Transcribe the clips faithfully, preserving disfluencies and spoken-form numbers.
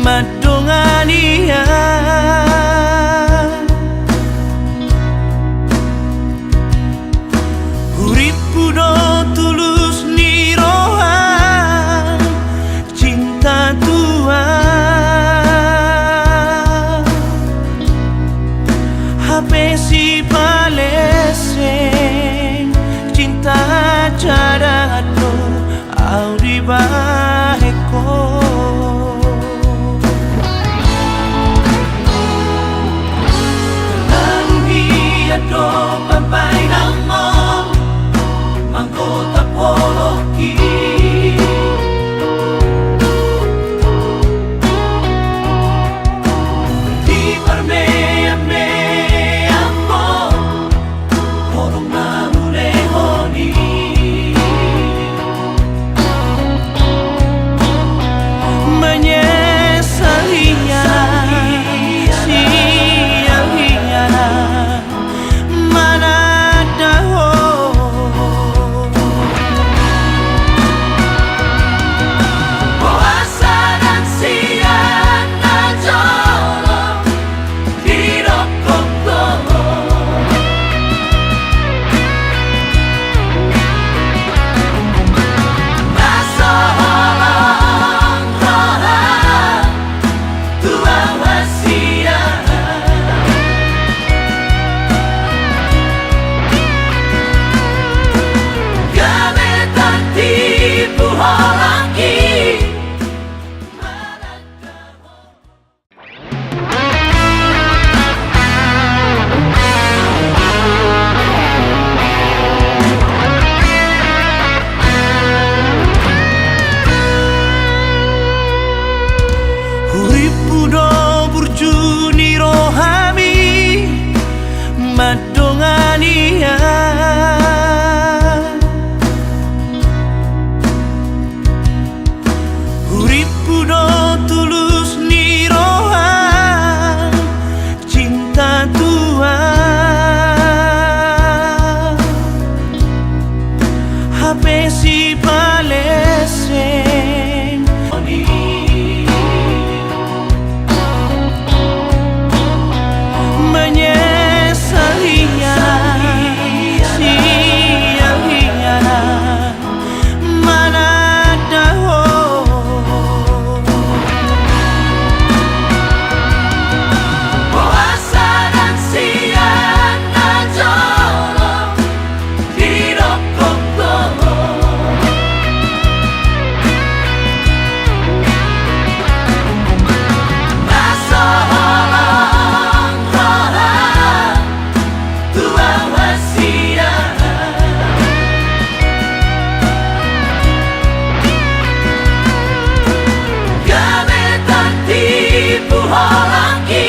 Mandongani au. Hurippu do tulus ni roha, cinta tua. Hape sipaleseng cinta cadangan do au dibahen ho. Terlalu hian do pambahenanmu, manggotap holongki. Di parmeammeammu, holong na hulehon i. Menyesal hian, sial hian, mananda ho. Boasa dang sian na jolo didok ho. Na so holong roha tu au hasian. Gabe tartipu holongki. Hurippu do burju ni rohami mandongani au. Hurippu do tulus ni roha, cinta tua. Hape sipaleseng menyesal hian, sial hian, mananda ho. Boasa dang sian na jolo didok ho. Na so holong roha tu au hasian. Gabe tartipu holongki.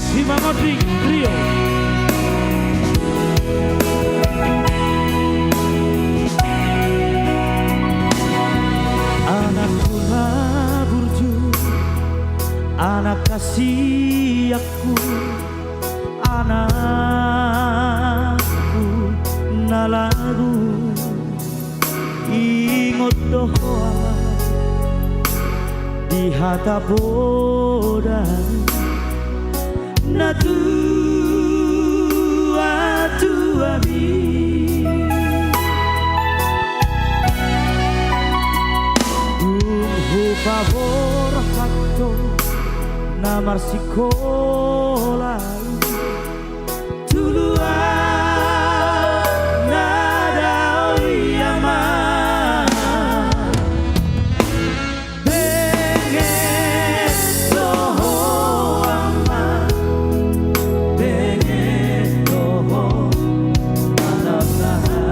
Si Mang Oding Rio. Anakku na burju, anak hasianku, anakku na lagu. Ingot do ho di hata poda natuatuami. Dung hupaborhat ho na marsikola i. Tuluan na dao i ama. Benget do ho ama, benget do ho manang aha.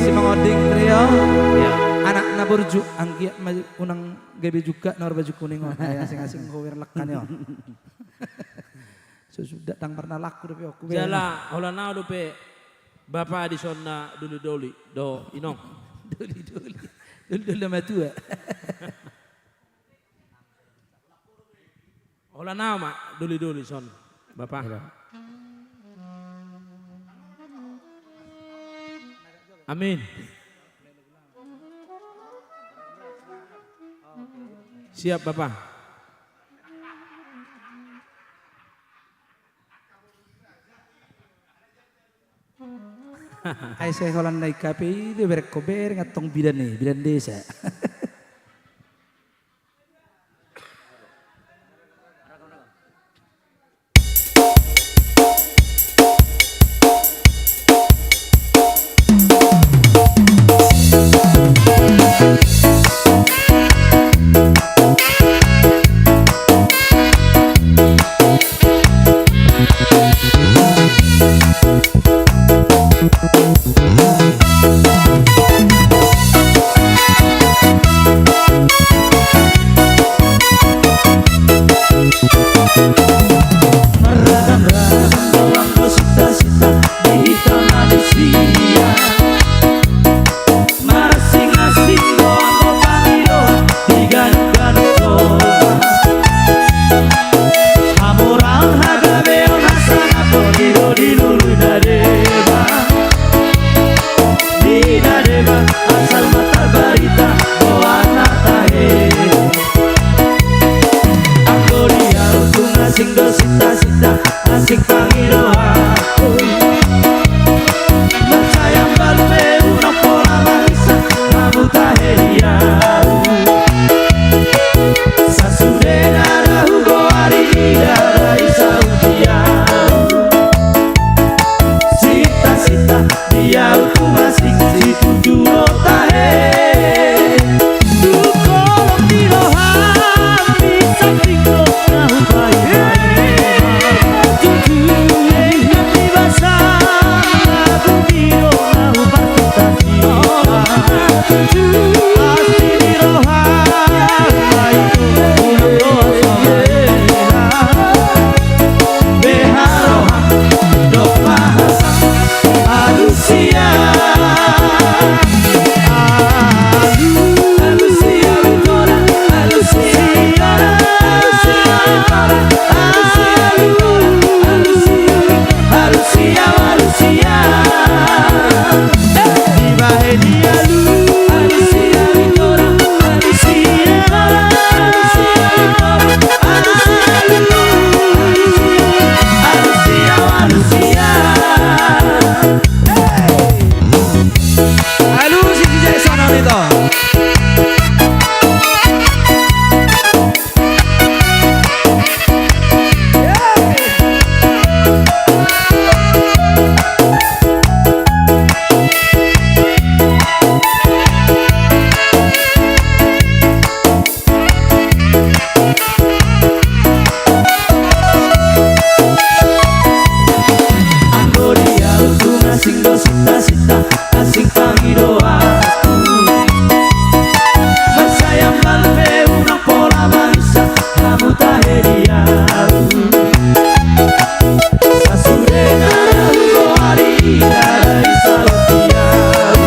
Si mangonding trio. Iya. Anak na burju, anggiat ma unang gabe jungkat na marbaju kuning on. Ai asing-asing ho wirlakkan yo. So suda dang pernah laku dope oku be. Jala holan au dope bapa dison na doli-doli do inong. Doli-doli. Doli-doli na matua. Holan au ma doli-doli son, Bapa. Iya. Amin. Siap, Bapa. Ai sai holan na ingkon pe i do, bereng ho bereng antong bidan i, bidan desa. Marragam-ragam do anggo sita-sita di hita manusia. Marasing-asing do anggo pangidoan di ganup-ganup jolma. Hamoraon, hagabeon, hasangapon i do di lului na deba. Di na deba asal ma tarbarita boan na tahe. Anggo di au tung asing do sita-sita, asing pangidoanku. Mansai ambalu pe unang pola marisa, hamu tahe di au. Sasude na hugoari, ndada i saut di au. Sita-sita di au tung asing situtu do tahe. Tung holong ni roham di samping do na hupaima-ima. Tutu, enggan ni basa na bumi do na huparsita-sita. Tutu, asi ni roham, ai unang loas au marina. Beha roham, dok ma hasam, alusia. Alu-, alusia, alusia, alusia, alusia, alusia, alusia, alusia. Dibahen i alu. Alusi si Jason Amito. Anggo di au tung asing do sita-sita, asing pangidoanku. Mansai ambalu pe unang pola marisa, hamu tahe di au. Sasude na hugoari, ndada i saut di au.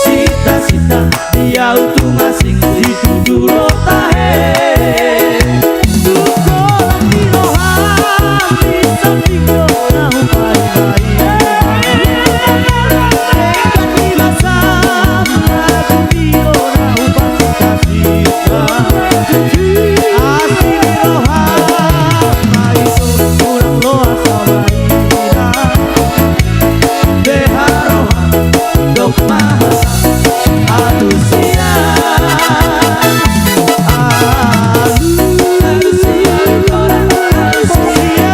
Sita-sita di au tung asing situtu do tahe. Tung holong ni roham di samping do na hupaima-ima. Enggan ni basa na bumi do na huparsita-sita. Asi ni roham, ai unang loas au marina. Beha roham, dok ma hasam, alusia. Alu-, alusia, alusia, alusia,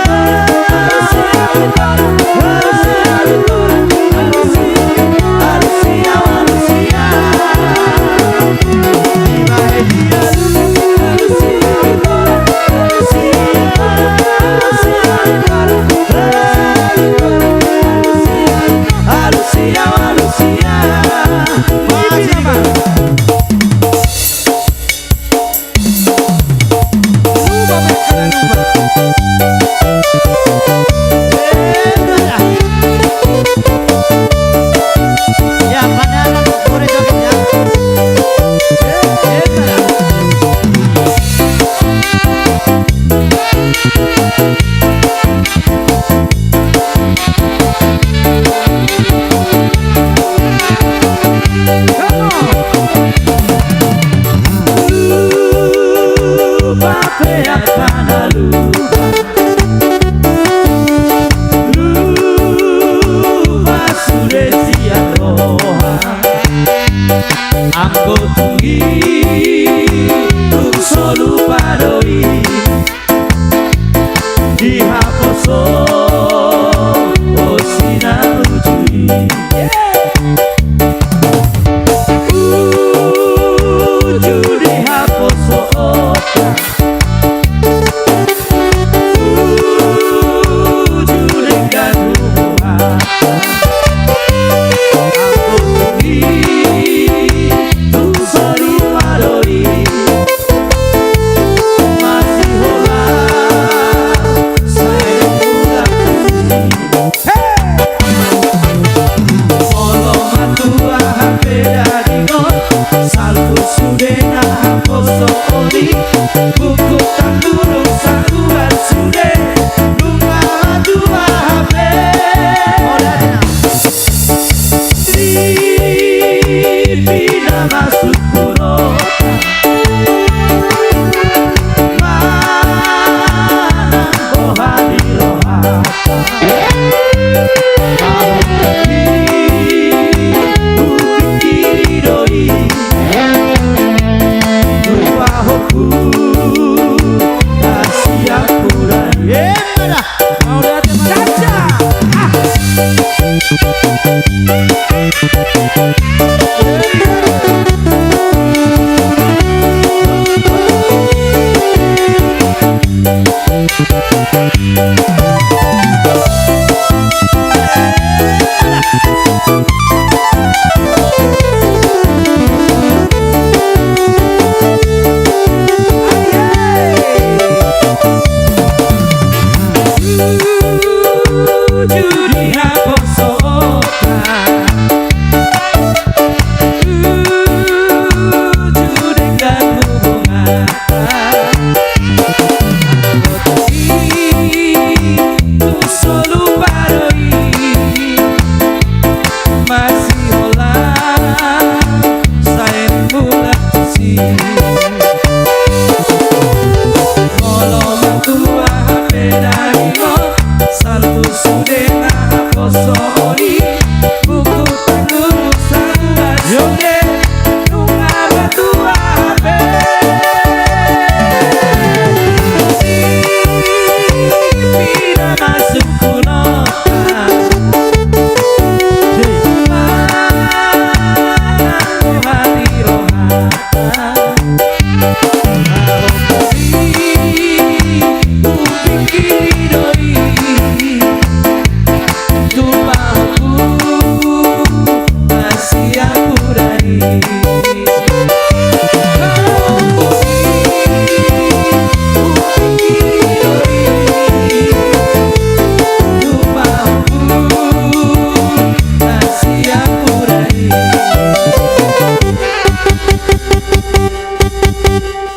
alusia.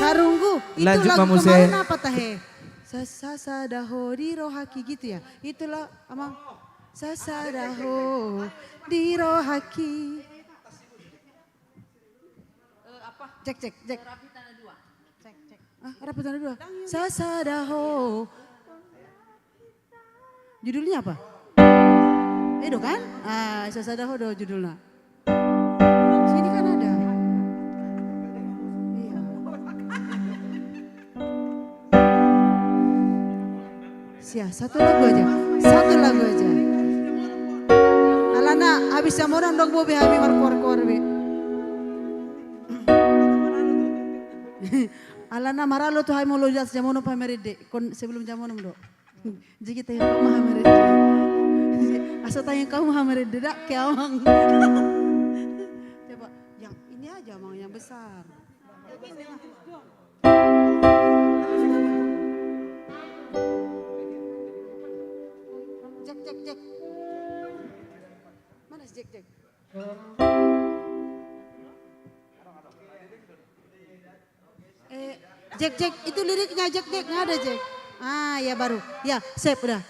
Tarunggu. Itu lanjut, lagu Mamuse. Kemarin apa, Tahe? Sa-, sasada ho di rohaki gitu ya? Itulah, Amang. Sasada ho di rohaki. Cek, cek, cek. Cek, cek. Ah, rapi tanda dua. Sasada ho. Judulnya apa? Itu kan? Ah, sasada ho do judulna. Sini kan ada. Iya. Sia, satu lagu aja. Satu lagu aja. Alana habis jam onom dong, bobe hami markoar-koar be. Alana maralo tu hami molo di atas jam onom pe hami marende. Kon sebelum jam onom do. Jadi kita yang kau maha merende. Asal tanya kau maha merende dak ke Amang. Coba yang ini aja, Amang, yang besar. Cek, cek, cek. Mana si cek, cek? Eh, cek, cek, itu liriknya, cek, cek, nggak ada, cek. Ah, ya baru. Ya, sip, udah.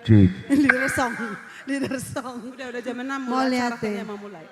Cik. Leader song. Leader song. Udah, udah jam enam, mulai acara akhirnya mau mulai.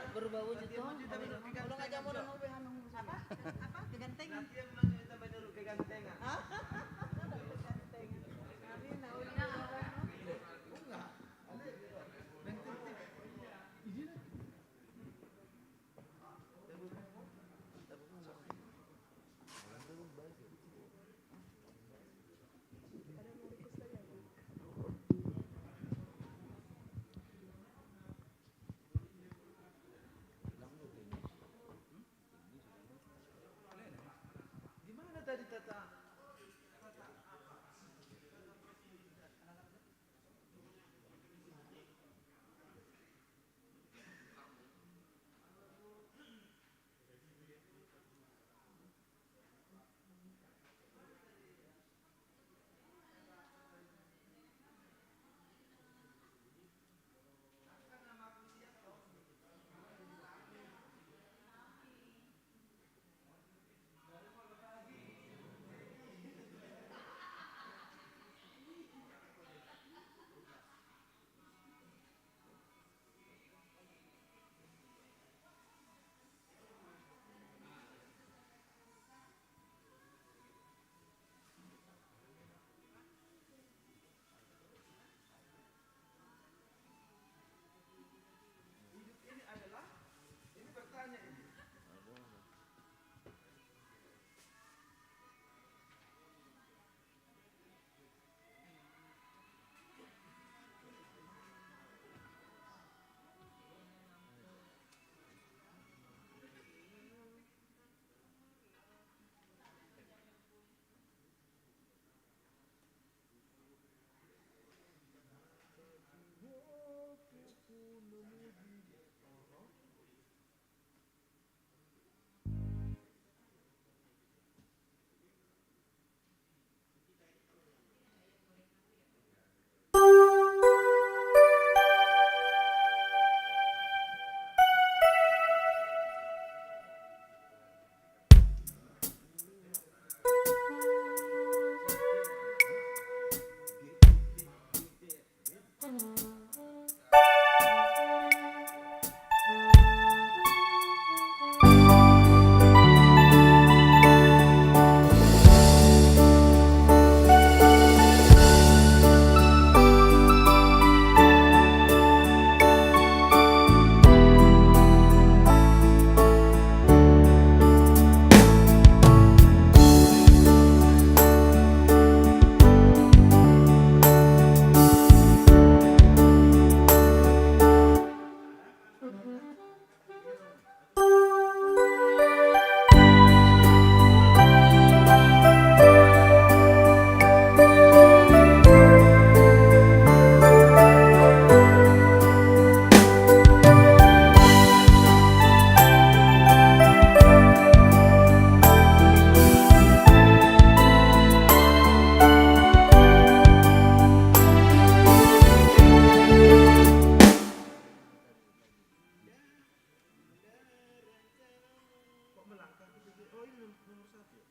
Kok melangkah gitu? Oh, ini nom-, nomor satu ya?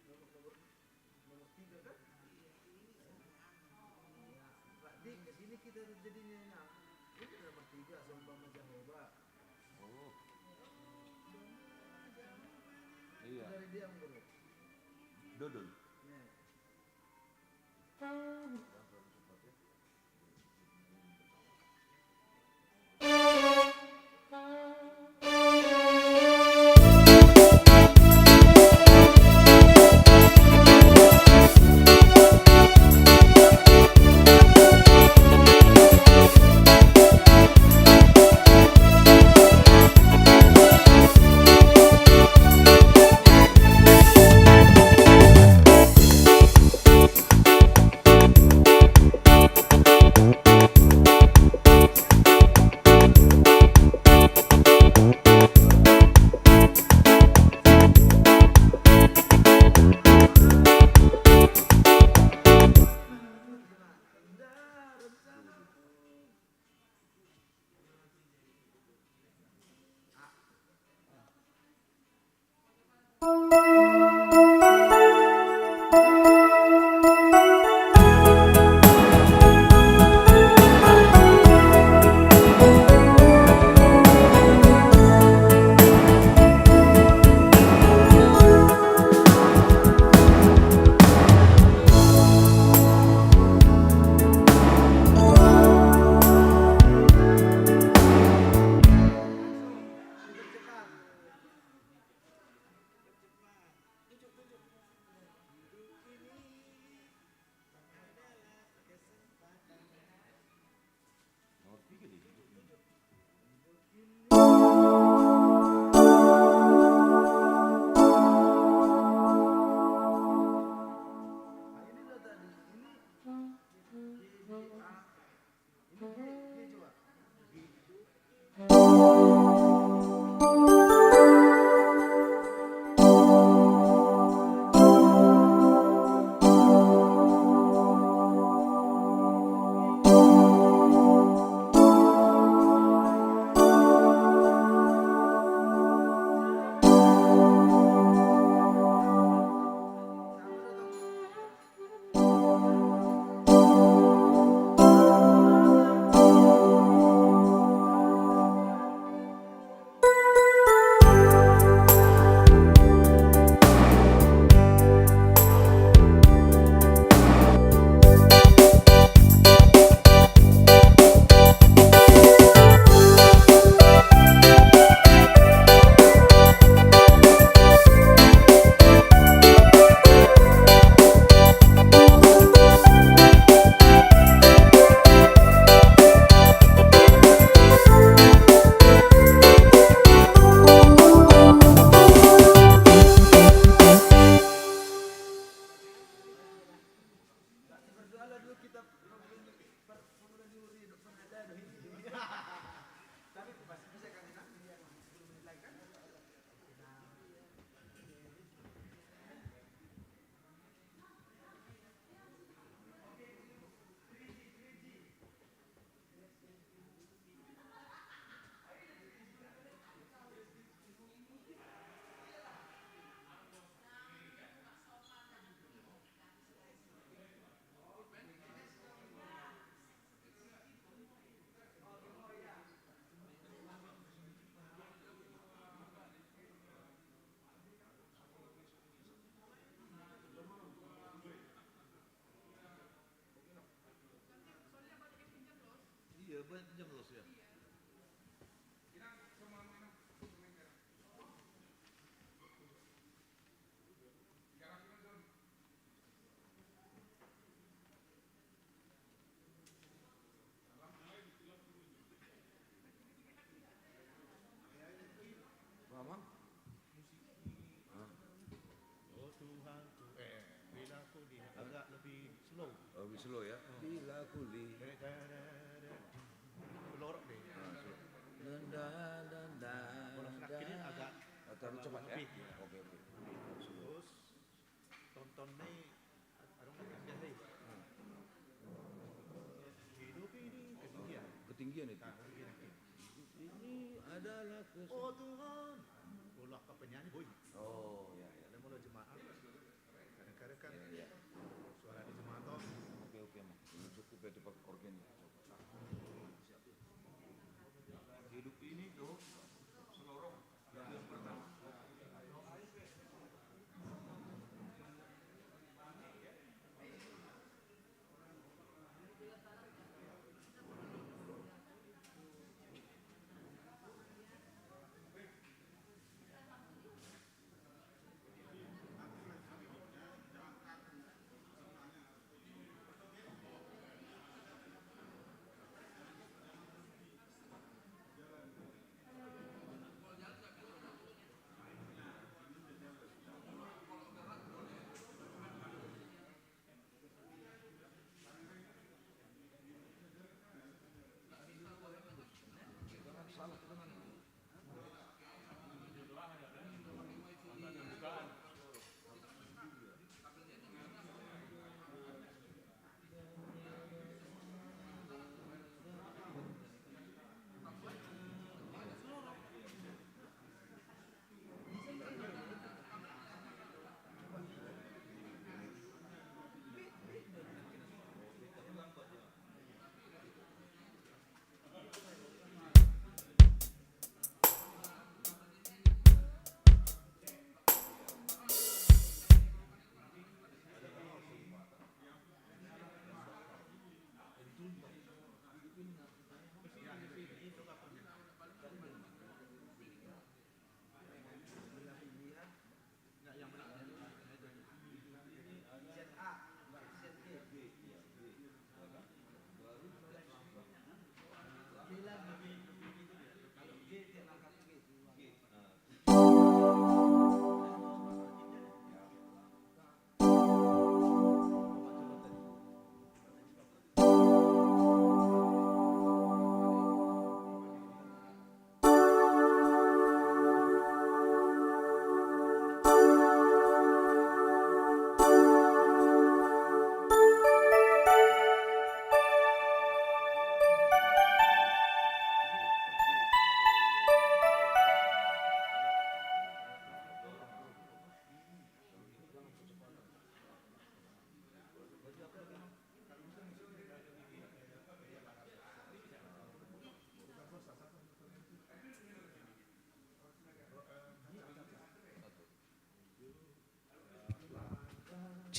Nomor, nomor, nomor tiga kan? Nah, di, di sini kita jadinya, nah, ini nomor tiga, seumpama Jahowa. Oh. Iya. Dari dia, Bro. Dodol. Nah. Kita pemula, pemula di Uri, dok, pernah ada, dok, ini. Tapi masih bisa kan, Inang? Iya, masih sepuluh menit lagi kan? Iya, banyak jam los ya. Lama? Hah? Oh Tuhanku, eh, Bila Kuli agak lebih slow. Oh, lebih slow ya? Hmm. Bila Kuli. Slow rock deh. Ah, slow. Dan, dan, dan, dan, kalau slide ini agak terlalu cepat ya? Lebih, ya. Oke, oke. Terus tonton nih, adong na biasa i. Hmm. Hidup ini ketinggian. Ketinggian itu. Nah, ketinggian itu. Hidup ini adalah kes- Oh Tuhan. Kalau angka penyanyi, boy. Oh, ya, ya. Ada mulai jemaat. Kadang-kadang kan, ya, ya, suara di jemaat toh. Oke, oke, Mang. Belum cukup ya, itu pakai organ ya. Hidup ini tuh seluruh.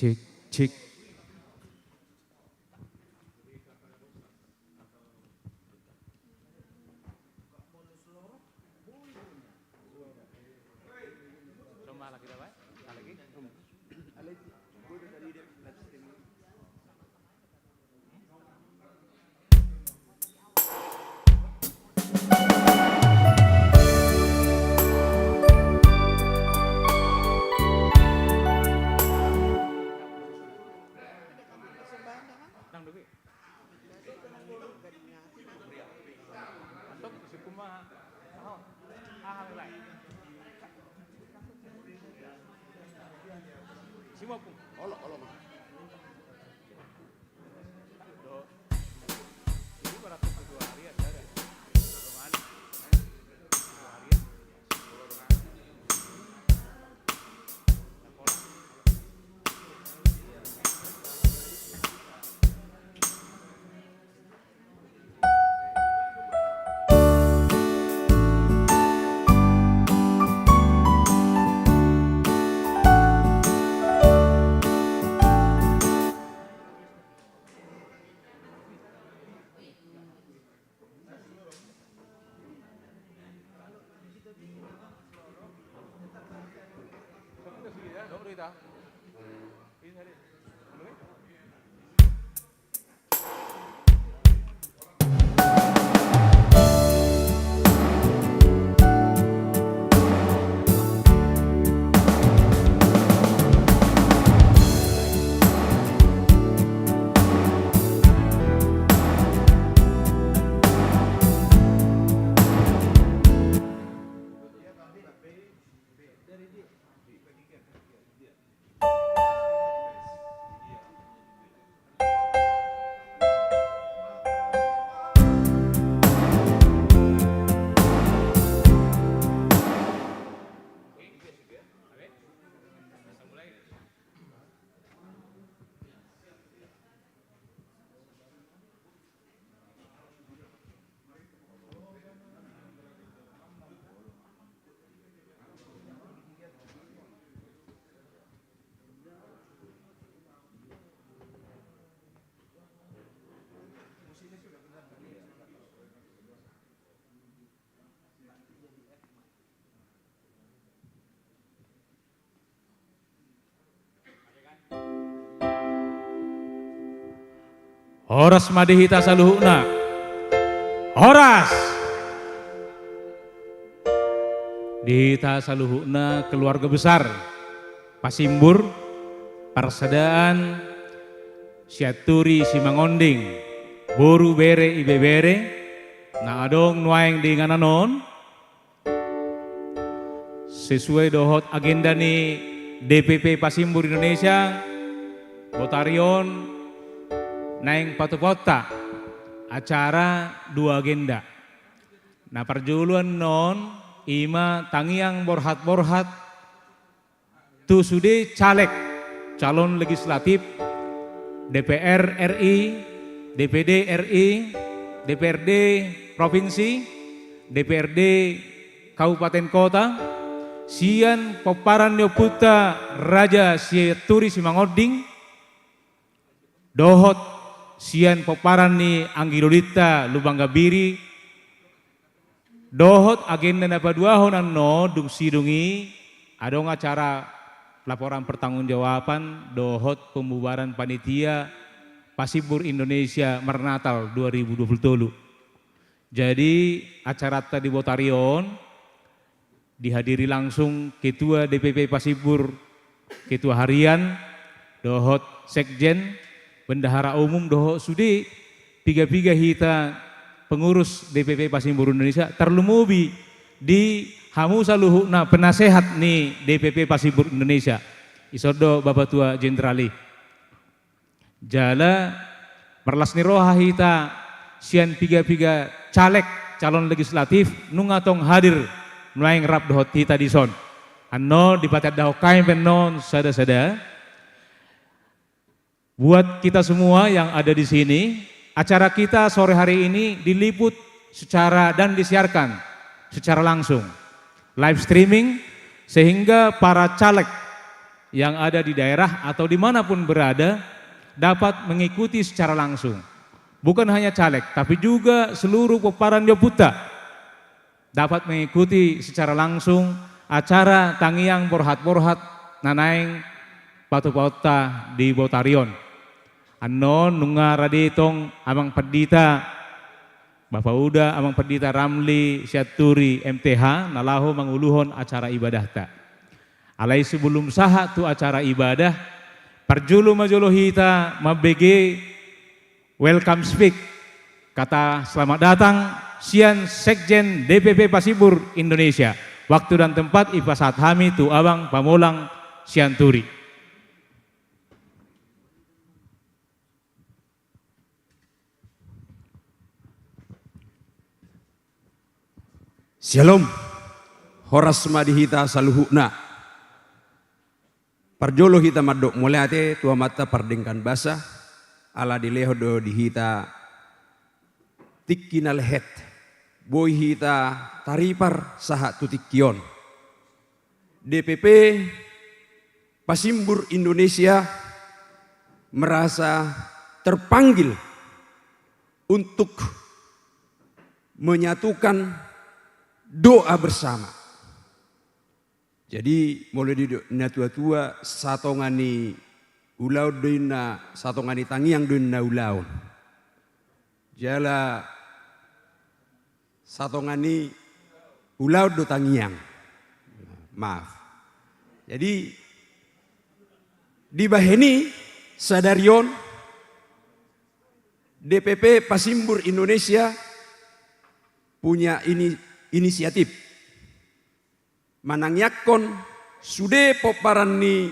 Cek, cek. Nang dope. Antok, isi kuma. Aho. Aha, mulai. Isi ma, Pung. Olo, olo, Mas. Horas ma di hita saluhutna. Horas! Di hita saluhutna keluarga besar Pasimbur, parsadaan Sianturi Simangonding, boru, bere, ibebere, na adong nuaeng di inganan on, sesuai dohot agenda ni D P P Pasimbur Indonesia, botari on naeng patupaonta acara dua agenda. Na parjolo annon, i ma tangiang borhat-borhat tu sude caleg, calon legislatif, D P R R I, D P D R I, D P R D provinsi, D P R D kabupaten kota, sian pomparan ni ompunta Raja Sianturi Simangonding, dohot sian pomparan ni anggi dodinta Lumban Gambiri, dohot agenda na paduahon annon dung sidung i adong acara laporan pertanggungjawaban dohot pembubaran panitia Pasimbur Indonesia Marnatal dua ribu dua puluh tolu. Jadi, acaranta di botari on dihadiri langsung Ketua D P P Pasimbur, Ketua Harian, dohot Sekjen, Bendahara Umum, dohot sude piga-piga hita pengurus D P P Pasimbur Indonesia, tarlumobi di hamu saluhutna penasehat ni D P P Pasimbur Indonesia. Dison do Bapatua Jenderal i. Jala marlas ni roha hita sian piga-piga caleg calon legislatif nunga tong hadir nuaeng rap dohot hita dison. Annon dipatandahon hami pe annon sada-sada. Buat kita semua yang ada di sini, acara kita sore hari ini diliput secara dan disiarkan secara langsung, live streaming, sehingga para caleg yang ada di daerah atau dimanapun berada dapat mengikuti secara langsung. Bukan hanya caleg, tapi juga seluruh pomparan ni ompunta dapat mengikuti secara langsung acara tangiang borhat-borhat na naeng patupaonta di botari on. Annon nunga rade tong Amang Pandita, Bapa Uda, Amang Pandita Ramli Sianturi M T H na laho manguluhon acara ibadahta. Alai sebelum sahat tu acara ibadah, parjolo ma jolo hita mambege Welcome speak, kata selamat datang sian Sekjen D P P Pasimbur Indonesia. Waktu dan tempat dipasahat hami tu Abang Pamolang Sianturi. Syalom. Horas ma di hita saluhutna. Parjolo hita mandok mauliate tu Amanta Pardenggan Basa, ala dilehon do di hita tingki na lehet, boi hita taripar sahat tu tingki on. D P P Pasimbur Indonesia merasa terpanggil untuk menyatukan doa bersama. Jadi, molo didok natua-tua, satonga ni ulaon do inna, satonga ni tangiang do inna ulaon. Jala satonga ni ulaon do tangiang. Maaf. Jadi, dibahen i sadari on, D P P Pasimbur Indonesia punya ini, inisiatif manangiangkon sude pomparan ni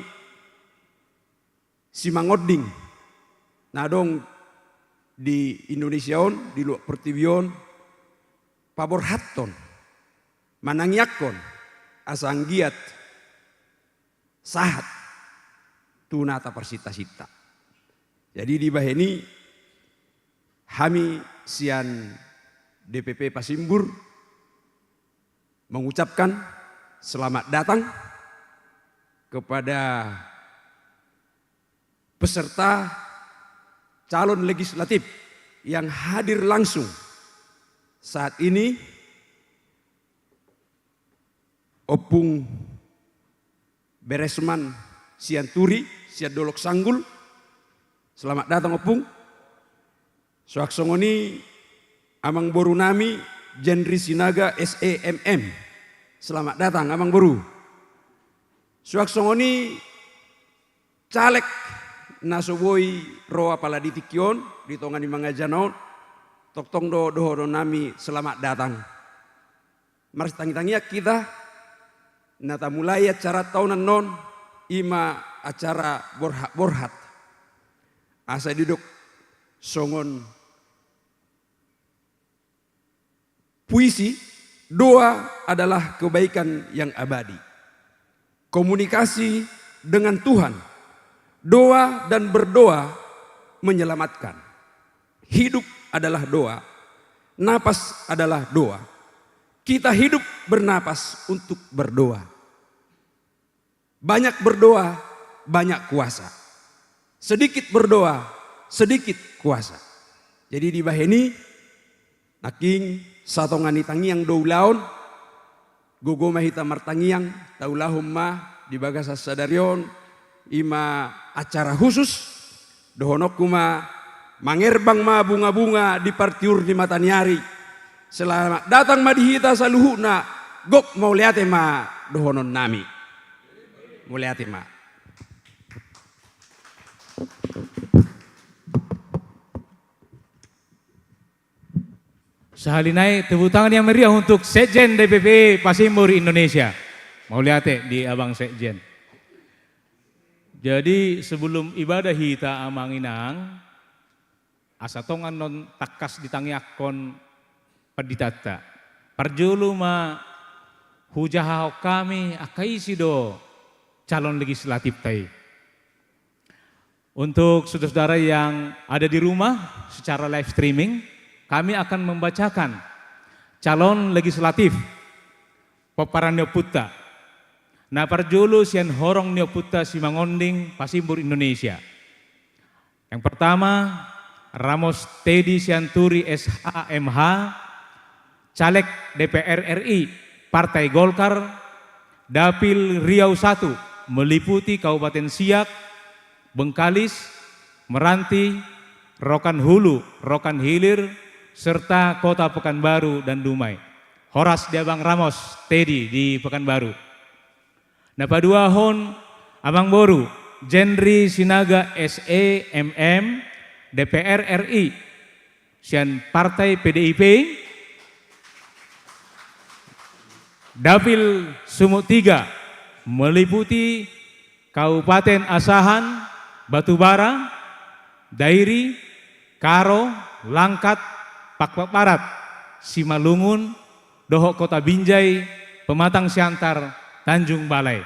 simangonding na adong di Indonesia on, di luat portibi on, paborhathon, manangiangkon asa anggiat sahat tu na taparsinta-sinta. Jadi dibahen i hami sian D P P Pasimbur mengucapkan selamat datang kepada peserta calon legislatif yang hadir langsung saat ini, Ompung Beresman Sianturi, sian Dolok Sanggul. Selamat datang, Ompung. Suang songon i amangboru nami Jenry Sinaga, S E M M. Selamat datang, amangboru. Suang songon i caleg na so boi ro apala di tingki on, di tonga ni mangajana on, tongtong do dohonon nami selamat datang. Marsitangitangian hita, na tamulai acara tahunan on, i ma acara borhat-borhat. Asa didok songon puisi, doa adalah kebaikan yang abadi. Komunikasi dengan Tuhan. Doa dan berdoa menyelamatkan. Hidup adalah doa. Napas adalah doa. Kita hidup bernapas untuk berdoa. Banyak berdoa, banyak kuasa. Sedikit berdoa, sedikit kuasa. Jadi dibahen i, nangkin satonga ni tangiang do ulaon, gogo ma hita martangiang, taulahon ma di bagasan sadari on, i ma acara khusus, dohononku ma, mangerbang ma bunga-bunga di partiur ni mataniari. Selamat datang ma di hita saluhutna, gok mauliate ma dohonon nami. Mauliate ma. Sahali nai tepuk tangan yang meriah untuk Sekjen D P P Pasimbur Indonesia. Mauliate di Abang Sekjen. Jadi sebelum ibadah hita amang inang, asa tonga annon tangkas ditangiangkon panditanta. Parjolo ma hujahahon hami angka ise do calon legislatifta i. Untuk saudara-saudara yang ada di rumah secara live streaming, kami akan membacakan calon legislatif pomparan ni ompunta. Na parjolo sian horong ni ompunta Simangonding Pasimbur Indonesia. Yang pertama, Ramos Tedi Sianturi, S H, M H, Caleg D P R R I, Partai Golkar, Dapil Riau satu, meliputi Kabupaten Siak, Bengkalis, Meranti, Rokan Hulu, Rokan Hilir, serta Kota Pekanbaru dan Dumai. Horas di Abang Ramos Tedi di Pekanbaru. Na paduahon, Amangboru Jenry Sinaga, S E, M M, D P R R I sian Partai P D I P, Dapil Sumut tiga, meliputi Kabupaten Asahan, Batubara, Dairi, Karo, Langkat, Pakpak Barat, Simalungun, dohot Kota Binjai, Pematang Siantar, Tanjung Balai.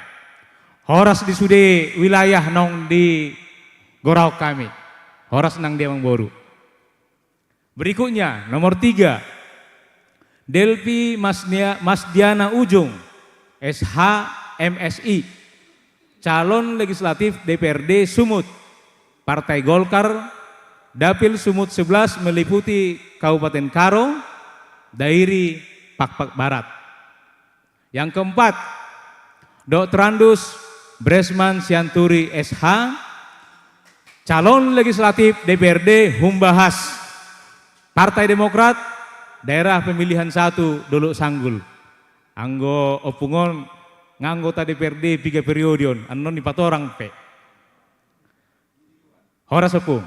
Horas di sude wilayah naung digoraon hami. Horas nang di amangboru. Berikutnya, nomor tiga, Delvi Masnia-, Masdiana Ujung, S H, M Si, calon legislatif D P R D Sumut, Partai Golkar, Dapil Sumut sebelas meliputi Kabupaten Karo, Dairi, Pakpak Barat. Yang keempat, Doktorandus Bresman Sianturi, S H, calon legislatif D P R D Humbahas, Partai Demokrat, daerah pemilihan satu Dolok Sanggul. Anggo ompung on nga anggota D P R D piga periode on, annon dipatorang pe. Horas ompung.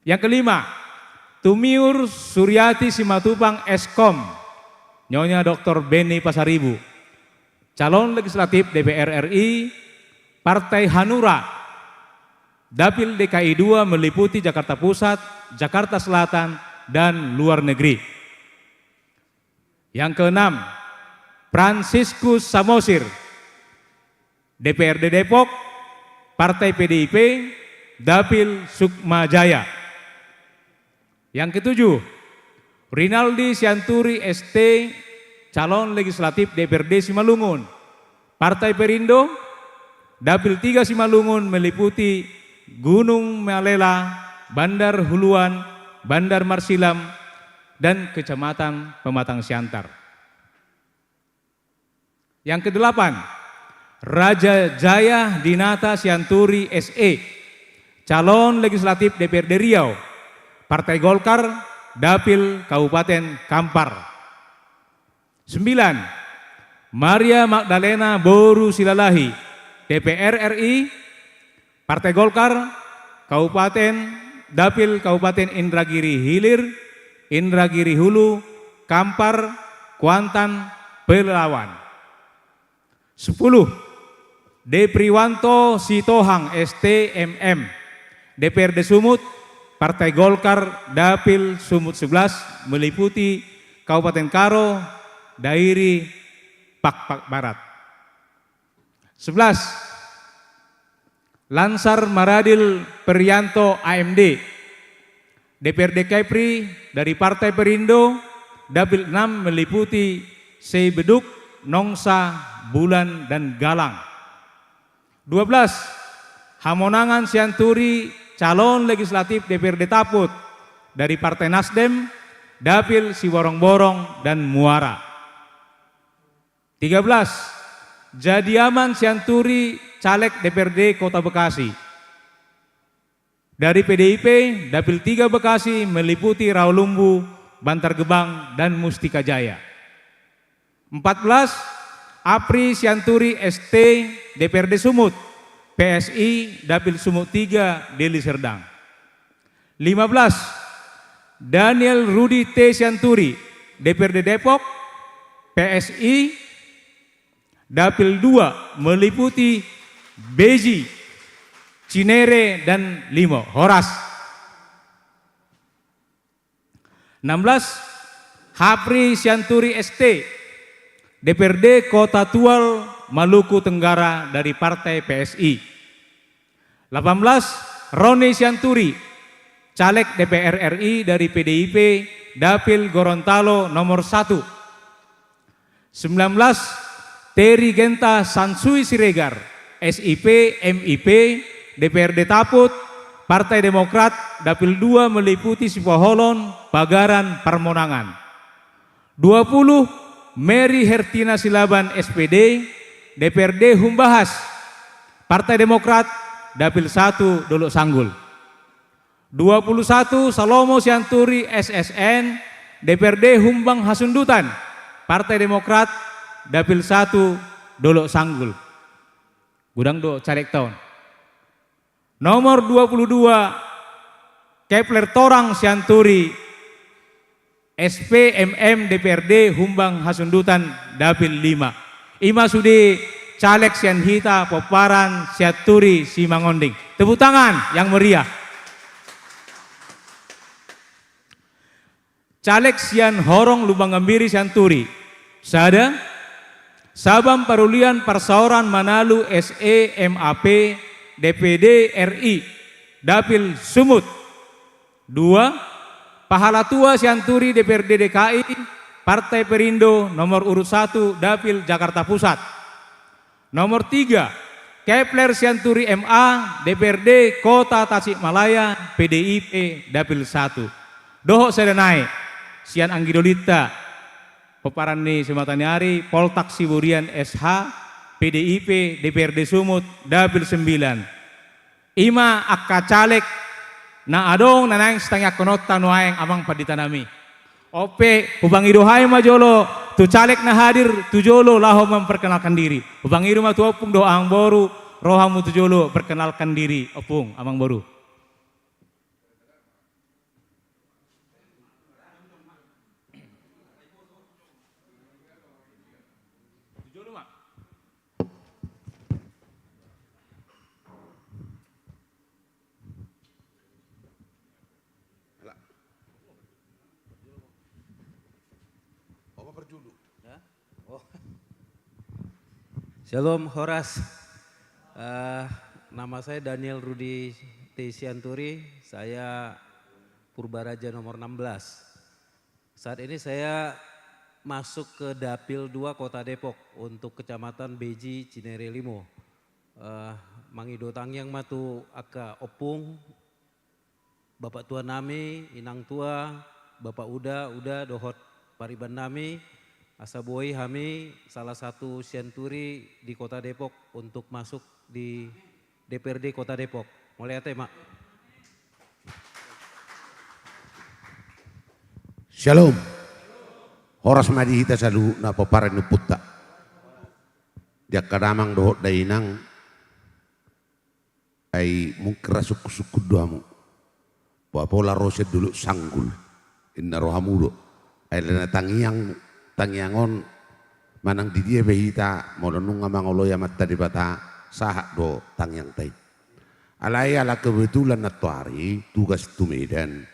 Yang kelima, Tumiur Suryati Simatupang, S Kom, Nyonya Doktor Beni Pasaribu, calon legislatif D P R R I, Partai Hanura, Dapil D K I dua meliputi Jakarta Pusat, Jakarta Selatan, dan luar negeri. Yang keenam, Franciscus Samosir, D P R D Depok, Partai P D I P, Dapil Sukma Jaya. Yang ketujuh, Rinaldi Sianturi, S T, calon legislatif D P R D Simalungun, Partai Perindo, Dapil tiga Simalungun meliputi Gunung Malela, Bandar Huluan, Bandar Marsilam, dan Kecamatan Pematang Siantar. Yang kedelapan, Raja Jaya Dinata Sianturi, S E, calon legislatif D P R D Riau, Partai Golkar, Dapil Kabupaten Kampar. Sembilan, Maria Magdalena boru Silalahi, D P R R I, Partai Golkar, Kabupaten, Dapil Kabupaten Indragiri Hilir, Indragiri Hulu, Kampar, Kuantan, Pelalawan. Sepuluh, Depriwanto Sitohang, S T, M M, D P R D Sumut, Partai Golkar, Dapil Sumut sebelas, meliputi Kabupaten Karo, Dairi, Pakpak Barat. Sebelas, Lansar Maradil Perianto, A M D, D P R D Kepri dari Partai Perindo, Dapil enam meliputi Seibeduk, Nongsa, Bulan, dan Galang. Dua belas, Hamonangan Sianturi, calon legislatif D P R D Taput dari Partai Nasdem, Dapil Siborongborong dan Muara. Tiga belas, Jadiaman Sianturi, caleg D P R D Kota Bekasi. Dari P D I P, Dapil tiga Bekasi meliputi Raolumbu, Bantar Gebang, dan Mustika Jaya. Empat belas, Apri Sianturi, S T, D P R D Sumut, P S I, Dapil Sumut tiga, Deli Serdang. Lima belas, Daniel Rudi T Sianturi, D P R D Depok, P S I, Dapil dua meliputi Beji, Cinere, dan Limo. Horas. Enam belas, Hapri Sianturi, S T, D P R D Kota Tual, Maluku Tenggara dari Partai P S I. Delapan belas, Roni Sianturi, caleg D P R R I dari P D I P, Dapil Gorontalo nomor satu. Sembilan belas, Teri Genta Sansui Siregar, S I P, M I P, D P R D Taput, Partai Demokrat, Dapil dua meliputi Sipoholon, Pagaran, Parmonangan. Dua puluh, Mary Hertina Silaban, S P D, D P R D Humbahas, Partai Demokrat, Dapil satu, Dolok Sanggul. Dua puluh satu, Salomo Sianturi, S S N, D P R D Humbang Hasundutan, Partai Demokrat, Dapil satu, Dolok Sanggul. Godang do calegta on. Nomor dua puluh dua, Kepler Torang Sianturi, S P M M D P R D Humbang Hasundutan, dapil lima. I ma sude caleg sian hita pomparan Sianturi Simangonding. Tepuk tangan yang meriah. Caleg sian Horong Lumban Gambiri Sianturi. Sada, Sabam Parulian Parsaoran Manalu S E M A P D P D R I, dapil Sumut. Dua, Pahalatua Sianturi D P R D D K I, Partai Perindo, nomor urut satu, dapil Jakarta Pusat. Nomor tiga, Kepler Sianturi M A, D P R D Kota Tasikmalaya, P D I P, dapil satu. Dohot sada nai, sian anggidolinta, pomparan ni Simataniari, Poltak Siburian S H, P D I P, D P R D Sumut, dapil sembilan. I ma angka caleg na adong na naeng sitangiangkononta nuaeng, amang pandita nami. On pe, hupangido hami ma jolo tu caleg na hadir tu jolo laho memperkenalkan diri. Hupangido ma tu ompung dohot amangboru, ro hamu tu jolo, perkenalkan diri, ompung, amangboru. Shalom, horas. Eh, nama saya Daniel Rudi T Sianturi, saya Purbaraja nomor enam belas. Saat ini saya masuk ke Dapil dua Kota Depok untuk Kecamatan Beji, Cinere Limo. Eh, mangido tangiang ma tu angka ompung, bapak tua nami, inang tua, bapak uda, uda, dohot pariban nami, asa boi hami salah satu Sianturi di Kota Depok untuk masuk di D P R D Kota Depok. Mauliate ma. Shalom. Horas ma di hita saluhutna pomparan ni ompunta. Di angka damang dohot dainang, ai mungkin ra sungkun-sungkun do hamu. Pola-pola ro sian Dolok Sanggul, inna rohamu do. Ai alana tangiang, tangiang on manang di dia pe hita, molo nunga mangoloi Amanta Debata, sahat do tangiangta i. Alai ala kebetulan antuari tugas tu Medan.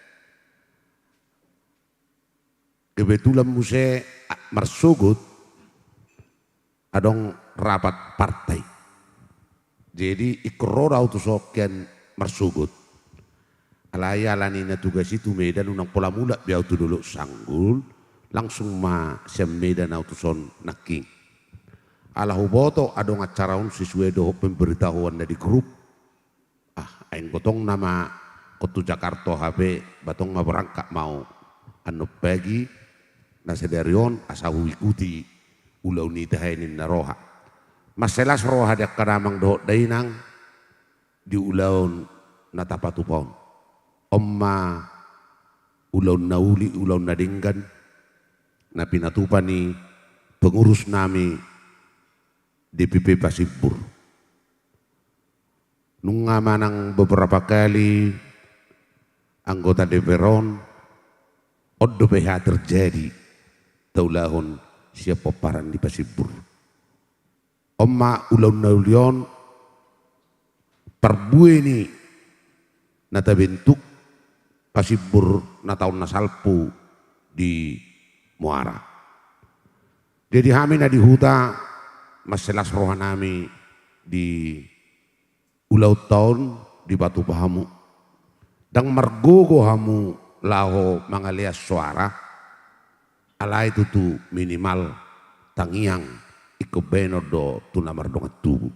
Kebetulan muse, a, marsogot adong rapat partai. Jadi ingkon ro do au tu son sian marsogot. Alai ala ni na tugas i tu Medan, unang pola mulak be au tu Dolok Sanggul, langsung ma sian Medan au tu son nangkin. Ala huboto adong acara on sesuai dohot pemberitahuan na di grup. Ah, ai gotong nama, ingkon tu Jakarta hape, ba tong ma berangkat ma au annon pagi na sadari on, asa huikuti ulaon i tahe ninna roha. Mansai las roha di angka damang dohot dainang di ulaon na tapatupa on. On ma ulaon na uli, ulaon na denggan na pinatupa ni pengurus nami D P P Pasimbur. Nunga manang beberapa kali anggota D P R on, on dope hea terjadi taulahon sian pomparan ni Pasimbur. On ma ulaon na uli on, parbue ni na tabentuk Pasimbur na taon na salpu di Muara. Jadi hami na di huta, mansai las roha nami di ulaonta on dipatupa hamu. Ndang margogo hamu laho mangalean soara, alai tutu minimal tangiang ingkon baenon do tu na mardongan tubu.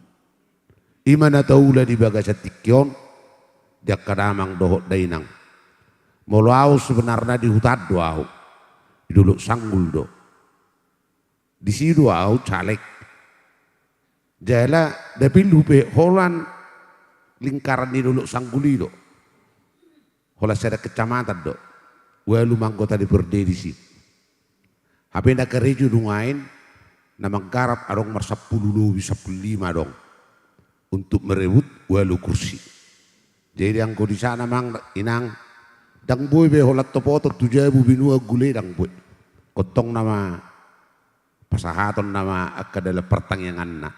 I ma na taula di bagasan tingki on, di angka damang dohot dainang. Molo au sebenarna di huta do au, di Dolok Sanggul do. Disi do au caleg. Jala dapilhu pe holan lingkaran ni Dolok Sanggul i do. Holan sada kecamatan do. Ualu ma anggota D P R D disi. Hape na karejo nuaeng, na manggarap adong marsampulu lobi, sampulu lima adong. Untuk merebut ualu kursi. Jadi anggo di sana, amang, inang, Ndang boi be holan topoton tu jabu binuan gule, ndang boi. Gontong nama pasahaton nama angka dalan partangianganna.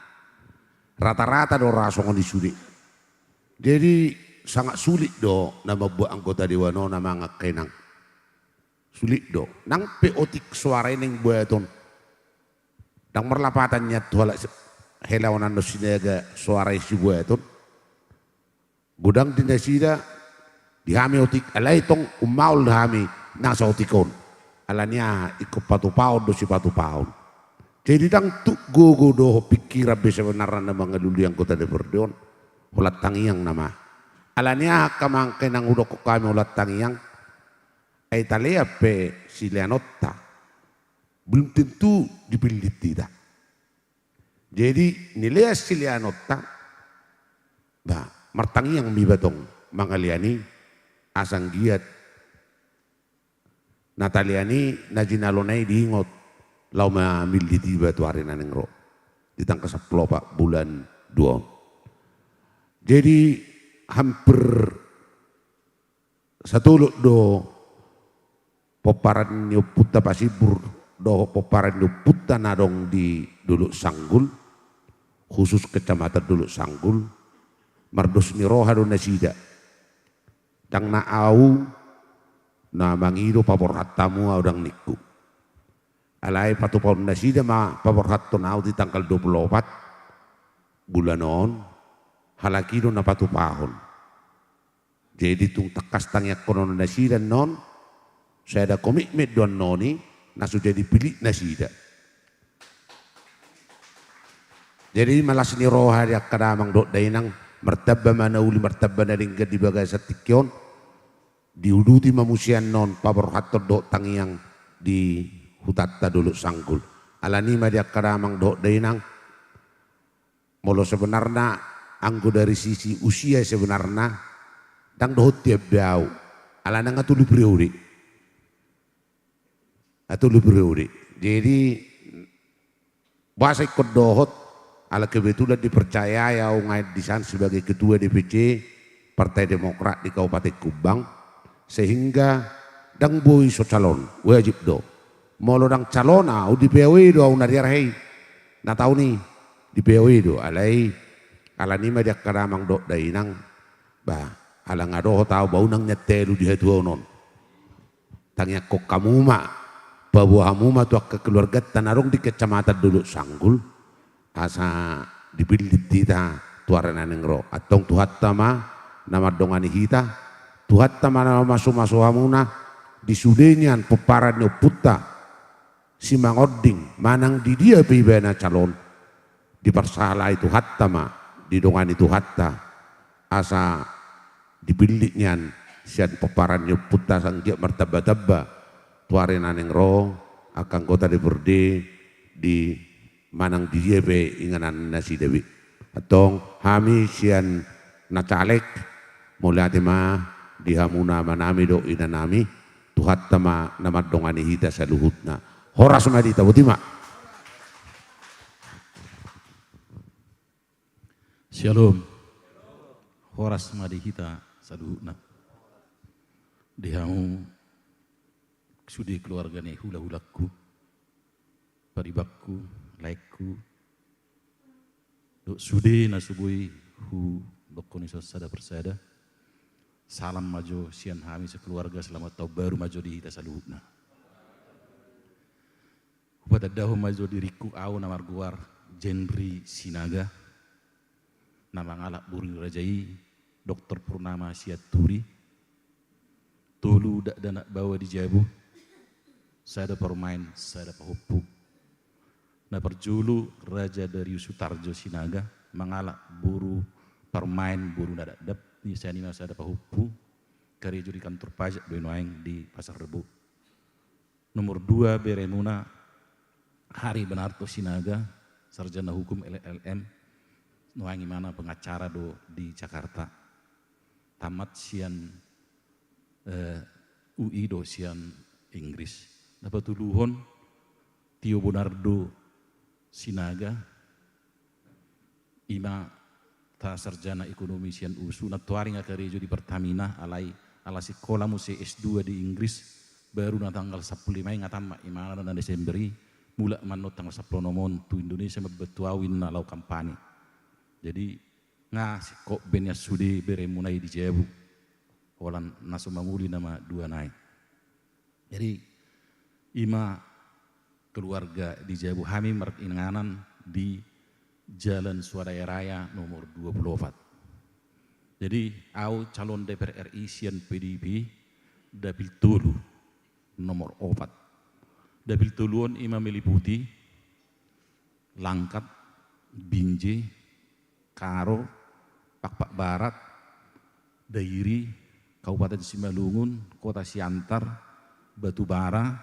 Rata-rata do ra songon i sude. Jadi sangat sulit do na mambuat anggota dewan on, amang, angka inang. Sulit do. Nang pe otik soara i naeng buaton, ndang marlapatan nian tu halak se-, hela on annon Sinaga soara i sibuaton. Godang di nasida, di hami otik, alai tong ummaol do hami nang saotik on. Alani aha? Ingkon patupaon do sipatupaon. Jadi ndang tuk gogo dohot pingkiran be sebenarna na mangalului anggota D P R D on. Holan tangiang nama. Alani aha angka, amang, angka inang, hudokkon hami holan tangiang? Ai talean pe sileanonta, belum tentu dipillit hita. Jadi nilean sileanonta, bah, martangiang ma iba tong mangalean i, asa anggiat na talean i, na jinalona i diingot laho mamillit iba tu ari na naeng ro, di tanggal sampulu opat bulan dua on. Jadi hampir satolop do pomparan ni ompunta Pasimbur dohot pomparan ni ompunta na adong di Dolok Sanggul, khusus Kecamatan Dolok Sanggul. Mardos ni roha do nasida. Ndang na ahu na mangido paborhat hamu ahu, ndang ningku. Alai patupaon nasida ma paborhathon ahu di tanggal dua pulu opat bulan on, halak i do na patupahon. Jadi tung tangkas tangiangkonon nasida annon, sada komitmen do annon i, na so jadi pillit nasida. Jadi malas ni roha di angka damang dohot dainang, martamba ma na uli, martamba na denggan di bagasan tingki on, diuduti ma muse annon paborhathon dohot tangiang di hutanta Dolok Sanggul. Alani ma di angka damang dohot dainang, molo sebenarna anggo dari sisi usia sebenarna ndang dohot tiap be ahu, alana nga tolu periode. Nga tolu periode. Jadi boasa ingkon dohot, ala kebetulan dipercayai ahu nga disan sebagai ketua D P C Partai Demokrat di Kabupaten Kumbang, sehingga ndang boi so calon, wajib do. Molo ndang calon ahu, di P A W do ahu na di arah i. Na taon i di P A W do, alai alani ma di angka damang dohot dainang, bah, ala nga dohot ahu, ba unang nian telu di hatuaon on. Tangiangkon hamu ma, paboa hamu ma tu angka keluarganta na adong di Kecamatan Dolok Sanggul, asa dipillit hita tu ari na naeng ro. Antong Tuhanta ma na mandongani hita, Tuhanta ma na mamasu-masu hamuna di sude nian pomparan ni ompunta Simangonding, manang di dia pe ibana calon, diparsahalai Tuhanta ma, didongani Tuhanta, asa dipillit nian sian pomparan ni ompunta, asa anggiat martamba-tamba tu ari na naeng ro angka anggota D P R D di manang di dia pe inganan nasida be. Antong hami sian na caleg, mauliate ma di hamuna amanami dohot inanami, Tuhanta ma na mandongani hita saluhutna. Horas ma di hita, boti ma. Syalom. Horas ma di hita saluhutna. Di hamu sude keluarga ni hula-hulangku, paribanku, laengku, dohot sude na so boi hudokkon i sada persada. Salam ma jo sian hami sakeluarga, selamat tahun baru ma jo di hita saluhutna. Hupatandahon ma jo diringku, ahu na margoar Jenry Sinaga, na mangalap boru ni raja i, Doktor Purnama Sianturi. Tolu dakdanak baoa di jabu, sada parumaen, sada pahompu. Na parjolo Raja Darius Sutarjo Sinaga, mangalap boru parumaen, boru na dakdakdakna, sian i ma sada pahompu, karejo di kantor pajak do i nuaeng di Pasar Rebo. Nomor dua, beremuna Hari Benarto Sinaga, sarjana hukum, L L M, nuaeng imana pengacara do di Jakarta. Tamat sian, eh, U I do sian Inggris. Na patoluhon Tio Bonardo Sinaga, ima ta sarjana ekonomi sian USU, nantoari nga karejo di Pertamina, alai ala sikola muse S dua di Inggris, baru na tanggal sampulu lima i nga tamat, imana na Desember i, mulak ma annon tanggal sampulu onom on tu Indonesia mambantu au inna laho kampanye. Jadi nga singkop be nian sude beremuna i di jabu, holan na so mangoli nama dua nai. Jadi ima keluarga di jabu, hami maringanan di Jalan Suaraya Raya nomor dua puluh opat. Jadi au calon D P R R I sian P D I P, dapil tolu nomor opat. Dapil tolu on ima meliputi Langkat, Binjai, Karo, Pakpak Barat, Dairi, Kabupaten Simalungun, Kota Siantar, Batubara,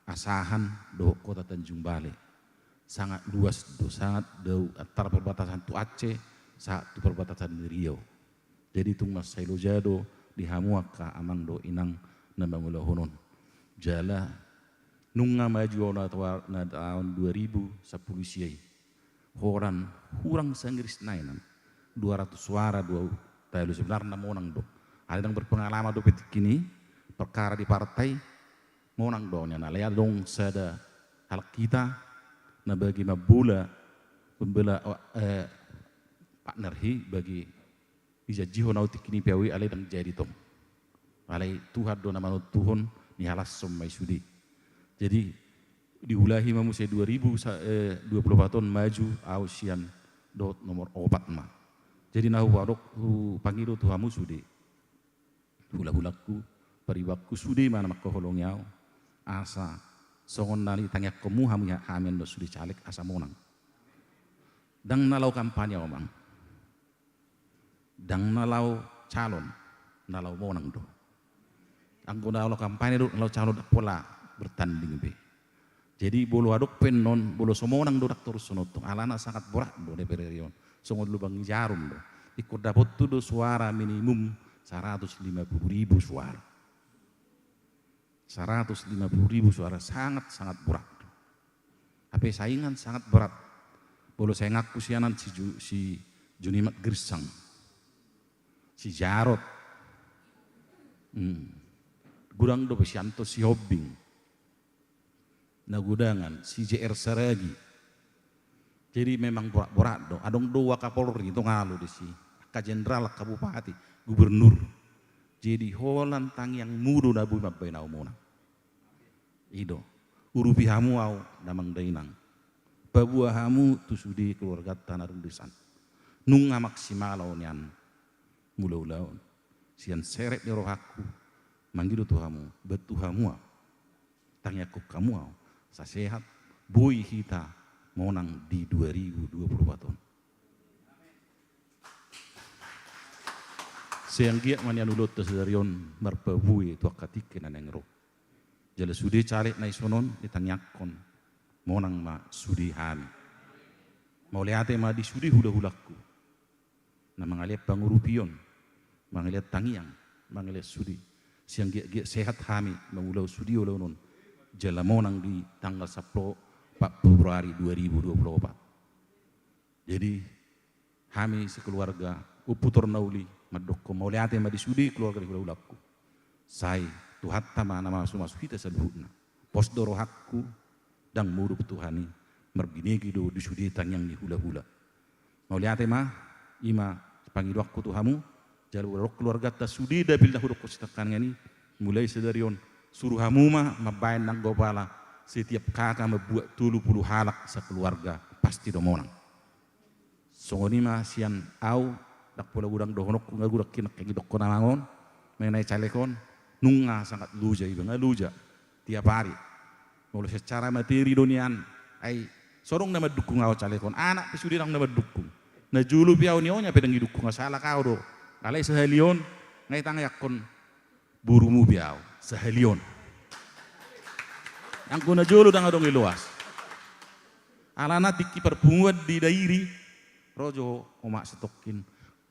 Asahan, dohot Kota Tanjung Balai. Sangat luas do, sangat dao antara perbatasan tu Aceh sahat tu perbatasan ni Riau. Jadi tung mansai loja do di hamu angka amang dohot inang na mangulahon on. Jala nunga maju au na taon dua ribu sampulu sia i. Holan hurang sanggiris nai nang dua ratus suara do au talu, sebenarna monang do. Alai ndang berpengalaman dope tingki i perkara di partai, monang do nian. Alai adong sada halak hita na bagi mambola, pembela, eh, partner hi bagi dijanjihon au tingki i pe au i, alai ndang jadi tong. Alai Tuhan do na manontuhon, nihalashon ma i sude. Jadi diulahi ma muse dua ribu sa-, eh, dua puluh opat on maju au sian dohot nomor opat ma. Jadi na hupangido tu hamu sude, hulahulangku, paribanku, sude ma na mangkaholongi au, asa songon na nitangiangkonmu hami, hami annon sude caleg, asa monang. Ndang na laho kampanye au, amang. Ndang na laho calon, na laho monang do. Anggo na laho kampanye dohot na laho calon ndang pola bertanding be. Jadi molo adong pe annon, molo so monang do ndang torus songon on tong, alana sangat borat do D P R R I on. Songon lubang jarum do. Ingkon dapothu do suara minimum saratus lima puluh ribu suara. Saratus lima puluh ribu suara, sangat-sangat borat. Hape saingan sangat borat. Molo sainganku sian an si Ju-, si Junimat Girsang, si Jarot. Hmm. Godang dope si Anton Sihombing. Na godangan, si J R Saragi. Jadi memang borat-borat do. Adong do Wakapolri, tong alo disi. Angka jenderal, angka bupati, gubernur. Jadi holan tangiangmu do na boi mambahen au monang. I do. Urupi hamu au, damang dainang. Paboa hamu tu sude keluarganta na dung di san. Nunga maksimal au nian mangula ulaon. Sian serep ni rohangku, mangido tu hamu, bantu hamu au. Tangiangkon hamu au, asa sehat, boi hita monang di dua ribu dua puluh opat on. Sai anggiat ma nian ulaonta sadari on marparbue tu angka tingki na naeng ro. Jala sude caleg na dison on, ditangiangkon, monang ma sude hami. Mauliate ma di sude hulahulangku. Na mangalean pangurupion, mangalean tangiang, mangalean sude. Sai anggiat-giat sehat hami mangulahon sude ulaon on. Jala monang di tanggal sampulu opat Februari dua ribu dua puluh opat. Jadi hami sekeluarga, Ompu Tor na uli, mandokkon mauliate ma di sude keluarga ni hulahulangku. Sai Tuhanta ma na mamasumasu hita saluhutna. Pos do rohangku, ndang modom Tuhan i, marbinege do di sude tangiang ni hulahula. Mauliate ma, i ma pangidoanku tu hamu, jala molo adong keluarganta sude dapil na hudokkon sitangkangan i, mulai sadari on, suru hamu ma mambahen nanggo pala, setiap K K mambuat tolu pulu halak sakeluarga, pasti do monang. Songon i ma sian au, ndang pola godang dohononku, nga godang hian nangkin didokkon amang on, mengenai caleg on, nunga sangat loja iba, nga loja. Tiap ari. Molo secara materi do nian, ai so adong na mandukung au caleg on, anak pe sude ndang na mandukung. Na jolo pe au nionya pe ndang didukung, asa halak au do. Alai sahali on, nga ditangiangkon borumu pe au, sahali on. Anggo na jolo ndang adong i loas. Alana tingki parpunguan di Dairi, ro jo omak sitongkin.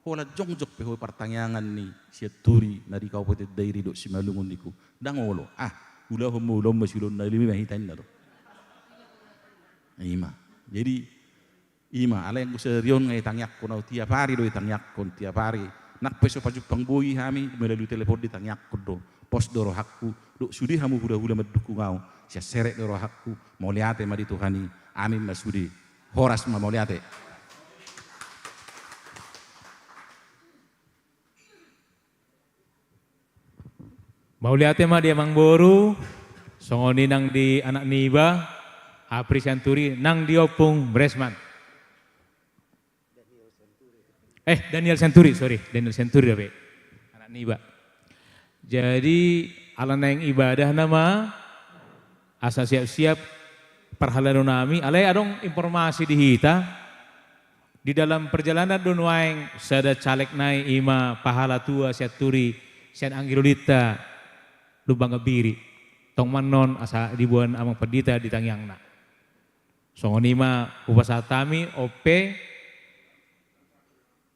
Holan jongjong pe ho partangiangan ni sianturi na di Kabupaten Dairi dohot Simalungun ningku. Ndang olo. Ah, ulahon ma, ulaon ma siulaon na leleng ma hita ninna do. I ma. Jadi, i ma, alai anggo sadari on nga ditangiangkon au, tiap ari do ditangiangkon, tiap ari Nang pe so pajumpang boi hami, melalui telepon ditangiangkon do. Pos do rohangku, dok sude hamu hulahula mandukung au. Sian serep do rohangku, mauliate ma di Tuhan i, amin ma sude. Horas ma, mauliate. Mauliate ma di amangboru, songon i nang di anak niba, Apri Sianturi, nang di ompung Bresman. Eh, Daniel Sianturi, sorry, Daniel Sianturi dope. Anak niba. Jadi, ala naeng ibadah nama, asa siap-siap parhalado nami, alai adong informasi di hita, di dalam perjalanan do nuaeng sada caleg nai, i ma pahalatua Sianturi, sian anggi dolinta Lumban Gambiri. Tong ma annon asa diboan amang pandita di tangiangna. Songon i ma hupasahat hami, on pe,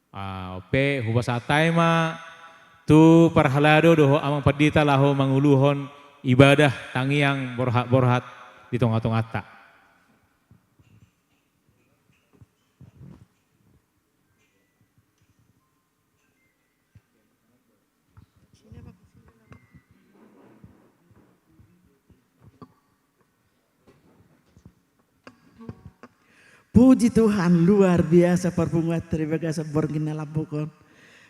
ah, on pe hupasahat hami ma tu parhalado dohot amang pandita laho manguluhon ibadah tangiang borhat-borhat di tonga-tonganta. Puji Tuhan, luar biasa parpunguanta di bagasan borngin na lambok on.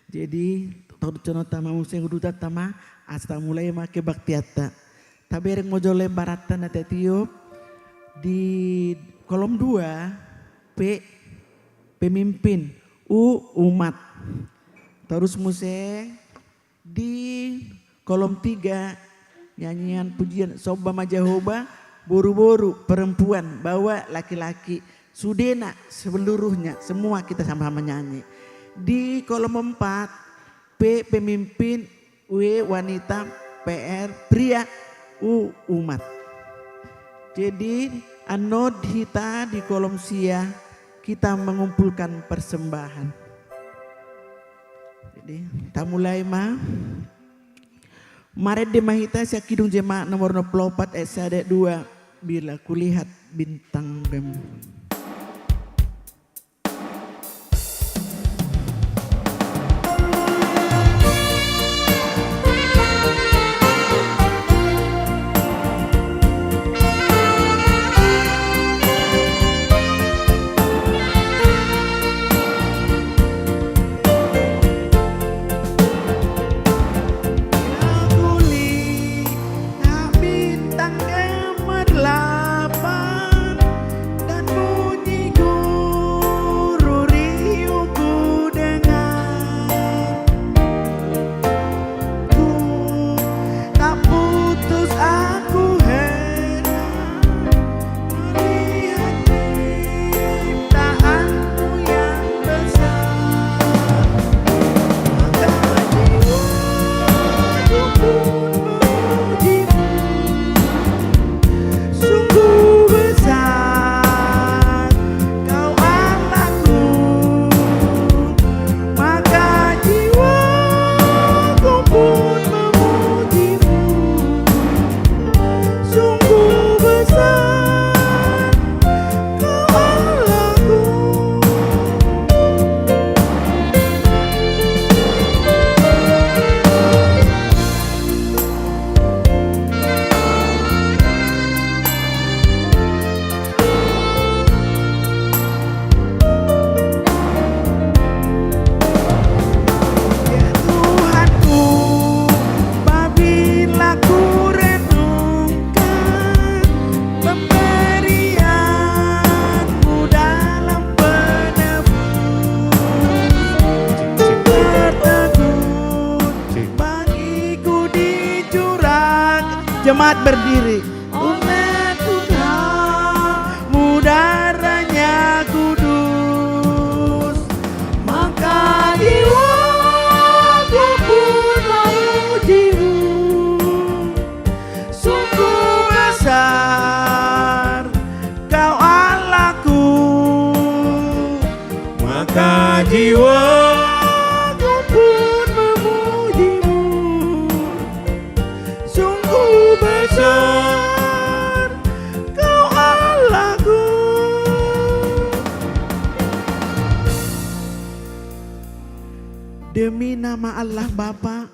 Jadi, taruhon hita ma muse udutanta ma, asa tamulai ma kebaktianta. Tabereng ma jolo lembaranta na tatiop di kolom dua, P, pemimpin, U, umat. Torus muse di kolom tiga, nyanyian pujian, somba ma Jahowa, boru-boru, perempuan, bawa, laki-laki, sudena, seluruhnya, semua kita sama-sama nyanyi. Di kolom empat, P, pemimpin, W, wanita, P R, pria, U, umat. Jadi, annon hita di kolom sia, kita mengumpulkan persembahan. Jadi, tamulai ma. Marende ma hita sian Kidung Jemaat nomor onom pulu opat ayat sada dua, Bila Kulihat Bintangmu. Bintang gemerlapan dan bunyi gururiu ku dengar. Ku tak putus aku heran melihat ciptaanmu yang besar. Maka jiwaku pun memujimu. Sungguh besar Kau Allahku, maka jiwaku pun memujimu. Sungguh besar Kau Allahku. Ya Tuhanku, apabila ku renungkan pemberianmu dalam penebus, tertegun bagiku di jurang. Jemaat berdiri. Oleh putramu darahnya kudus, maka jiwaku pun memujimu. Sungguh besar Kau Allahku, maka jiwaku pun memujimu. Sungguh besar Nama Allah Bapa,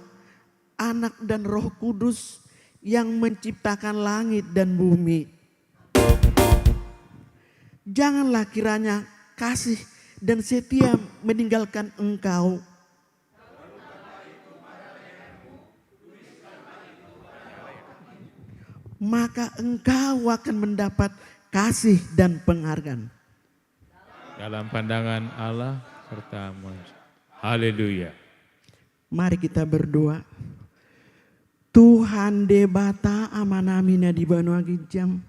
Anak dan Roh Kudus yang menciptakan langit dan bumi. Janganlah kiranya kasih dan setia meninggalkan engkau. Maka engkau akan mendapat kasih dan penghargaan. Dalam pandangan Allah sertamu. Haleluya. Mari kita berdoa. Tuhan Debata Amanami na di banua ginjang,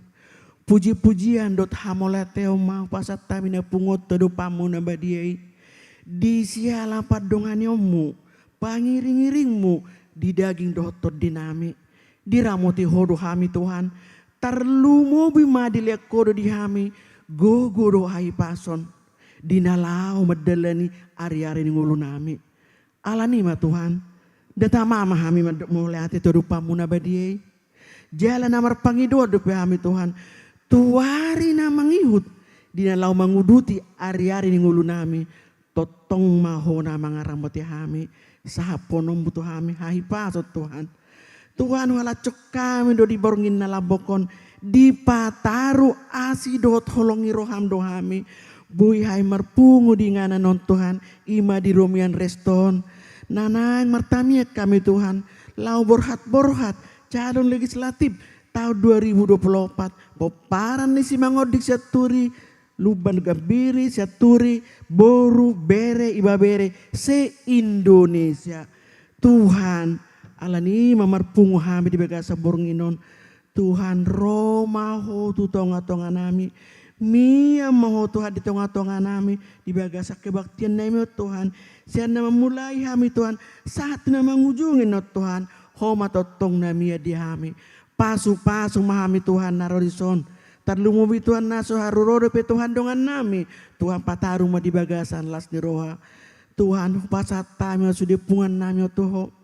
puji-pujian dohot hamauliateon ma hupasahat hami na pungu on tu adopanmu na badia i, di siala pandonganionmu, pangiring-iringmu di daging dohot tondinami. Diramoti Ho do hami Tuhan, tarlumobi ma dilehon Ho do di hami gogo dohot hahipason di na laho mandalani ari-ari ni ngolunami. Alani i ma Tuhan, nda tama ma hami mandok mauliate tu adopanmu na badia i. Jala na marpangidoan dope hami Tuhan, tu ari na mangihut di na laho manguduti ari-ari ni ngolunami, tongtong ma Ho na mangaramoti hami, sahaphononmu tu hami hahipason Tuhan. Tuhan, huhalashon hami do di borngin na lambok on, dipataru asi dohot holong ni roham do hami. Boi hami marpungu di inganan on Tuhan, i ma di romian resto on. Na naeng martamiang hami Tuhan, laho borhat-borhat calon legislatif taon dua ribu dua puluh opat, pomparan ni simangonding sianturi, Lumban Gambiri, sianturi, boru, bere, ibebere, se-Indonesia. Tuhan, alani i ma marpungu hami di bagasan borngin on. Tuhan, ro ma Ho tu tonga-tonganami. Mian ma Ho Tuhan di tonga-tonganami, di bagasan kebaktiannami on Tuhan. Sian na mamulai hami Tuhan, sahat tu na mangujungi on Tuhan. Ho ma tongtong na mian di hami. Pasu-pasu ma hami Tuhan na ro dison. Tarlumobi Tuhan na so haru ro dope Tuhan dongannami. Tuhan, pataru ma di bagasan las ni roha. Tuhan, hupasahat hami ma sude pungannami on tu Ho.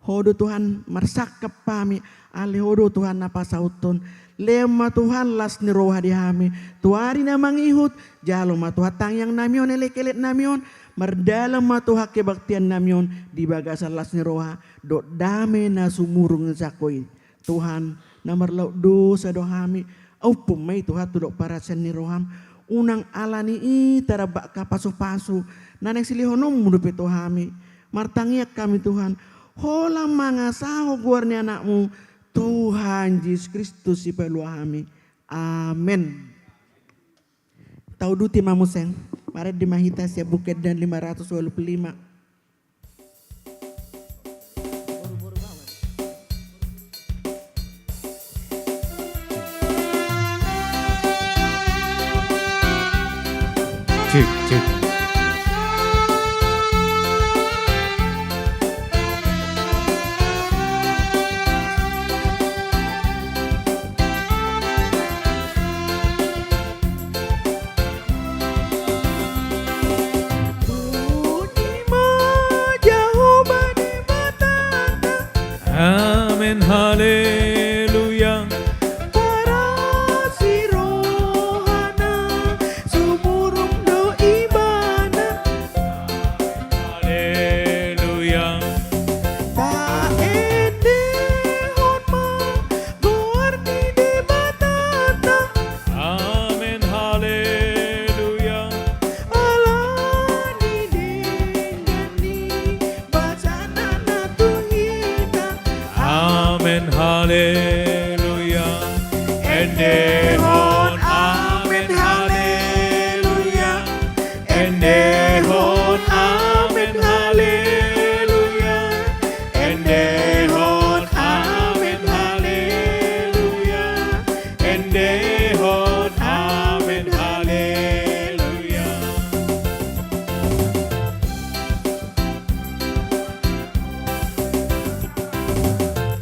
Ho do Tuhan marsangkap hami, alai Ho do Tuhan na pasauthon. Lehon ma Tuhan las ni roha di hami tu ari na mangihut. Jalo ma Tuhan tangiangnami on, elek-eleknami on. Mardalan ma Tuhan kebaktiannami on di bagasan las ni roha dohot dame na sumurung ni sangko i. Tuhan, na marlaok dosa do hami. Umpun ma i Tuhan tu dolok parasian ni roham. Unang alani i tarambak hapasu-pasu na naeng silehononmu dope tu hami. Martangiang hami Tuhan, holan mangasahon goar ni Anakmu, Tuhan Jesus Kristus Sipalua hami. Amen. Tauduti ma muse. Marende ma hita sian Buku Ende lima ratus ualu pulu lima. Cek, cek. Puji ma Jahowa Debatanta. Amen, haleluya. Parasi rohana, sumurung do Ibana. Haleluya. Taendehon ma goar ni Debatanta. Amen, haleluya. Alani denggan ni basana na tu hita. Amen, haleluya. Endehon amen, haleluya. Endehon amen, haleluya. Endehon amen, haleluya. Endehon amen, haleluya.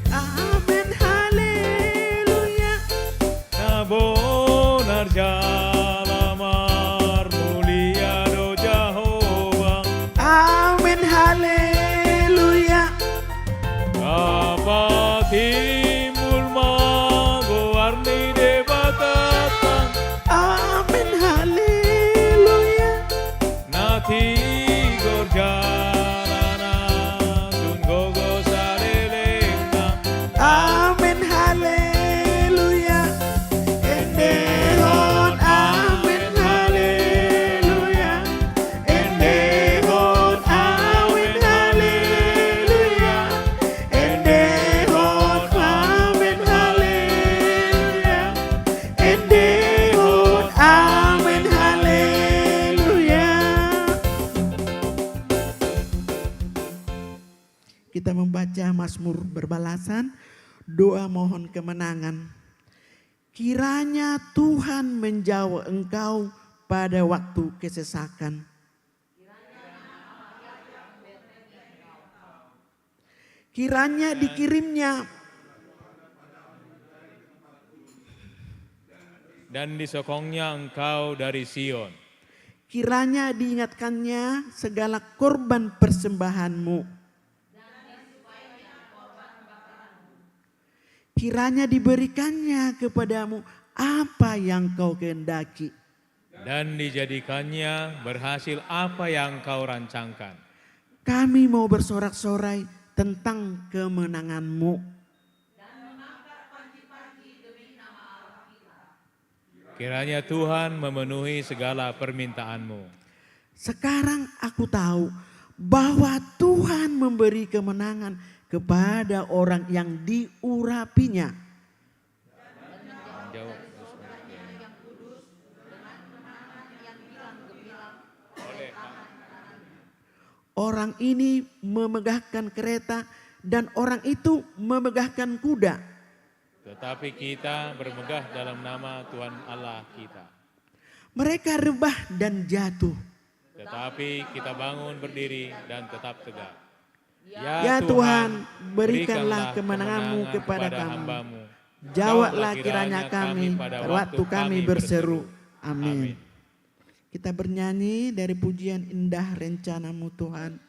Amen, haleluya. Na bonar jala marmulia do Jahowa. Amen, haleluya. Dapot timbul ma goar ni Debatanta. Amen, haleluya. Na tigor jalanna. Mazmur berbalasan, doa mohon kemenangan. Kiranya Tuhan menjawab engkau pada waktu kesesakan. Kiranya dikirimnya dan disokongnya engkau dari Sion. Kiranya diingatkannya segala korban persembahanmu. Kiranya diberikannya kepadamu apa yang kau kehendaki. Dan dijadikannya berhasil apa yang kau rancangkan. Kami mau bersorak-sorai tentang kemenanganmu. Kiranya Tuhan memenuhi segala permintaanmu. Sekarang aku tahu bahwa Tuhan memberi kemenangan kepada orang yang diurapinya. Orang ini memegahkan kereta dan orang itu memegahkan kuda. Tetapi kita bermegah dalam nama Tuhan Allah kita. Mereka rebah dan jatuh. Tetapi kita bangun berdiri dan tetap tegak. Ya Tuhan, berikanlah kemenangan-Mu kepada kami. Jawablah kiranya kami pada waktu kami berseru. Amin. Kita bernyanyi dari pujian Indah Rencana-Mu Tuhan.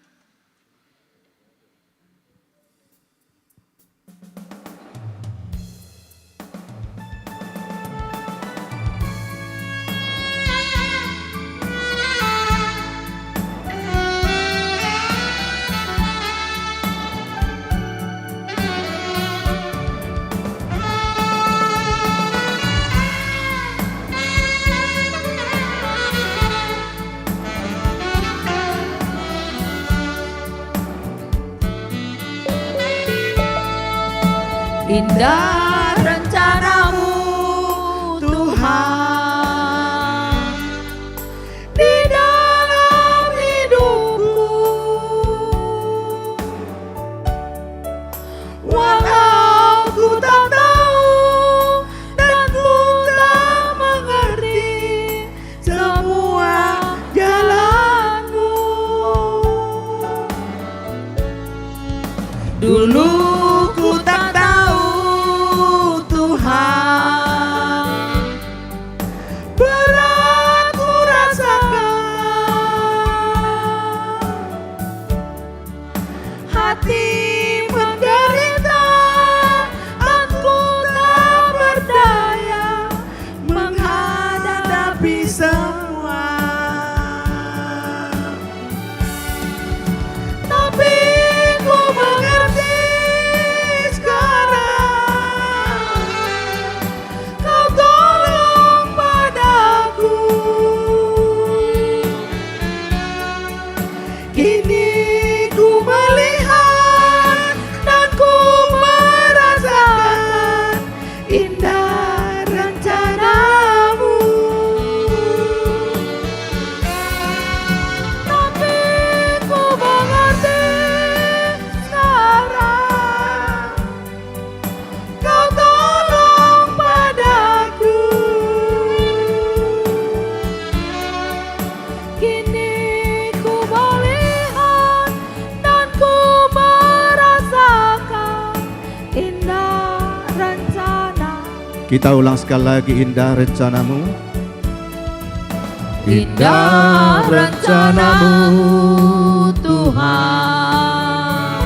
Indah rencana-Mu, Tuhan, di dalam hidupku. Walau ku tak tahu dan ku tak mengerti semua jalan-Mu. Dulu ku tak tahu, Tuhan, berat ku rasakan. Hati menderita, aku tak berdaya menghadapi semua. Tapi ku mengerti sekarang, Kau tolong padaku. Kini ku melihat dan ku merasakan indah rencana-Mu. Tapi ku mengerti sekarang, Kau tolong padaku. Kini ku melihat dan ku merasakan indah rencana. Kita ulang sekali lagi, indah rencana-Mu. Indah rencana-Mu, Tuhan,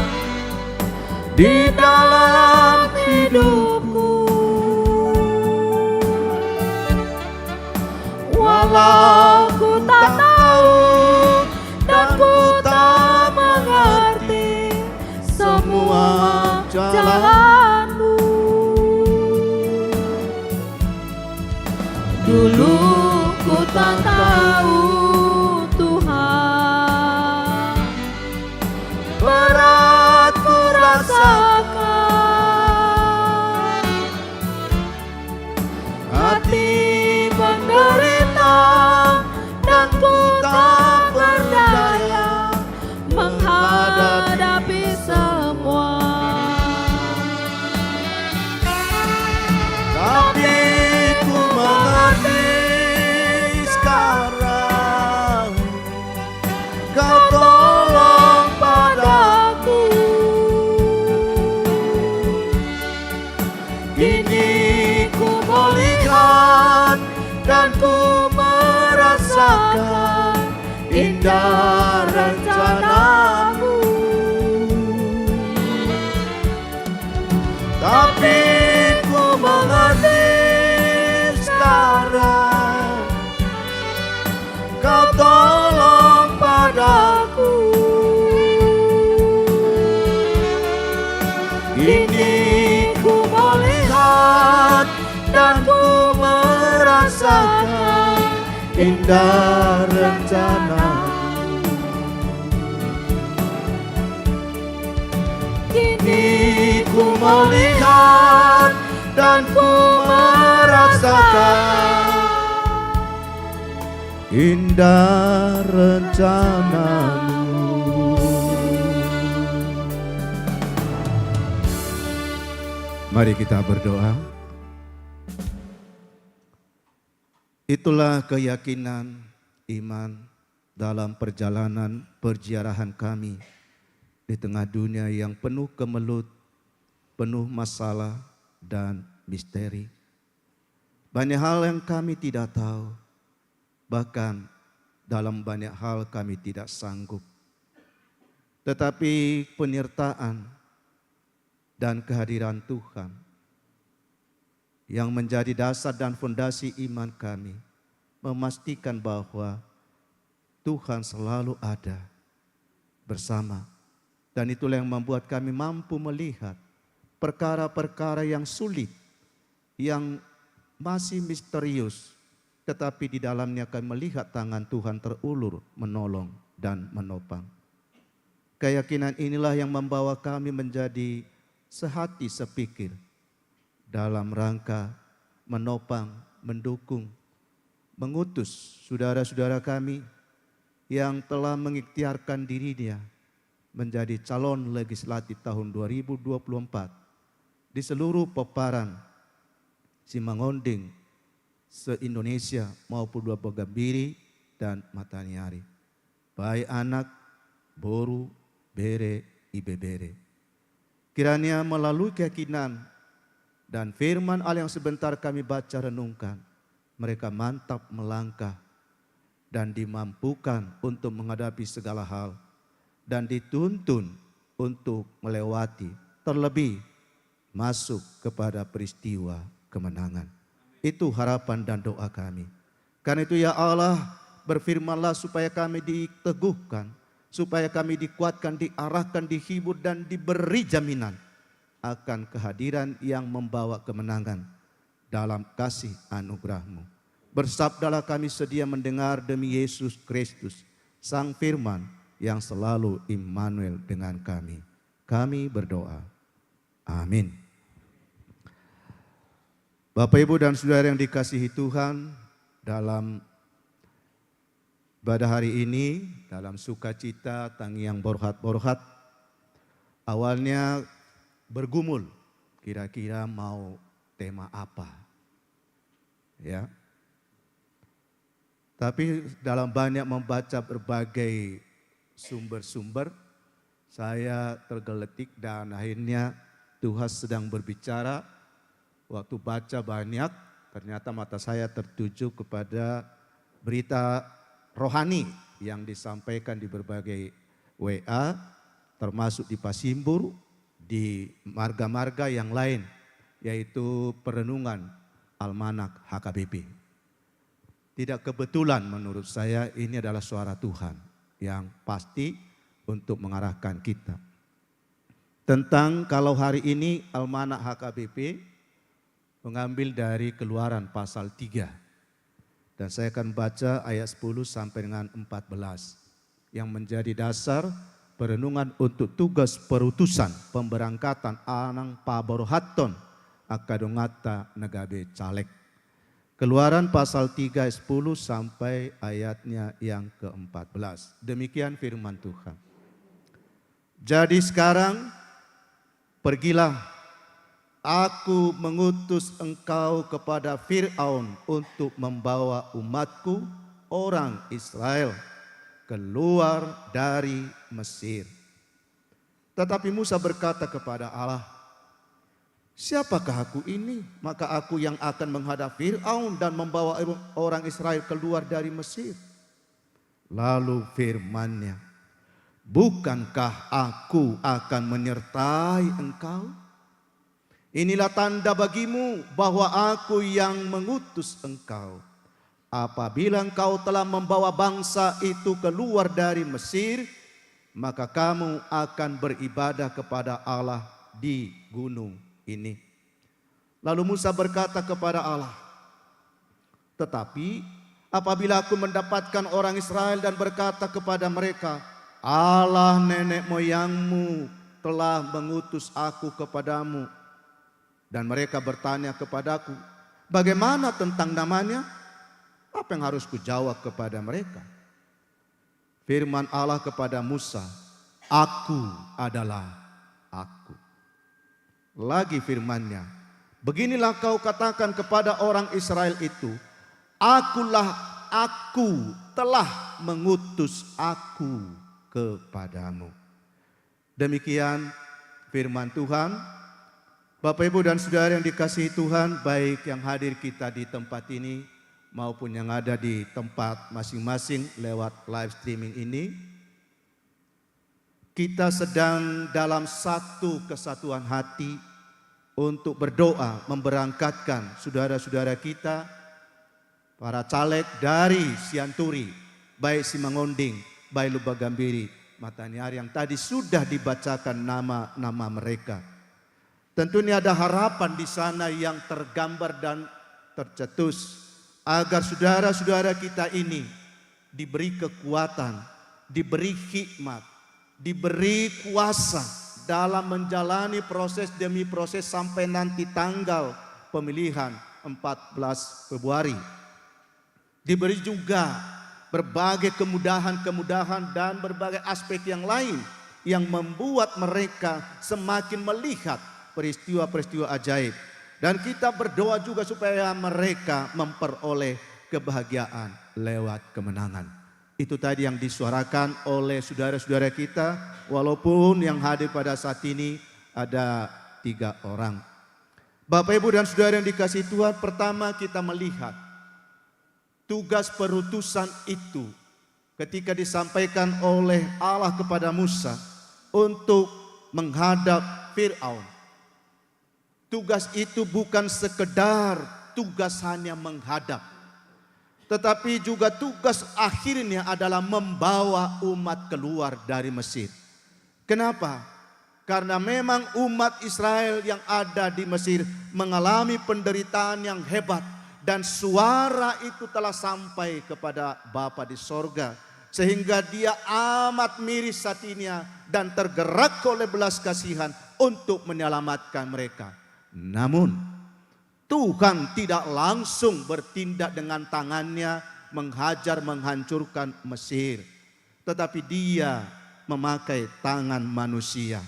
di dalam hidupku. Walau ku tak tahu dan ku tak mengerti semua jalan-Mu. Dulu ku tak tahu, Tuhan, berat ku rasakan. Hati menderita dan ku tak berdaya menghadapi semua. Ku merasakan indah rencanamu. Tapi ku mengerti sekarang, kau tolong padaku. Kini ku melihat dan ku merasakan indah rencanamu. Kini ku melihat dan ku merasakan indah rencanamu. Mari kita berdoa. Itulah keyakinan iman dalam perjalanan perziarahan kami di tengah dunia yang penuh kemelut, penuh masalah dan misteri. Banyak hal yang kami tidak tahu, bahkan dalam banyak hal kami tidak sanggup. Tetapi penyertaan dan kehadiran Tuhan yang menjadi dasar dan fondasi iman kami, memastikan bahwa Tuhan selalu ada bersama. Dan itulah yang membuat kami mampu melihat perkara-perkara yang sulit, yang masih misterius, tetapi di dalamnya kami melihat tangan Tuhan terulur, menolong, dan menopang. Keyakinan inilah yang membawa kami menjadi sehati sepikir dalam rangka menopang, mendukung, mengutus saudara-saudara kami yang telah mengikhtiarkan dirinya menjadi calon legislatif tahun dua ribu dua puluh empat di seluruh pomparan Simangonding se-Indonesia maupun Luat Gambiri dan Mataniari. Baik anak, boru, bere, ibebere. Kiranya melalui keyakinan dan firman Allah yang sebentar kami baca renungkan, mereka mantap melangkah dan dimampukan untuk menghadapi segala hal dan dituntun untuk melewati, terlebih masuk kepada peristiwa kemenangan. Itu harapan dan doa kami. Karena itu, ya Allah, berfirmanlah supaya kami diteguhkan, supaya kami dikuatkan, diarahkan, dihibur, dan diberi jaminan akan kehadiran yang membawa kemenangan dalam kasih anugerah-Mu. Bersabdalah, kami sedia mendengar, demi Yesus Kristus, Sang Firman yang selalu Immanuel dengan kami. Kami berdoa. Amin. Bapak, Ibu, dan Saudara yang dikasihi Tuhan, dalam pada hari ini, dalam sukacita, tangiang borhat-borhat, awalnya bergumul, kira-kira mau tema apa? Ya. Tapi dalam banyak membaca berbagai sumber-sumber, saya tergelitik dan akhirnya Tuhan sedang berbicara. Waktu baca banyak, ternyata mata saya tertuju kepada berita rohani yang disampaikan di berbagai W A, termasuk di Pasimbur, di marga-marga yang lain, yaitu perenungan Almanak H K B P. Tidak kebetulan menurut saya, ini adalah suara Tuhan yang pasti untuk mengarahkan kita. Tentang, kalau hari ini Almanak H K B P mengambil dari Keluaran pasal tiga. Dan saya akan baca ayat sepuluh sampai dengan empat belas yang menjadi dasar perenungan untuk tugas perutusan pemberangkatan anak paborhathon angka donganta na gabe caleg. Keluaran pasal tiga ayat sepuluh sampai ayatnya yang keempat belas. Demikian firman Tuhan. Jadi sekarang, pergilah, Aku mengutus engkau kepada Firaun untuk membawa umatku, orang Israel, keluar dari Mesir. Tetapi Musa berkata kepada Allah, "Siapakah aku ini? Maka aku yang akan menghadap Firaun dan membawa orang Israel keluar dari Mesir." Lalu firman-Nya, "Bukankah Aku akan menyertai engkau? Inilah tanda bagimu bahwa Aku yang mengutus engkau. Apabila engkau telah membawa bangsa itu keluar dari Mesir, maka kamu akan beribadah kepada Allah di gunung ini." Lalu Musa berkata kepada Allah, "Tetapi apabila aku mendapatkan orang Israel dan berkata kepada mereka, 'Allah nenek moyangmu telah mengutus aku kepadamu,' dan mereka bertanya kepadaku, 'Bagaimana tentang namanya?' Apa yang harus kujawab kepada mereka?" Firman Allah kepada Musa, "Aku adalah Aku." Lagi firman-Nya, "Beginilah kau katakan kepada orang Israel itu, 'Akulah Aku telah mengutus Aku kepadamu.'" Demikian firman Tuhan. Bapak, Ibu, dan Saudara yang dikasihi Tuhan, baik yang hadir kita di tempat ini maupun yang ada di tempat masing-masing lewat live streaming ini, kita sedang dalam satu kesatuan hati untuk berdoa memberangkatkan saudara-saudara kita, para caleg dari Sianturi, baik Simangonding, baik Lumban Gambiri, Mataniari, yang tadi sudah dibacakan nama-nama mereka. Tentu ini ada harapan di sana yang tergambar dan tercetus, agar saudara-saudara kita ini diberi kekuatan, diberi hikmat, diberi kuasa dalam menjalani proses demi proses sampai nanti tanggal pemilihan empat belas Februari. Diberi juga berbagai kemudahan-kemudahan dan berbagai aspek yang lain yang membuat mereka semakin melihat peristiwa-peristiwa ajaib. Dan kita berdoa juga supaya mereka memperoleh kebahagiaan lewat kemenangan. Itu tadi yang disuarakan oleh saudara-saudara kita, walaupun yang hadir pada saat ini ada tiga orang. Bapak, Ibu, dan Saudara yang dikasihi Tuhan, pertama kita melihat tugas perutusan itu ketika disampaikan oleh Allah kepada Musa untuk menghadap Firaun. Tugas itu bukan sekedar tugas hanya menghadap, tetapi juga tugas akhirnya adalah membawa umat keluar dari Mesir. Kenapa? Karena memang umat Israel yang ada di Mesir mengalami penderitaan yang hebat, dan suara itu telah sampai kepada Bapa di sorga, sehingga Dia amat miris hatinya dan tergerak oleh belas kasihan untuk menyelamatkan mereka. Namun, Tuhan tidak langsung bertindak dengan tangan-Nya menghajar, menghancurkan Mesir, tetapi Dia memakai tangan manusia.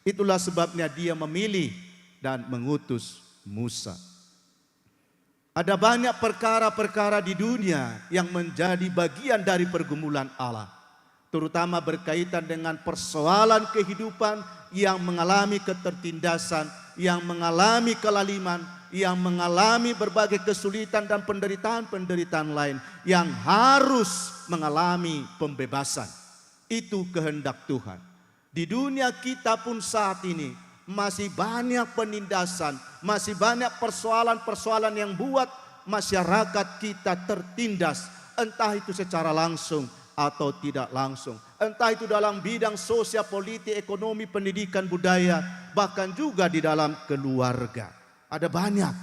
Itulah sebabnya Dia memilih dan mengutus Musa. Ada banyak perkara-perkara di dunia yang menjadi bagian dari pergumulan Allah, terutama berkaitan dengan persoalan kehidupan yang mengalami ketertindasan, yang mengalami kelaliman, yang mengalami berbagai kesulitan dan penderitaan-penderitaan lain, yang harus mengalami pembebasan. Itu kehendak Tuhan. Di dunia kita pun saat ini masih banyak penindasan, masih banyak persoalan-persoalan yang buat masyarakat kita tertindas, entah itu secara langsung atau tidak langsung, entah itu dalam bidang sosial, politik, ekonomi, pendidikan, budaya, bahkan juga di dalam keluarga. Ada banyak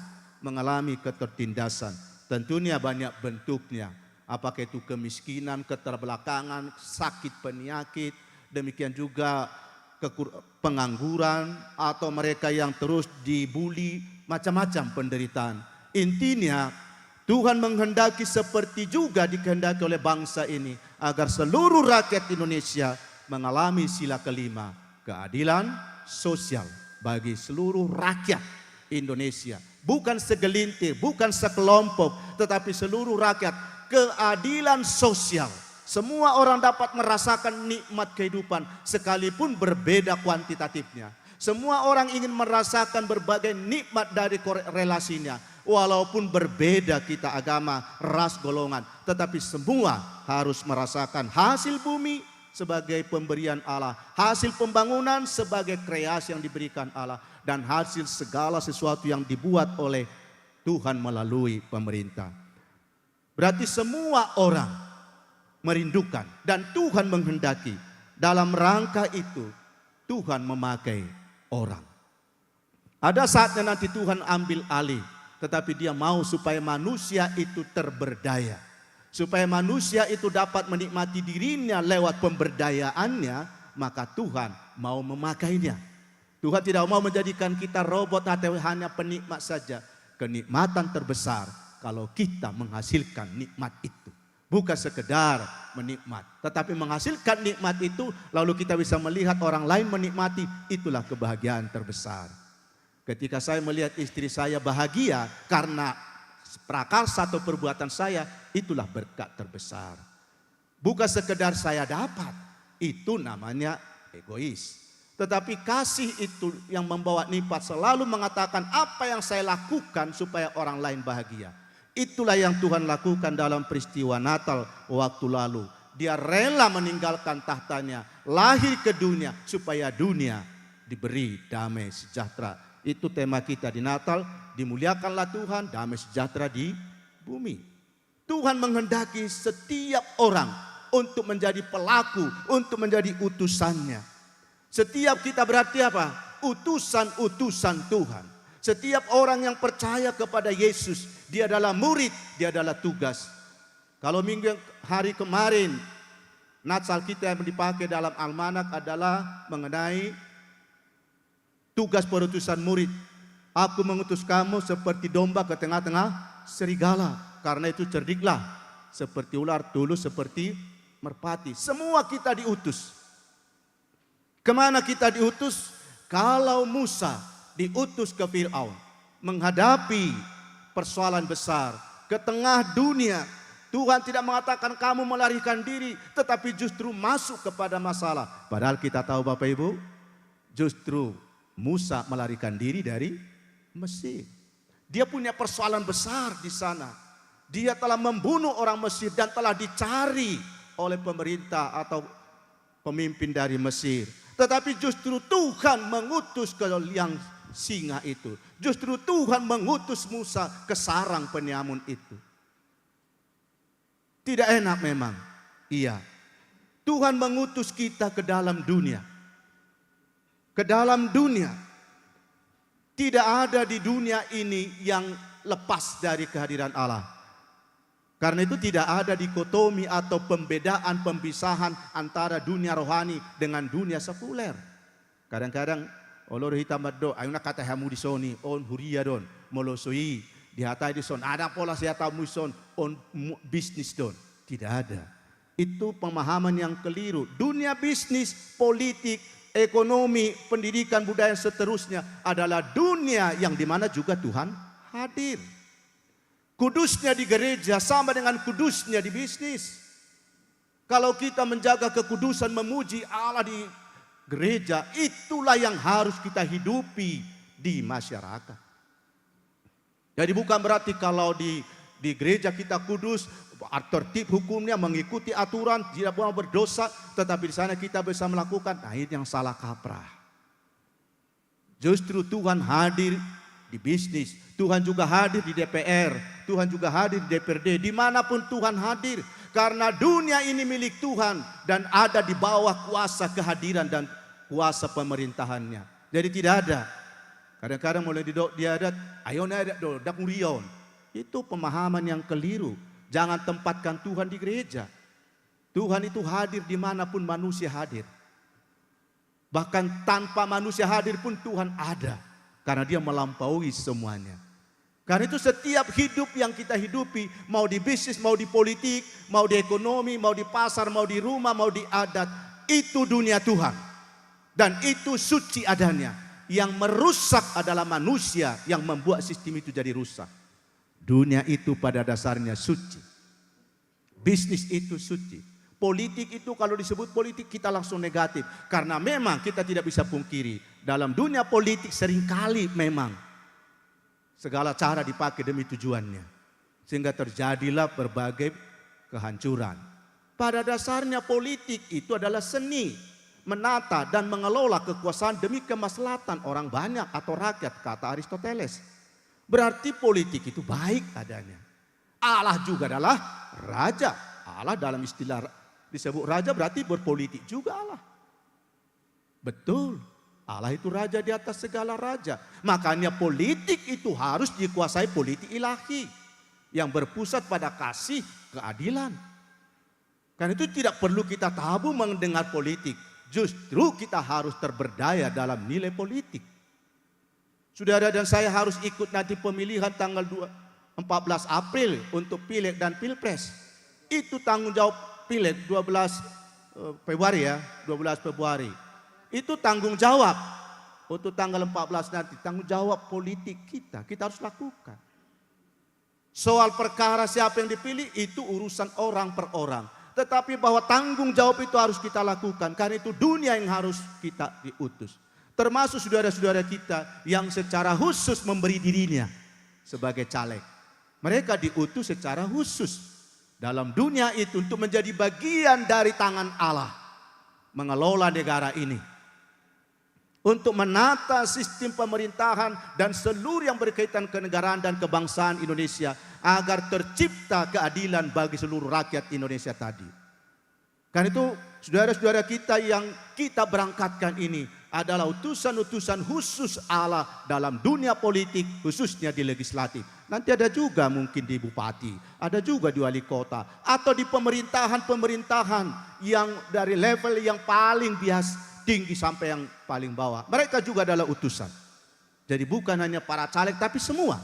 mengalami ketertindasan. Tentunya banyak bentuknya. Apakah itu kemiskinan, keterbelakangan, sakit penyakit, demikian juga kekur-, pengangguran, atau mereka yang terus dibully, macam-macam penderitaan. Intinya, Tuhan menghendaki seperti juga dikehendaki oleh bangsa ini, agar seluruh rakyat Indonesia mengalami sila kelima, keadilan sosial bagi seluruh rakyat Indonesia. Bukan segelintir, bukan sekelompok, tetapi seluruh rakyat. Keadilan sosial. Semua orang dapat merasakan nikmat kehidupan, sekalipun berbeda kuantitatifnya. Semua orang ingin merasakan berbagai nikmat dari kore-, relasinya. Walaupun berbeda kita agama, ras, golongan, tetapi semua harus merasakan hasil bumi sebagai pemberian Allah, hasil pembangunan sebagai kreasi yang diberikan Allah, dan hasil segala sesuatu yang dibuat oleh Tuhan melalui pemerintah. Berarti semua orang merindukan dan Tuhan menghendaki. Dalam rangka itu, Tuhan memakai orang. Ada saatnya nanti Tuhan ambil alih, tetapi Dia mau supaya manusia itu terberdaya. Supaya manusia itu dapat menikmati dirinya lewat pemberdayaannya, maka Tuhan mau memakainya. Tuhan tidak mau menjadikan kita robot atau hanya penikmat saja. Kenikmatan terbesar kalau kita menghasilkan nikmat itu. Bukan sekedar menikmat, tetapi menghasilkan nikmat itu, lalu kita bisa melihat orang lain menikmati, itulah kebahagiaan terbesar. Ketika saya melihat istri saya bahagia karena prakarsa atau perbuatan saya, itulah berkat terbesar. Bukan sekedar saya dapat, itu namanya egois. Tetapi kasih itu yang membawa nifat, selalu mengatakan apa yang saya lakukan supaya orang lain bahagia. Itulah yang Tuhan lakukan dalam peristiwa Natal waktu lalu. Dia rela meninggalkan tahtanya, lahir ke dunia supaya dunia diberi damai sejahtera. Itu tema kita di Natal, dimuliakanlah Tuhan, damai sejahtera di bumi. Tuhan menghendaki setiap orang untuk menjadi pelaku, untuk menjadi utusannya. Setiap kita berarti apa? Utusan-utusan Tuhan. Setiap orang yang percaya kepada Yesus, dia adalah murid, dia adalah tugas. Kalau minggu yang hari kemarin, nats Alkitab yang dipakai dalam almanak adalah mengenai tugas perutusan murid. Aku mengutus kamu seperti domba ke tengah-tengah serigala. Karena itu cerdiklah seperti ular, tulus seperti merpati. Semua kita diutus. Kemana kita diutus? Kalau Musa diutus ke Firaun menghadapi persoalan besar ke tengah dunia, Tuhan tidak mengatakan kamu melarikan diri, tetapi justru masuk kepada masalah. Padahal kita tahu, Bapak Ibu, justru Musa melarikan diri dari Mesir. Dia punya persoalan besar di sana. Dia telah membunuh orang Mesir dan telah dicari oleh pemerintah atau pemimpin dari Mesir. Tetapi justru Tuhan mengutus ke liang singa itu. Justru Tuhan mengutus Musa ke sarang penyamun itu. Tidak enak memang. Iya. Tuhan mengutus kita ke dalam dunia. Ke dalam dunia. Tidak ada di dunia ini yang lepas dari kehadiran Allah. Karena itu tidak ada dikotomi atau pembedaan, pembisahan antara dunia rohani dengan dunia sekuler. Kadang-kadang olo do hita mandok, ai unang hatai hamu dison i, on huria do on, molo so i dihatai dison, adong pola sihataonmu dison, on mu-, bisnis do on. Tidak ada. Itu pemahaman yang keliru. Dunia bisnis, politik, ekonomi, pendidikan, budaya, seterusnya adalah dunia yang dimana juga Tuhan hadir. Kudusnya di gereja sama dengan kudusnya di bisnis. Kalau kita menjaga kekudusan, memuji Allah di gereja, itulah yang harus kita hidupi di masyarakat. Jadi bukan berarti kalau di, di gereja kita kudus, tertib hukumnya, mengikuti aturan, tidak mau berdosa, tetapi di sana kita bisa melakukan, nah, ini yang salah kaprah. Justru Tuhan hadir di bisnis, Tuhan juga hadir di D P R, Tuhan juga hadir di D P R D, dimanapun Tuhan hadir. Karena dunia ini milik Tuhan dan ada di bawah kuasa kehadiran dan kuasa pemerintahannya. Jadi tidak ada. Kadang-kadang molo didok di adat, ai on adat do, ndang huria on. Itu pemahaman yang keliru. Jangan tempatkan Tuhan di gereja. Tuhan itu hadir dimanapun manusia hadir. Bahkan tanpa manusia hadir pun Tuhan ada. Karena Dia melampaui semuanya. Karena itu setiap hidup yang kita hidupi, mau di bisnis, mau di politik, mau di ekonomi, mau di pasar, mau di rumah, mau di adat, itu dunia Tuhan. Dan itu suci adanya. Yang merusak adalah manusia yang membuat sistem itu jadi rusak. Dunia itu pada dasarnya suci. Bisnis itu suci. Politik itu kalau disebut politik kita langsung negatif. Karena memang kita tidak bisa pungkiri, dalam dunia politik seringkali memang segala cara dipakai demi tujuannya. Sehingga terjadilah berbagai kehancuran. Pada dasarnya politik itu adalah seni menata dan mengelola kekuasaan demi kemaslahatan orang banyak atau rakyat, kata Aristoteles. Berarti politik itu baik adanya. Allah juga adalah raja. Allah dalam istilah ra-, disebut raja berarti berpolitik juga Allah. Betul. Allah itu raja di atas segala raja. Makanya politik itu harus dikuasai politik ilahi yang berpusat pada kasih, keadilan. Karena itu tidak perlu kita tabu mendengar politik. Justru kita harus terberdaya dalam nilai politik. Saudara dan saya harus ikut nanti pemilihan tanggal dua, empat belas April untuk pileg dan pilpres. Itu tanggung jawab pileg dua belas, eh, Februari ya, dua belas Februari. Itu tanggung jawab untuk tanggal empat belas nanti, tanggung jawab politik kita. Kita harus lakukan. Soal perkara siapa yang dipilih, itu urusan orang per orang. Tetapi bahwa tanggung jawab itu harus kita lakukan, karena itu dunia yang harus kita diutus. Termasuk saudara-saudara kita yang secara khusus memberi dirinya sebagai caleg. Mereka diutus secara khusus dalam dunia itu untuk menjadi bagian dari tangan Allah mengelola negara ini, untuk menata sistem pemerintahan dan seluruh yang berkaitan kenegaraan dan kebangsaan Indonesia, agar tercipta keadilan bagi seluruh rakyat Indonesia tadi. Karena itu, saudara-saudara kita yang kita berangkatkan ini adalah utusan-utusan khusus Allah dalam dunia politik, khususnya di legislatif. Nanti ada juga mungkin di bupati, ada juga di wali kota, atau di pemerintahan-pemerintahan yang dari level yang paling bias, tinggi sampai yang paling bawah. Mereka juga adalah utusan. Jadi bukan hanya para caleg, tapi semua.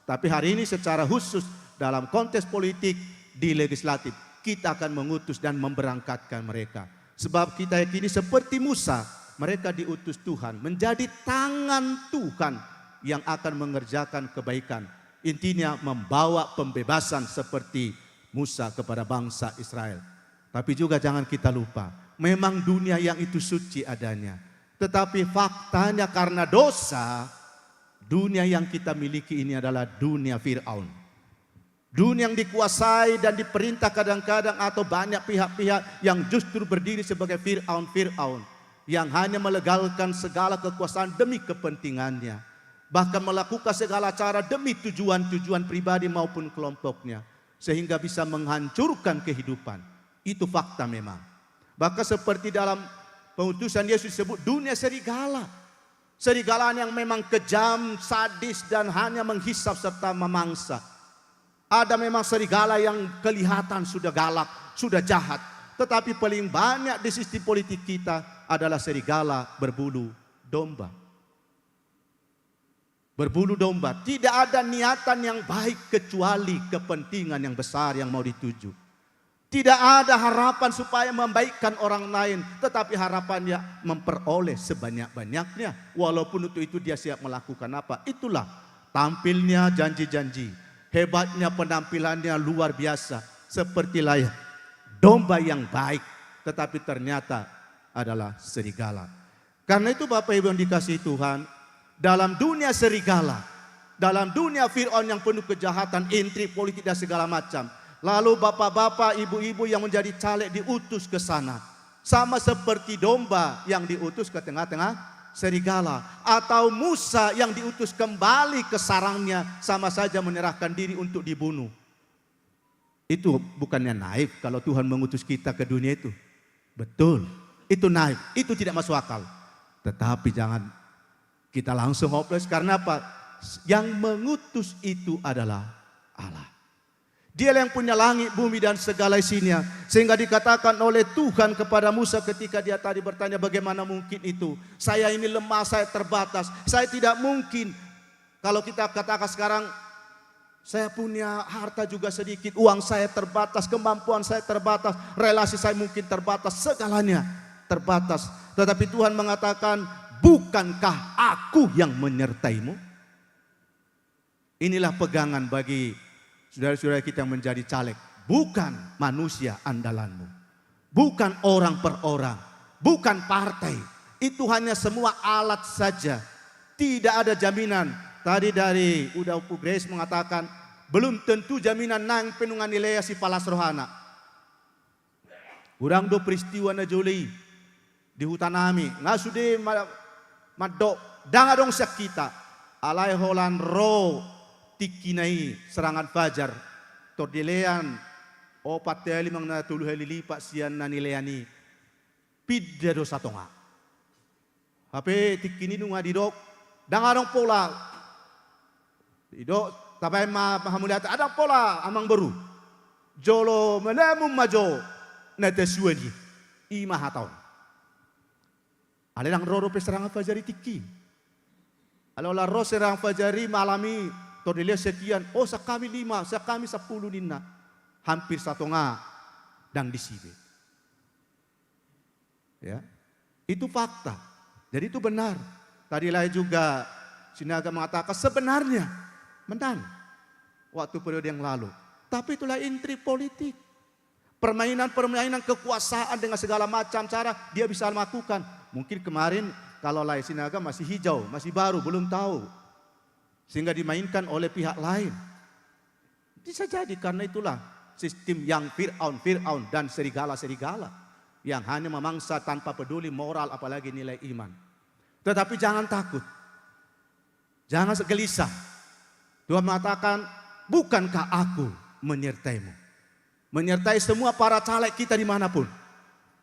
Tapi hari ini secara khusus dalam konteks politik di legislatif, kita akan mengutus dan memberangkatkan mereka. Sebab kita yakini seperti Musa, mereka diutus Tuhan menjadi tangan Tuhan yang akan mengerjakan kebaikan. Intinya membawa pembebasan seperti Musa kepada bangsa Israel. Tapi juga jangan kita lupa, memang dunia yang itu suci adanya. Tetapi faktanya karena dosa, dunia yang kita miliki ini adalah dunia Firaun. Dunia yang dikuasai dan diperintah kadang-kadang atau banyak pihak-pihak yang justru berdiri sebagai Firaun-Firaun yang hanya melegalkan segala kekuasaan demi kepentingannya, bahkan melakukan segala cara demi tujuan-tujuan pribadi maupun kelompoknya, sehingga bisa menghancurkan kehidupan. Itu fakta memang. Bahkan seperti dalam pengutusan Yesus disebut dunia serigala. Serigala yang memang kejam, sadis, dan hanya menghisap serta memangsa. Ada memang serigala yang kelihatan sudah galak, sudah jahat. Tetapi paling banyak di sistem politik kita adalah serigala berbulu domba. Berbulu domba. Tidak ada niatan yang baik kecuali kepentingan yang besar yang mau dituju. Tidak ada harapan supaya membaikkan orang lain, tetapi harapannya memperoleh sebanyak-banyaknya, walaupun untuk itu dia siap melakukan apa. Itulah tampilnya janji-janji, hebatnya penampilannya luar biasa, seperti layaknya domba yang baik, tetapi ternyata adalah serigala. Karena itu, Bapak Ibu yang dikasihi Tuhan, dalam dunia serigala, dalam dunia Firaun yang penuh kejahatan, intrik politik, dan segala macam, lalu bapak-bapak, ibu-ibu yang menjadi caleg diutus ke sana, sama seperti domba yang diutus ke tengah-tengah serigala, atau Musa yang diutus kembali ke sarangnya, sama saja menyerahkan diri untuk dibunuh. Itu bukannya naif kalau Tuhan mengutus kita ke dunia itu? Betul, itu naif, itu tidak masuk akal. Tetapi jangan kita langsung hopeless, karena apa? Yang mengutus itu adalah Allah. Dialah yang punya langit, bumi, dan segala isinya. Sehingga dikatakan oleh Tuhan kepada Musa ketika dia tadi bertanya, "Bagaimana mungkin itu? Saya ini lemah, saya terbatas. Saya tidak mungkin." Kalau kita katakan sekarang, "Saya punya harta juga sedikit, uang saya terbatas, kemampuan saya terbatas, relasi saya mungkin terbatas, segalanya terbatas." Tetapi Tuhan mengatakan, "Bukankah Aku yang menyertaimu?" Inilah pegangan bagi saudara-saudara kita yang menjadi caleg. Bukan manusia andalanmu. Bukan orang per orang, bukan partai. Itu hanya semua alat saja. Tidak ada jaminan. Tadi dari udah Ompu Grace mengatakan, belum tentu jaminan nang pe nunga nilea sipalas rohana. Godang do peristiwa na jolo i di huta nami, nga sude ma-, mandok, ndang adong sian hita. Alai holan ro tingkina i serangan fajar, tor dilean opat hali manang na tolu hali lipat sian na nilean i. Pinda do satonga. Hape tingki i nunga didok, ndang adong pola. Didok, tabaen ma hamuliate, ndang pola amang boru. Jolo manamun ma jo na tasuan i. I ma hata on. Alai ndang ro dope serangan fajar i tingki. Alai holan ro serangan fajar i malam i, tor dilehon sekian, oh, sian hami lima, sian hami sampulu ninna. Hampir satonga ndang disi be. Ya. Itu fakta. Jadi itu benar. Tadi lae juga Sinaga mengatakan sebenarnya menang waktu periode yang lalu. Tapi itulah intrik politik. Permainan-permainan kekuasaan dengan segala macam cara dia bisa lakukan. Mungkin kemarin kalau lae Sinaga masih hijau, masih baru, belum tahu. Sehingga dimainkan oleh pihak lain. Bisa jadi karena itulah sistem yang Fir'aun, Fir'aun dan serigala-serigala yang hanya memangsa tanpa peduli moral apalagi nilai iman. Tetapi jangan takut. Jangan gelisah. Tuhan mengatakan, bukankah aku menyertaimu? Menyertai semua para caleg kita dimanapun.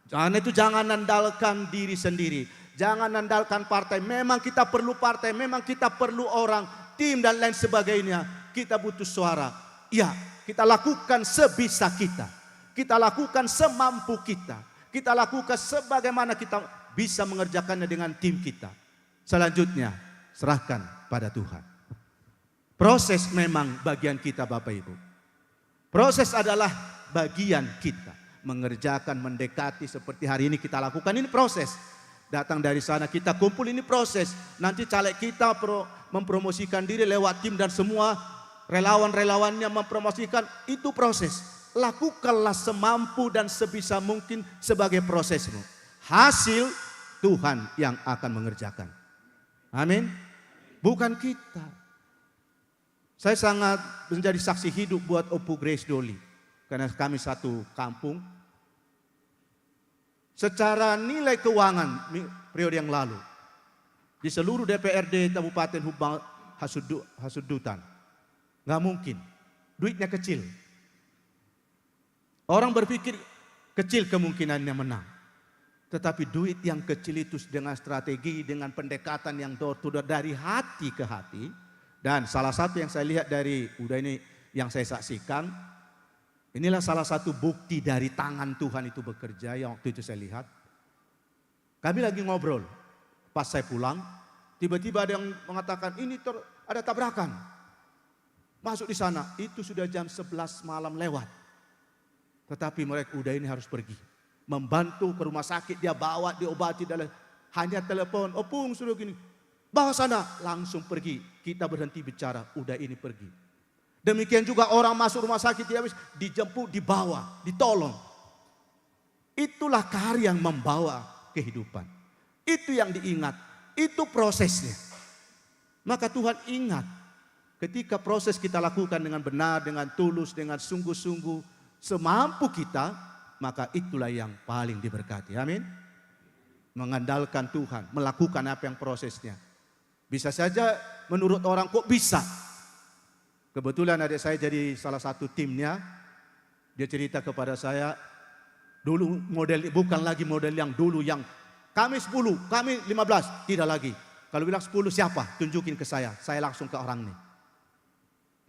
Karena itu jangan andalkan diri sendiri. Jangan andalkan partai. Memang kita perlu partai, memang kita perlu orang, tim dan lain sebagainya. Kita butuh suara. Ya, kita lakukan sebisa kita. Kita lakukan semampu kita. Kita lakukan sebagaimana kita bisa mengerjakannya dengan tim kita. Selanjutnya, serahkan pada Tuhan. Proses memang bagian kita, Bapak Ibu. Proses adalah bagian kita. Mengerjakan, mendekati seperti hari ini kita lakukan, ini proses. Datang dari sana, kita kumpul, ini proses. Nanti caleg kita pro-, mempromosikan diri lewat tim dan semua relawan-relawannya mempromosikan, itu proses. Lakukanlah semampu dan sebisa mungkin sebagai prosesmu. Hasil Tuhan yang akan mengerjakan. Amin. Bukan kita. Saya sangat menjadi saksi hidup buat Ompu Grace Doli. Karena kami satu kampung. Secara nilai keuangan mi-, periode yang lalu, di seluruh D P R D Kabupaten Humbang Hasundu-, Hasundutan. Nggak mungkin. Duitnya kecil. Orang berpikir kecil kemungkinannya menang. Tetapi duit yang kecil itu dengan strategi, dengan pendekatan yang door to door dari hati ke hati. Dan salah satu yang saya lihat dari, udah ini yang saya saksikan, inilah salah satu bukti dari tangan Tuhan itu bekerja yang waktu itu saya lihat. Kami lagi ngobrol. Pas saya pulang, tiba-tiba ada yang mengatakan, "Ini ter-, ada tabrakan." Masuk di sana, itu sudah jam sebelas malam lewat. Tetapi mereka, "Uda ini harus pergi." Membantu ke rumah sakit, dia bawa, diobati, dan lain. Hanya telepon, "Opung, sudah gini." "Bawa sana." Langsung pergi. Kita berhenti bicara, Uda ini pergi. Demikian juga orang masuk rumah sakit, dia habis dijemput, dibawa, ditolong. Itulah karya yang membawa kehidupan. Itu yang diingat. Itu prosesnya. Maka Tuhan ingat, ketika proses kita lakukan dengan benar, dengan tulus, dengan sungguh-sungguh, semampu kita, maka itulah yang paling diberkati. Amin. Mengandalkan Tuhan, melakukan apa yang prosesnya. Bisa saja menurut orang, "Kok bisa?" Kebetulan adik saya jadi salah satu timnya. Dia cerita kepada saya, dulu model, bukan lagi model yang dulu, yang kami sepuluh, kami lima belas, tidak lagi. Kalau bilang sepuluh, "Siapa? Tunjukin ke saya." Saya langsung ke orang ini.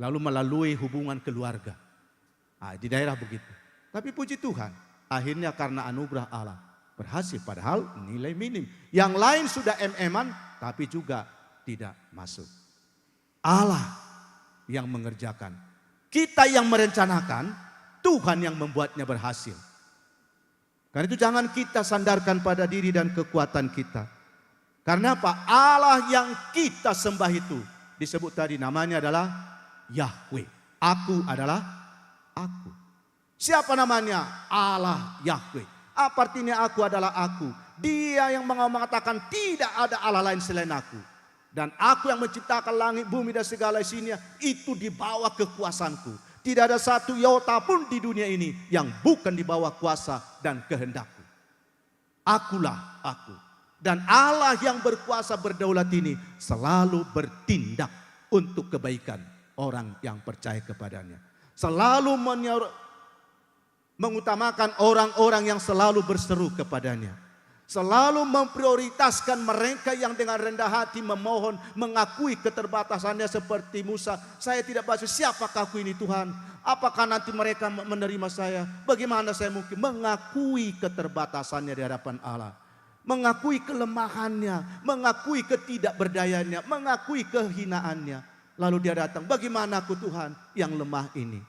Lalu melalui hubungan keluarga. Ah, di daerah begitu. Tapi puji Tuhan, akhirnya karena anugerah Allah, berhasil, padahal nilai minim. Yang lain sudah em-eman, tapi juga tidak masuk. Allah yang mengerjakan. Kita yang merencanakan, Tuhan yang membuatnya berhasil. Karena itu jangan kita sandarkan pada diri dan kekuatan kita. Karena apa? Allah yang kita sembah itu disebut tadi namanya adalah Yahweh. Aku adalah Aku. Siapa namanya? Allah Yahweh. Apa artinya aku adalah aku? Dia yang mengatakan tidak ada Allah lain selain aku. Dan aku yang menciptakan langit, bumi, dan segala isinya, itu di bawah kekuasaanku. Tidak ada satu iota pun di dunia ini yang bukan di bawah kuasa dan kehendakku. Akulah aku. Dan Allah yang berkuasa berdaulat ini selalu bertindak untuk kebaikan orang yang percaya kepadanya. Selalu menyor- mengutamakan orang-orang yang selalu berseru kepadanya. Selalu memprioritaskan mereka yang dengan rendah hati memohon, mengakui keterbatasannya seperti Musa. "Saya tidak berhasil, siapakah aku ini, Tuhan? Apakah nanti mereka me-, menerima saya? Bagaimana saya mungkin?" Mengakui keterbatasannya di hadapan Allah. Mengakui kelemahannya, mengakui ketidakberdayanya, mengakui kehinaannya. Lalu dia datang, "Bagaimana aku, Tuhan, yang lemah ini?"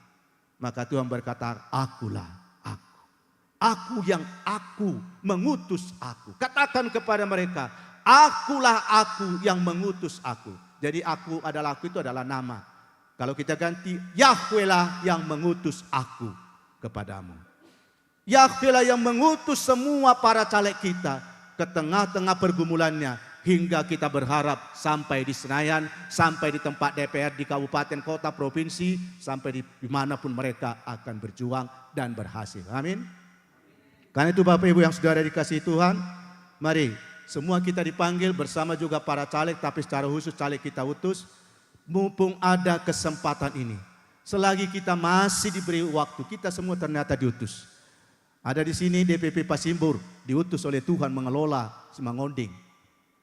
Maka Tuhan berkata, "Akulah aku. Aku yang aku mengutus aku." Katakan kepada mereka, "Akulah aku yang mengutus aku." Jadi aku adalah aku itu adalah nama. Kalau kita ganti, "Yahweh lah yang mengutus aku kepadamu." Yahweh lah yang mengutus semua para caleg kita ke tengah-tengah pergumulannya, hingga kita berharap sampai di Senayan, sampai di tempat D P R, di kabupaten, kota, provinsi, sampai di, di mana pun mereka akan berjuang dan berhasil. Amin. Karena itu, Bapak Ibu yang Saudara dikasihi Tuhan, mari semua kita dipanggil bersama juga para caleg, tapi secara khusus caleg kita utus, mumpung ada kesempatan ini. Selagi kita masih diberi waktu, kita semua ternyata diutus. Ada di sini D P P Pasimbur, diutus oleh Tuhan mengelola Simangonding.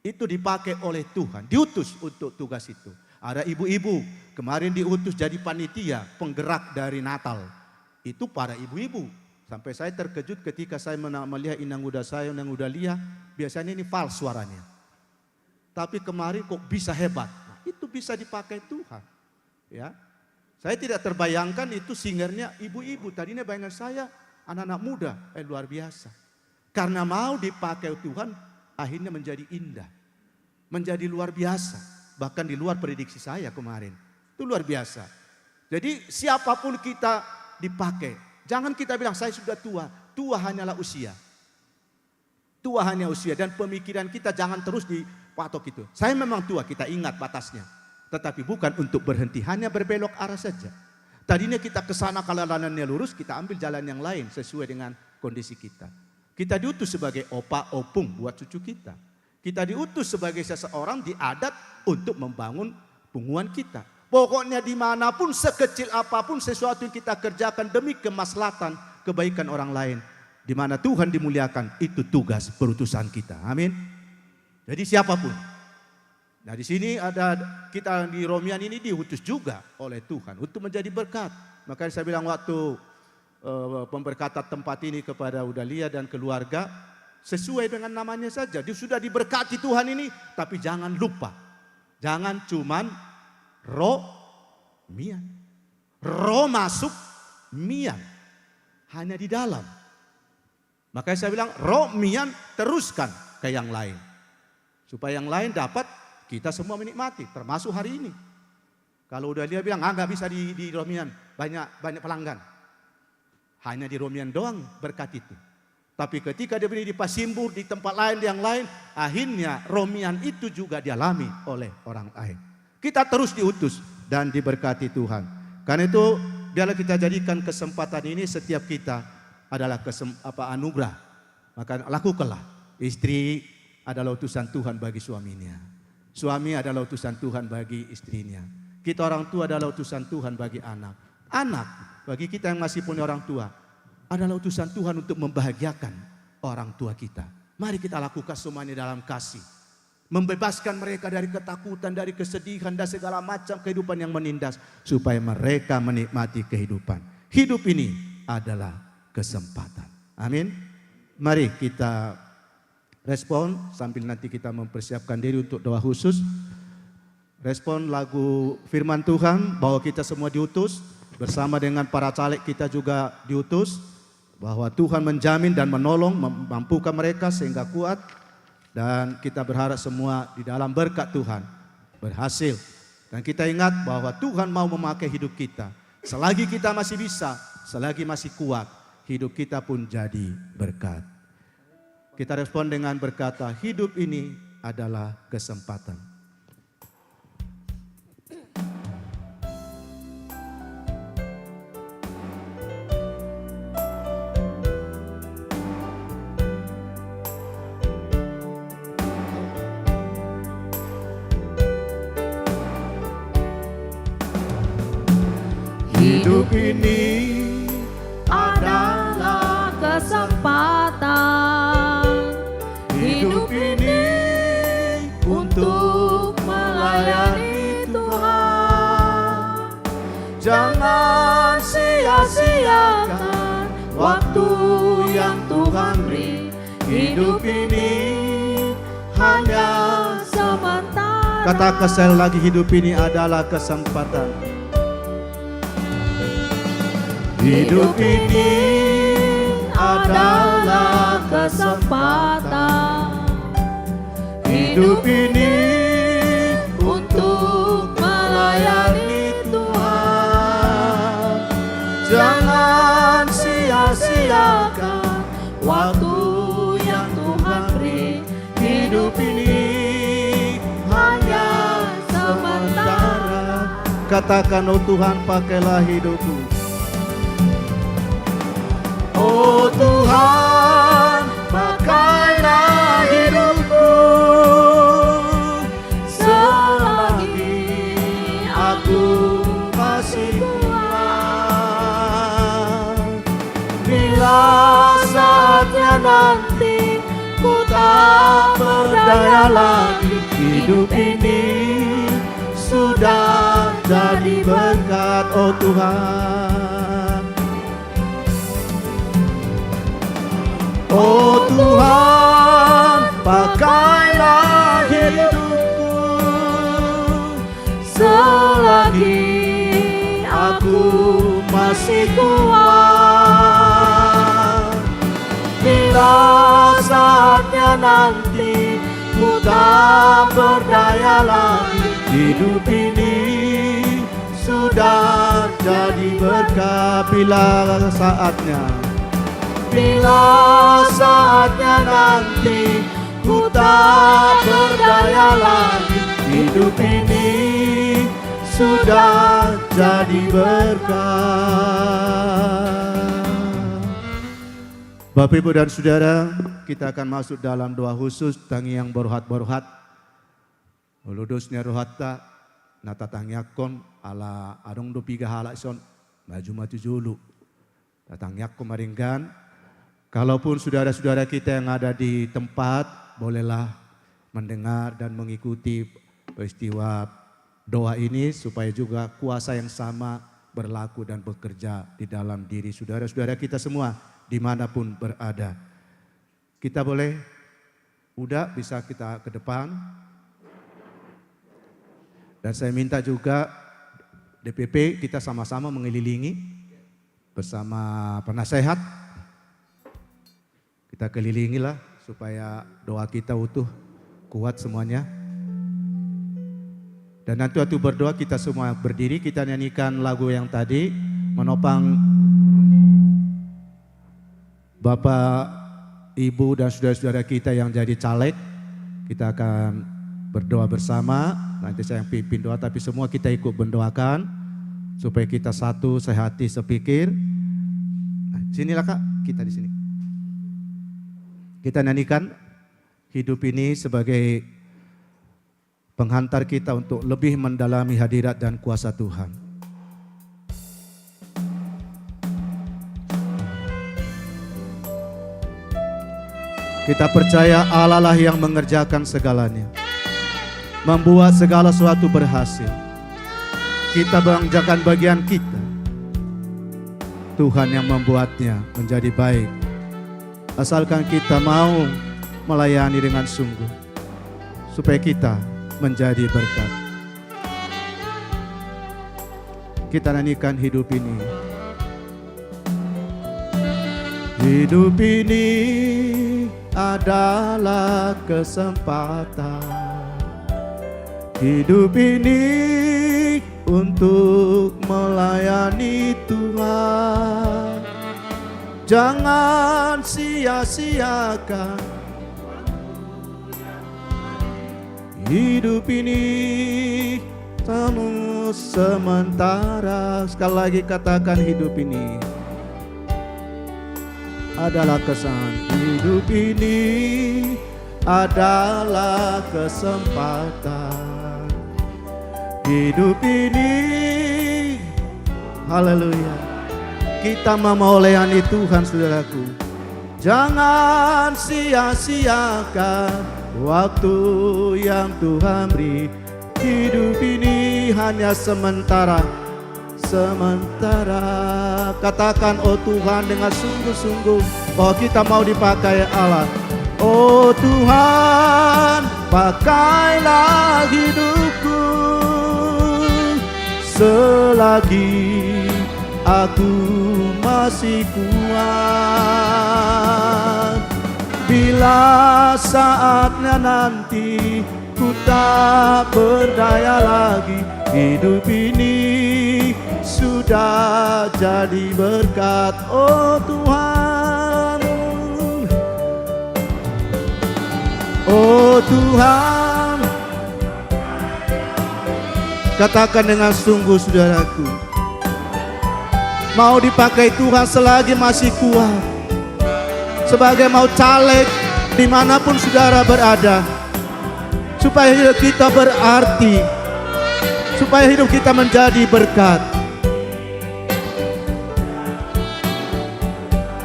Itu dipakai oleh Tuhan, diutus untuk tugas itu. Ada ibu-ibu, kemarin diutus jadi panitia, penggerak dari Natal. Itu para ibu-ibu. Sampai saya terkejut ketika saya mena-, melihat Inang Uda saya, Inang Uda Lia, biasanya ini fals suaranya. Tapi kemarin kok bisa hebat. Nah, itu bisa dipakai Tuhan. Ya. Saya tidak terbayangkan itu singernya ibu-ibu. Tadinya bayangan saya anak-anak muda. Eh, luar biasa. Karena mau dipakai Tuhan, akhirnya menjadi indah. Menjadi luar biasa. Bahkan di luar prediksi saya kemarin. Itu luar biasa. Jadi siapapun kita dipakai. Jangan kita bilang, "Saya sudah tua." Tua hanyalah usia. Tua hanya usia dan pemikiran kita jangan terus dipatok itu. Saya memang tua, kita ingat batasnya. Tetapi bukan untuk berhenti, hanya berbelok arah saja. Tadinya kita ke sana, kalau jalannya lurus, kita ambil jalan yang lain sesuai dengan kondisi kita. Kita diutus sebagai opa, opung buat cucu kita. Kita diutus sebagai seseorang di adat untuk membangun punguan kita. Pokoknya dimanapun, sekecil apapun sesuatu yang kita kerjakan demi kemaslahatan, kebaikan orang lain, di mana Tuhan dimuliakan, itu tugas perutusan kita. Amin. Jadi siapapun. Nah, di sini ada kita di Romian ini diutus juga oleh Tuhan untuk menjadi berkat. Makanya saya bilang waktu, eh, pemberkatan tempat ini kepada Uda Lia dan keluarga, sesuai dengan namanya saja. Dia sudah diberkati Tuhan ini, tapi jangan lupa. Jangan cuman ro mian. Ro masuk mian. Hanya di dalam. Makanya saya bilang, ro mian teruskan ke yang lain. Supaya yang lain dapat, kita semua menikmati, termasuk hari ini. Kalau Uda Lia bilang, "Ah, nggak bisa di, di Romian, banyak, banyak pelanggan." Hanya di Romian doang berkat itu. Tapi ketika dia beri di Pasimbur, di tempat lain, di yang lain, akhirnya Romian itu juga dialami oleh orang lain. Kita terus diutus dan diberkati Tuhan. Karena itu, biarlah kita jadikan kesempatan ini, setiap kita adalah kesem-, apa, anugerah. Maka lakukanlah. Istri adalah utusan Tuhan bagi suaminya. Suami adalah utusan Tuhan bagi istrinya. Kita orang tua adalah utusan Tuhan bagi anak. Anak, bagi kita yang masih punya orang tua, adalah utusan Tuhan untuk membahagiakan orang tua kita. Mari kita lakukan semuanya dalam kasih. Membebaskan mereka dari ketakutan, dari kesedihan, dan segala macam kehidupan yang menindas, supaya mereka menikmati kehidupan. Hidup ini adalah kesempatan. Amin. Mari kita respon sambil nanti kita mempersiapkan diri untuk doa khusus. Respon lagu firman Tuhan bahwa kita semua diutus, bersama dengan para caleg kita juga diutus, bahwa Tuhan menjamin dan menolong, mem-, mampukan mereka sehingga kuat, dan kita berharap semua di dalam berkat Tuhan berhasil. Dan kita ingat bahwa Tuhan mau memakai hidup kita. Selagi kita masih bisa, selagi masih kuat, hidup kita pun jadi berkat. Kita respon dengan berkata, "Hidup ini adalah kesempatan." Hidup ini adalah kesempatan. Hidup ini untuk melayani Tuhan. Jangan sia-siakan waktu yang Tuhan beri. Hidup ini hanya sementara. Katakan sekali lagi, hidup ini adalah kesempatan. Hidup ini adalah kesempatan. Hidup ini untuk melayani Tuhan. Jangan sia-siakan waktu yang Tuhan beri. Hidup ini hanya sementara. Katakan, "Oh Tuhan, pakailah hidupku." Oh Tuhan, pakailah hidupku selagi aku masih kuat. Bila saatnya nanti ku tak berdaya lagi, hidup ini sudah jadi berkat, oh Tuhan. Oh Tuhan, pakailah hidupku selagi aku masih kuat. Bila saatnya nanti ku tak berdaya lagi, hidup ini sudah jadi berkat. Bila saatnya, bila saatnya nanti ku tak berdaya lagi, hidup ini sudah jadi berkat. Bapak, Ibu, dan Saudara, kita akan masuk dalam doa khusus, tangiang borhat-borhat. Molo dos ni rohanta, na tatangiangkon, ala adong do piga halak dison, maju ma tu jolo. Tatangiangkon ma denggan. Kalaupun saudara-saudara kita yang ada di tempat, bolehlah mendengar dan mengikuti peristiwa doa ini, supaya juga kuasa yang sama berlaku dan bekerja di dalam diri saudara-saudara kita semua, di mana pun berada. Kita boleh, Uda, bisa kita ke depan. Dan saya minta juga D P P kita sama-sama mengelilingi bersama penasehat. Kita kelilingilah supaya doa kita utuh, kuat semuanya. Dan nanti waktu berdoa, kita semua berdiri, kita nyanyikan lagu yang tadi, menopang Bapak, Ibu, dan saudara-saudara kita yang jadi caleg, kita akan berdoa bersama. Nanti saya yang pimpin doa, tapi semua kita ikut mendoakan supaya kita satu, sehati, sepikir. Nah, sinilah, Kak, kita di sini. Kita nyanyikan Hidup Ini sebagai penghantar kita untuk lebih mendalami hadirat dan kuasa Tuhan. Kita percaya Allah lah yang mengerjakan segalanya, membuat segala sesuatu berhasil. Kita mengerjakan bagian kita, Tuhan yang membuatnya menjadi baik. Asalkan kita mau melayani dengan sungguh, supaya kita menjadi berkat. Kita nyanyikan Hidup Ini. Hidup ini adalah kesempatan. Hidup ini untuk melayani Tuhan. Jangan sia-siakan Hidup ini tamu sementara. Sekali lagi katakan, hidup ini adalah kesan. Hidup ini adalah kesempatan. Hidup ini, haleluya, kita mau melayani Tuhan, saudaraku. Jangan sia-siakan waktu yang Tuhan beri. Hidup ini hanya sementara, sementara. Katakan, "Oh Tuhan," dengan sungguh-sungguh, bahwa kita mau dipakai Allah. "Oh Tuhan, pakailah hidupku selagi aku masih kuat. Bila saatnya nanti ku tak berdaya lagi, hidup ini sudah jadi berkat." Oh Tuhan, oh Tuhan, katakan dengan sungguh, saudaraku, mau dipakai Tuhan selagi masih kuat. Sebagai mau caleg, dimanapun saudara berada, supaya hidup kita berarti, supaya hidup kita menjadi berkat.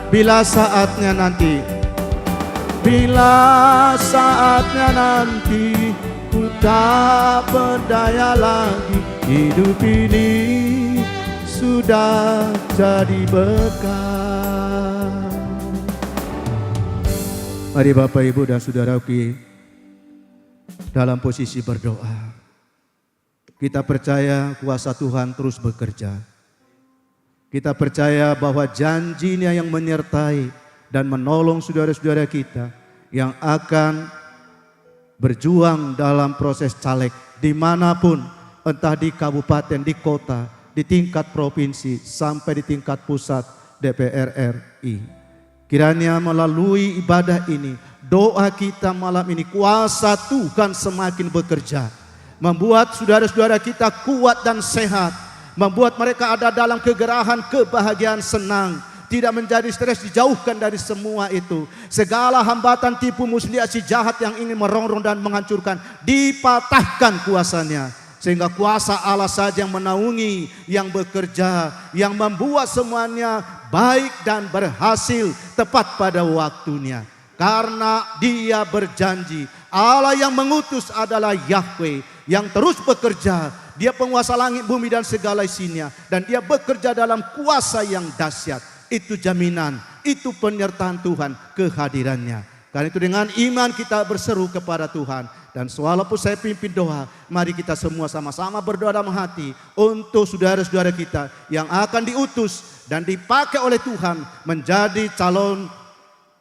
Bila saatnya nanti, bila saatnya nanti, ku tak berdaya lagi, hidup ini sudah jadi berkat. Mari Bapak, Ibu, dan saudaraku, dalam posisi berdoa. Kita percaya kuasa Tuhan terus bekerja. Kita percaya bahwa janji-Nya yang menyertai dan menolong saudara-saudara kita yang akan berjuang dalam proses caleg dimanapun, entah di kabupaten, di kota, di tingkat provinsi, sampai di tingkat pusat D P R R I. Kiranya melalui ibadah ini, doa kita malam ini, kuasa Tuhan semakin bekerja, membuat saudara-saudara kita kuat dan sehat, membuat mereka ada dalam kegerahan, kebahagiaan, senang, tidak menjadi stres, dijauhkan dari semua itu. Segala hambatan, tipu muslihat si jahat yang ingin merongrong dan menghancurkan, dipatahkan kuasanya. Sehingga kuasa Allah saja yang menaungi, yang bekerja, yang membuat semuanya baik dan berhasil tepat pada waktunya. Karena Dia berjanji, Allah yang mengutus adalah Yahweh yang terus bekerja. Dia penguasa langit, bumi, dan segala isinya. Dan Dia bekerja dalam kuasa yang dahsyat. Itu jaminan, itu penyertaan Tuhan, kehadiran-Nya. Karena itu, dengan iman kita berseru kepada Tuhan. Dan walaupun saya pimpin doa, mari kita semua sama-sama berdoa dalam hati untuk saudara-saudara kita yang akan diutus dan dipakai oleh Tuhan menjadi calon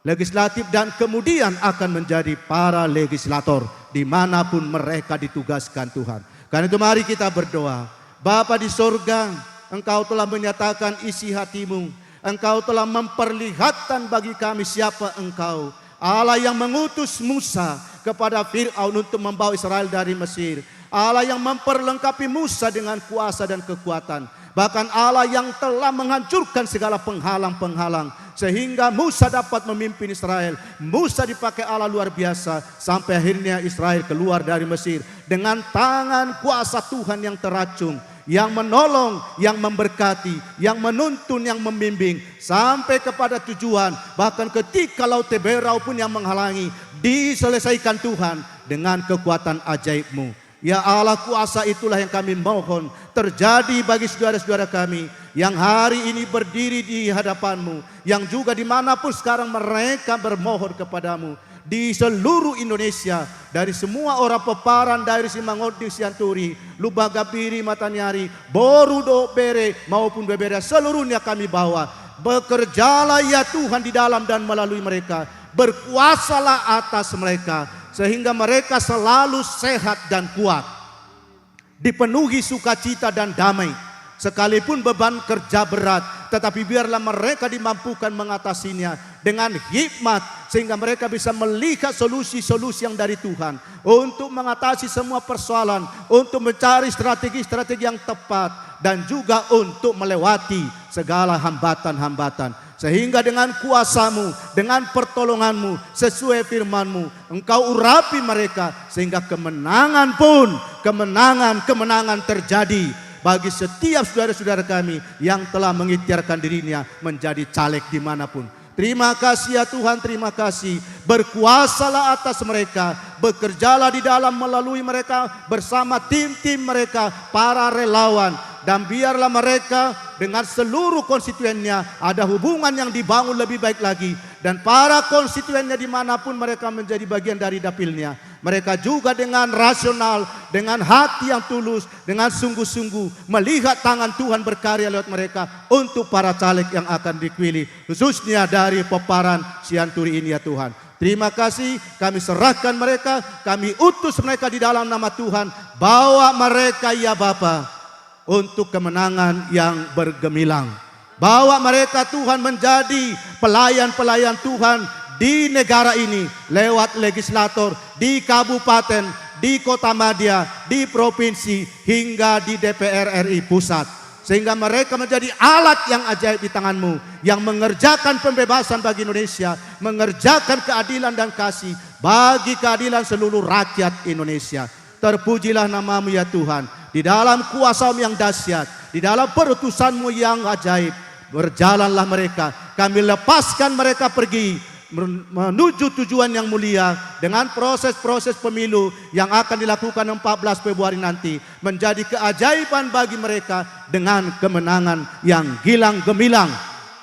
legislatif dan kemudian akan menjadi para legislator dimanapun mereka ditugaskan Tuhan. Karena itu, mari kita berdoa. Bapa di sorga, Engkau telah menyatakan isi hati-Mu. Engkau telah memperlihatkan bagi kami siapa Engkau. Allah yang mengutus Musa kepada Fir'aun untuk membawa Israel dari Mesir. Allah yang memperlengkapi Musa dengan kuasa dan kekuatan. Bahkan Allah yang telah menghancurkan segala penghalang-penghalang, sehingga Musa dapat memimpin Israel. Musa dipakai Allah luar biasa, sampai akhirnya Israel keluar dari Mesir dengan tangan kuasa Tuhan yang teracung, yang menolong, yang memberkati, yang menuntun, yang membimbing, sampai kepada tujuan. Bahkan ketika Laut Teberau pun yang menghalangi, diselesaikan Tuhan dengan kekuatan ajaib-Mu. Ya Allah, kuasa itulah yang kami mohon terjadi bagi saudara-saudara kami yang hari ini berdiri di hadapan-Mu, yang juga dimanapun sekarang mereka bermohon kepada-Mu, di seluruh Indonesia, dari semua orang Peparan, dari Simangonding, Sianturi, Lumban Gambiri, Mataniari, boru dohot bere maupun bebere, seluruhnya kami bawa. Bekerjalah ya Tuhan di dalam dan melalui mereka. Berkuasalah atas mereka, sehingga mereka selalu sehat dan kuat, dipenuhi sukacita dan damai. Sekalipun beban kerja berat, tetapi biarlah mereka dimampukan mengatasinya dengan hikmat, sehingga mereka bisa melihat solusi-solusi yang dari Tuhan untuk mengatasi semua persoalan, untuk mencari strategi-strategi yang tepat, dan juga untuk melewati segala hambatan-hambatan. Sehingga dengan kuasamu, dengan pertolonganmu, sesuai firmanmu, engkau urapi mereka, sehingga kemenangan pun, kemenangan-kemenangan terjadi bagi setiap saudara-saudara kami yang telah mengikhtiarkan dirinya menjadi caleg dimanapun. Terima kasih ya Tuhan, terima kasih. Berkuasalah atas mereka, bekerjalah di dalam melalui mereka, bersama tim-tim mereka, para relawan. Dan biarlah mereka dengan seluruh konstituennya ada hubungan yang dibangun lebih baik lagi. Dan para konstituennya dimanapun mereka menjadi bagian dari dapilnya, mereka juga dengan rasional, dengan hati yang tulus, dengan sungguh-sungguh melihat tangan Tuhan berkarya lewat mereka untuk para caleg yang akan dipilih, khususnya dari pomparan Sianturi ini ya Tuhan. Terima kasih, kami serahkan mereka, kami utus mereka di dalam nama Tuhan. Bawa mereka ya Bapa untuk kemenangan yang bergemilang. Bawa mereka Tuhan menjadi pelayan-pelayan Tuhan di negara ini lewat legislator, di kabupaten, di kota madya, di provinsi, hingga di D P R R I pusat. Sehingga mereka menjadi alat yang ajaib di tanganmu, yang mengerjakan pembebasan bagi Indonesia, mengerjakan keadilan dan kasih bagi keadilan seluruh rakyat Indonesia. Terpujilah namamu ya Tuhan, di dalam kuasamu yang dahsyat, di dalam perutusanmu yang ajaib, berjalanlah mereka, kami lepaskan mereka pergi men-, menuju tujuan yang mulia dengan proses-proses pemilu yang akan dilakukan empat belas Februari nanti, menjadi keajaiban bagi mereka dengan kemenangan yang gilang gemilang.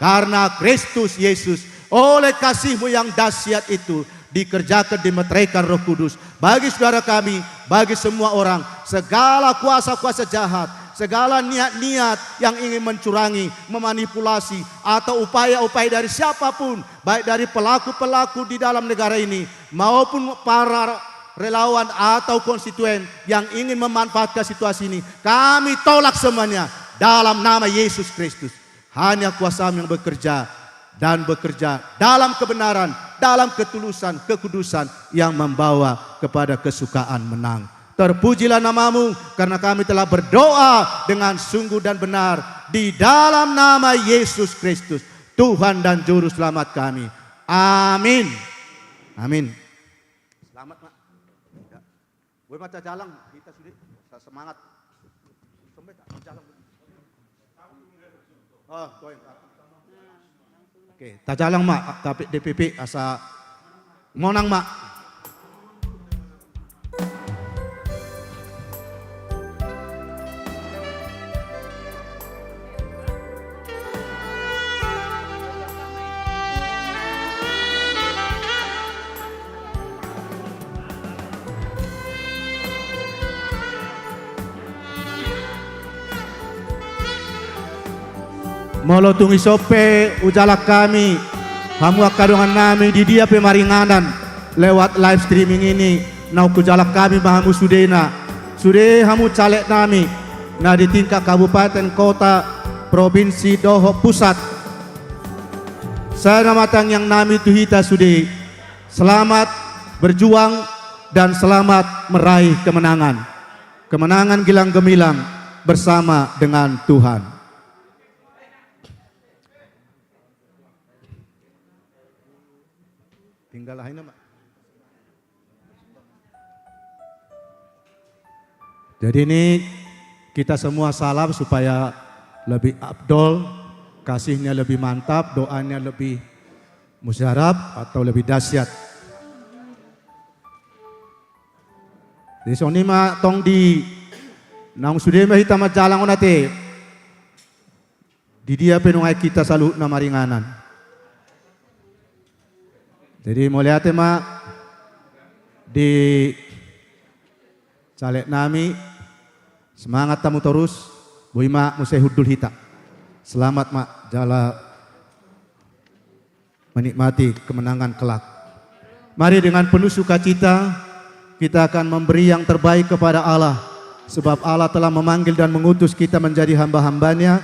Karena Kristus Yesus, oleh kasihmu yang dahsyat itu, dikerjakan, dimeteraikan Roh Kudus bagi saudara kami, bagi semua orang, segala kuasa-kuasa jahat, segala niat-niat yang ingin mencurangi, memanipulasi, atau upaya-upaya dari siapapun, baik dari pelaku-pelaku di dalam negara ini maupun para relawan atau konstituen yang ingin memanfaatkan situasi ini, kami tolak semuanya dalam nama Yesus Kristus. Hanya kuasamu yang bekerja dan bekerja dalam kebenaran, dalam ketulusan, kekudusan yang membawa kepada kesukaan menang. Terpujilah namamu karena kami telah berdoa dengan sungguh dan benar di dalam nama Yesus Kristus, Tuhan dan Juru Selamat kami. Amin. Amin. Selamat, Mak. Ya. Boi ma tajalang hita sude, sa-, semangat. Sampe tajalang. Oh, boi. Oke, tajalang ma, tapi D P P asa monang ma. Molo tung i son pe hujalang hami, hamu angka dongan nami di dia pe maringanan lewat live streaming ini, naung hujalang hami ma hamu sudena, sude hamu caleg nami na di tingkat kabupaten, kota, provinsi dohot pusat. Sai na ma tangiang nami tu hita sude, selamat berjuang dan selamat meraih kemenangan. Kemenangan gilang gemilang bersama dengan Tuhan. Tinggal ahai nama. Jadi ini kita semua salam supaya lebih afdol, kasihnya lebih mantap, doanya lebih mujarab atau lebih dahsyat. Di soni ma tong di naung sude ma hita manjalang on ate. Di dia pe nuaeng hita saluhutna maringanan. Jadi mauliate ma di caleg nami, semangat hamu torus, boi ma muse hundul hita. Selamat ma jala menikmati kemenangan kelak. Mari dengan penuh sukacita kita akan memberi yang terbaik kepada Allah, sebab Allah telah memanggil dan mengutus kita menjadi hamba-hambanya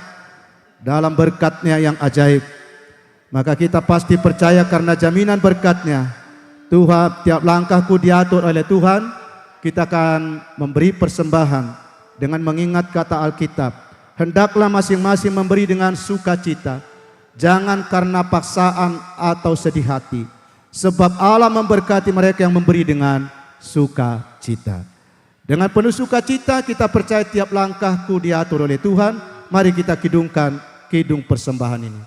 dalam berkat-Nya yang ajaib. Maka kita pasti percaya karena jaminan berkat-Nya. Tuhan, tiap langkahku diatur oleh Tuhan, kita akan memberi persembahan dengan mengingat kata Alkitab. Hendaklah masing-masing memberi dengan sukacita, jangan karena paksaan atau sedih hati. Sebab Allah memberkati mereka yang memberi dengan sukacita. Dengan penuh sukacita kita percaya tiap langkahku diatur oleh Tuhan. Mari kita kidungkan kidung persembahan ini.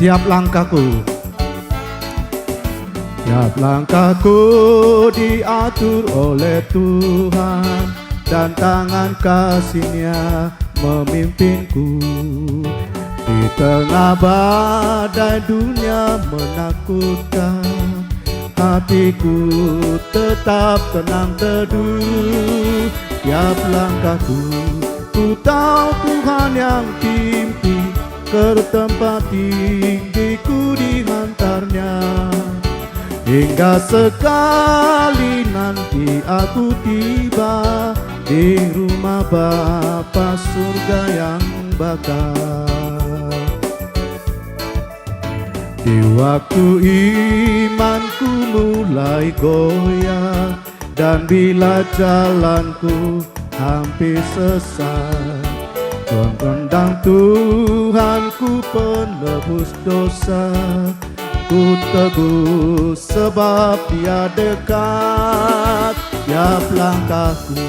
Tiap langkahku, tiap langkahku diatur oleh Tuhan, dan tangan kasih-Nya memimpinku. Di tengah badai dunia menakutkan, hatiku tetap tenang teduh. Tiap langkahku, ku tahu Tuhan yang pimpin, ke tempat tinggi ku dihantar-Nya. Hingga sekali nanti aku tiba di rumah Bapa surga yang bakal. Di waktu imanku mulai goyah, dan bila jalanku hampir sesat, Tuhan tendang, Tuhanku penebus dosa. Ku teguh sebab Dia dekat. Tiap langkahku,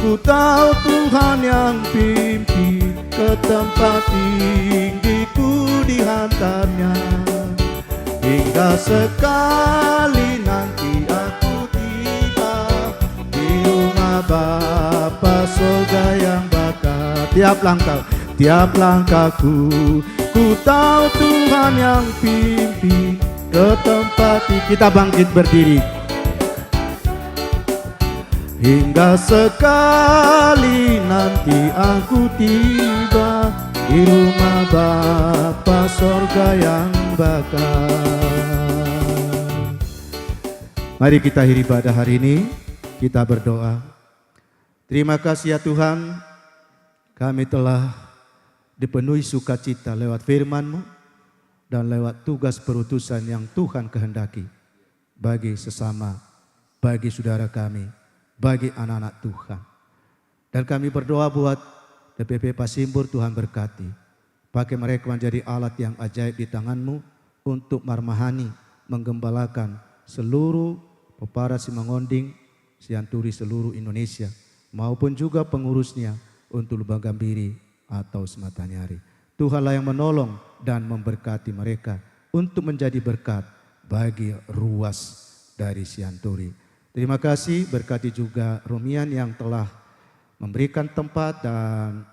ku tahu Tuhan yang pimpin, ke tempat tinggi ku dihantar-Nya. Hingga sekali nanti aku tiba di rumah Bapa surga yang bakal. Tiap langkah, tiap langkahku, ku tahu Tuhan yang pimpin, ke tempat ti-, kita bangkit berdiri. Hingga sekali nanti aku tiba di rumah Bapa sorga yang bakal. Mari kita akhiri ibadah hari ini, kita berdoa. Terima kasih ya Tuhan, kami telah dipenuhi sukacita lewat firman-Mu dan lewat tugas perutusan yang Tuhan kehendaki bagi sesama, bagi saudara kami, bagi anak-anak Tuhan. Dan kami berdoa buat D P P Pasimbur, Tuhan berkati. Pakai mereka menjadi alat yang ajaib di tangan-Mu untuk marmahani, menggembalakan seluruh Pepara Simangonding, Sianturi seluruh Indonesia, maupun juga pengurusnya untuk Lumban Gambiri atau Sematanyari. Tuhanlah yang menolong dan memberkati mereka untuk menjadi berkat bagi ruas dari Sianturi. Terima kasih, berkati juga Romian yang telah memberikan tempat dan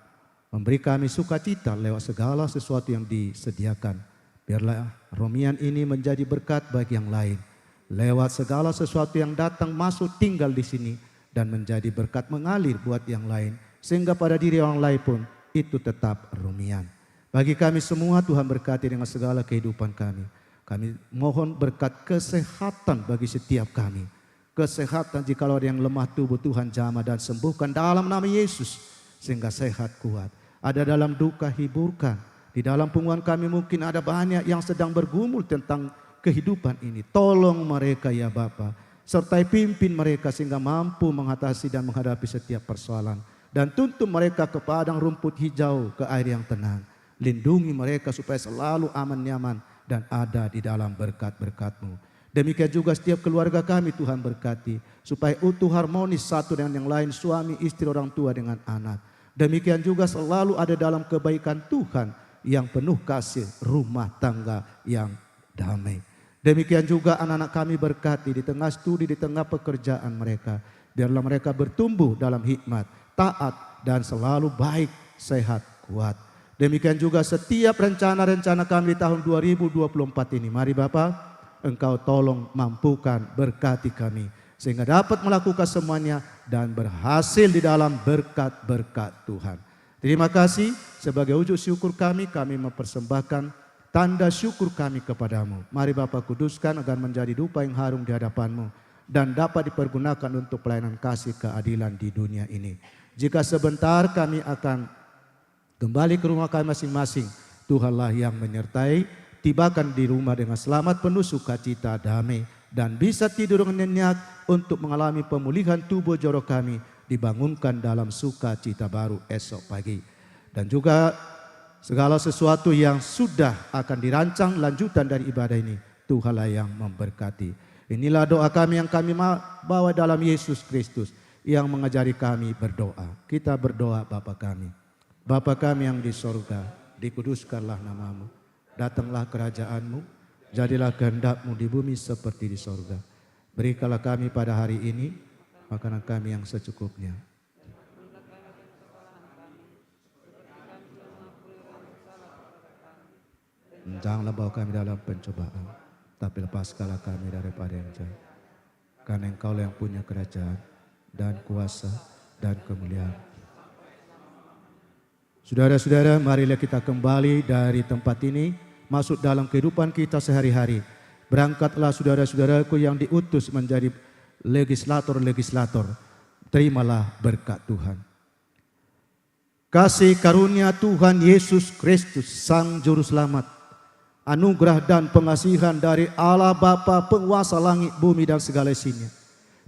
memberi kami sukacita lewat segala sesuatu yang disediakan. Biarlah Romian ini menjadi berkat bagi yang lain. Lewat segala sesuatu yang datang, masuk, tinggal di sini, dan menjadi berkat mengalir buat yang lain, sehingga pada diri orang lain pun itu tetap Romian. Bagi kami semua, Tuhan berkati dengan segala kehidupan kami. Kami mohon berkat kesehatan bagi setiap kami. Kesehatan, jikalau ada yang lemah tubuh, Tuhan jamah dan sembuhkan dalam nama Yesus, sehingga sehat kuat. Ada dalam duka, hiburkan. Di dalam punguan kami mungkin ada banyak yang sedang bergumul tentang kehidupan ini. Tolong mereka ya Bapa, sertai pimpin mereka sehingga mampu mengatasi dan menghadapi setiap persoalan. Dan tuntun mereka ke padang rumput hijau, ke air yang tenang. Lindungi mereka supaya selalu aman nyaman dan ada di dalam berkat-berkat-Mu. Demikian juga setiap keluarga kami, Tuhan berkati, supaya utuh, harmonis satu dengan yang lain, suami, istri, orang tua dengan anak. Demikian juga selalu ada dalam kebaikan Tuhan yang penuh kasih, rumah tangga yang damai. Demikian juga anak-anak kami berkati di tengah studi, di tengah pekerjaan mereka. Biarlah mereka bertumbuh dalam hikmat, taat, dan selalu baik, sehat, kuat. Demikian juga setiap rencana-rencana kami di tahun dua ribu dua puluh empat ini. Mari Bapa, Engkau tolong, mampukan, berkati kami. sehingga dapat melakukan semuanya dan berhasil di dalam berkat-berkat Tuhan. Terima kasih, sebagai wujud syukur kami, kami mempersembahkan tanda syukur kami kepada-Mu. Mari Bapa kuduskan agar menjadi dupa yang harum di hadapan-Mu dan dapat dipergunakan untuk pelayanan kasih keadilan di dunia ini. Jika sebentar kami akan kembali ke rumah kami masing-masing, Tuhanlah yang menyertai, tibakan di rumah dengan selamat, penuh sukacita, damai, dan bisa tidur dengan nyenyak untuk mengalami pemulihan tubuh joro kami, dibangunkan dalam sukacita baru esok pagi. Dan juga segala sesuatu yang sudah akan dirancang lanjutan dari ibadah ini, Tuhanlah yang memberkati. Inilah doa kami yang kami ma-, bawa dalam Yesus Kristus yang mengajari kami berdoa. Kita berdoa, Bapa kami. Bapa kami yang di sorga, dikuduskanlah nama-Mu. Datanglah kerajaan-Mu, jadilah kehendak-Mu di bumi seperti di sorga. Berikanlah kami pada hari ini makanan kami yang secukupnya. Janganlah bawa kami dalam pencobaan, tapi lepaskanlah kami daripada yang jahat. Karena Engkaulah yang punya kerajaan, dan kuasa, dan kemuliaan. Saudara-saudara, marilah kita kembali dari tempat ini, masuk dalam kehidupan kita sehari-hari. Berangkatlah saudara-saudaraku yang diutus menjadi legislator-legislator. Terimalah berkat Tuhan. Kasih karunia Tuhan Yesus Kristus, Sang Juru Selamat, anugerah dan pengasihan dari Allah Bapa, penguasa langit, bumi, dan segala isinya,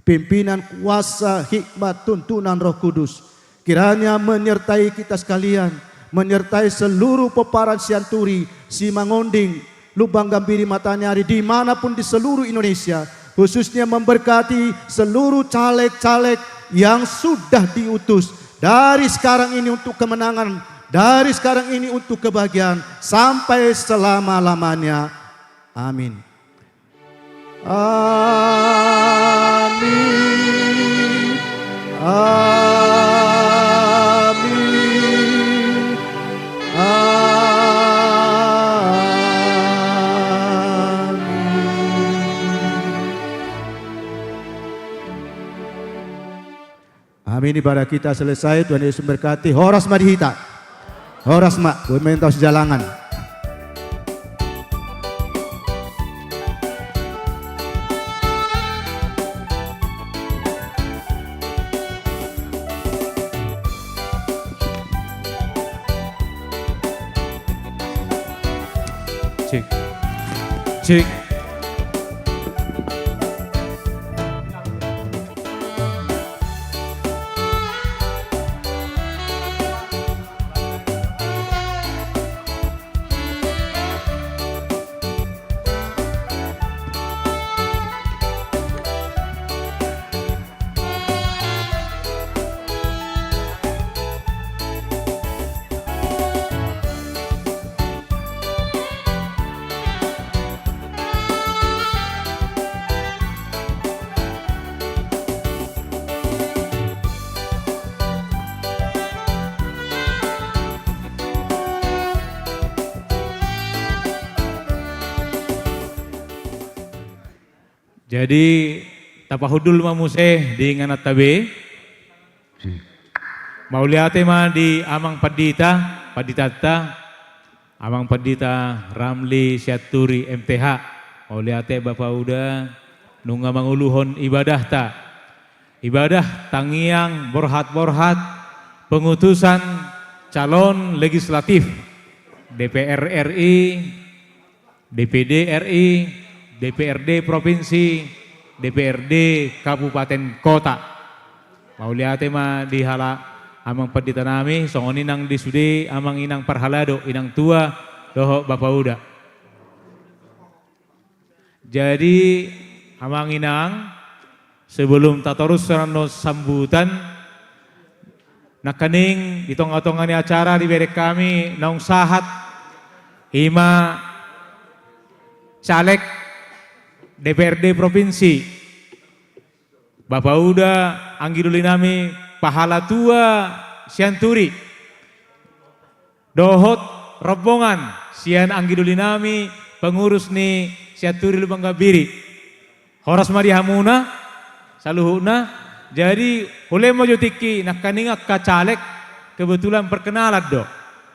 pimpinan, kuasa, hikmat, tuntunan Roh Kudus, kiranya menyertai kita sekalian, menyertai seluruh pomparan Sianturi, Simangonding, Lumban Gambiri, Mataniari, di mana pun di seluruh Indonesia, khususnya memberkati seluruh caleg-caleg yang sudah diutus dari sekarang ini untuk kemenangan, dari sekarang ini untuk kebahagiaan, sampai selama-lamanya. Amin. Amin. Amin. Amin. Amin. Ibadah kita selesai. Tuhan Yesus memberkati. Horas ma di hita. Horas ma. Gue main tahu sejalangan. Cek. Cek. Jadi, tapahundul ma muse di ingananta be. Mauliate ma di Amang Pandita, Panditanta, Amang Pandita Ramli Sianturi, M T H. Mauliate Bapa Uda, nunga manguluhon ibadahta. Ibadah tangiang borhat-borhat pengutusan calon legislatif D P R R I, D P D R I, D P R D provinsi, D P R D kabupaten kota. Mauliate ma di halak Amang Pandita nami, songon i nang di sude Amang Inang parhalado, Inang tua, dohot Bapa Uda. Jadi, Amang Inang, sebelum tatorus sian on sambutan, nangkaning di tonga-tonga ni acara dibereng hami naung sahat, i ma caleg D P R D provinsi, Bapa Uda, anggi doli nami, pahalatua Sianturi, dohot rombongan sian anggi doli nami, pengurus ni Sianturi Lumban Gambiri. Horas ma di hamuna, saluhutna. Jadi, hulehon ma jo tingki nangkaning angka caleg, kebetulan perkenalan do.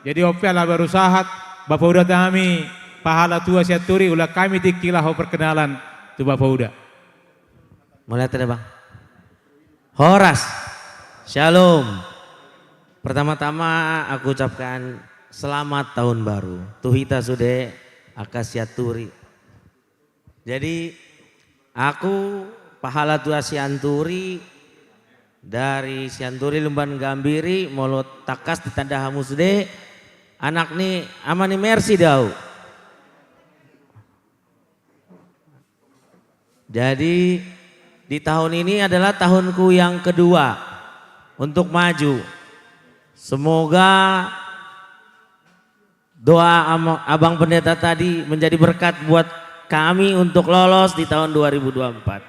Jadi, on pe ala baru sahat, bapauda nami, pahalatua Sianturi, ulaon hami tingki laho perkenalan tu bapauda. Mulai tadi, Bang. Horas. Shalom. Pertama-tama aku ucapkan selamat tahun baru tu hita sude angka Sianturi. Jadi, aku pahalatua Sianturi, dari Sianturi Lumban Gambiri, molo tangkas ditanda hamu sude, anak ni ama ni Mercy do au. Jadi, di tahun ini adalah tahunku yang kedua untuk maju. Semoga doa ama-, Abang Pendeta tadi menjadi berkat buat kami untuk lolos di tahun dua ribu dua puluh empat.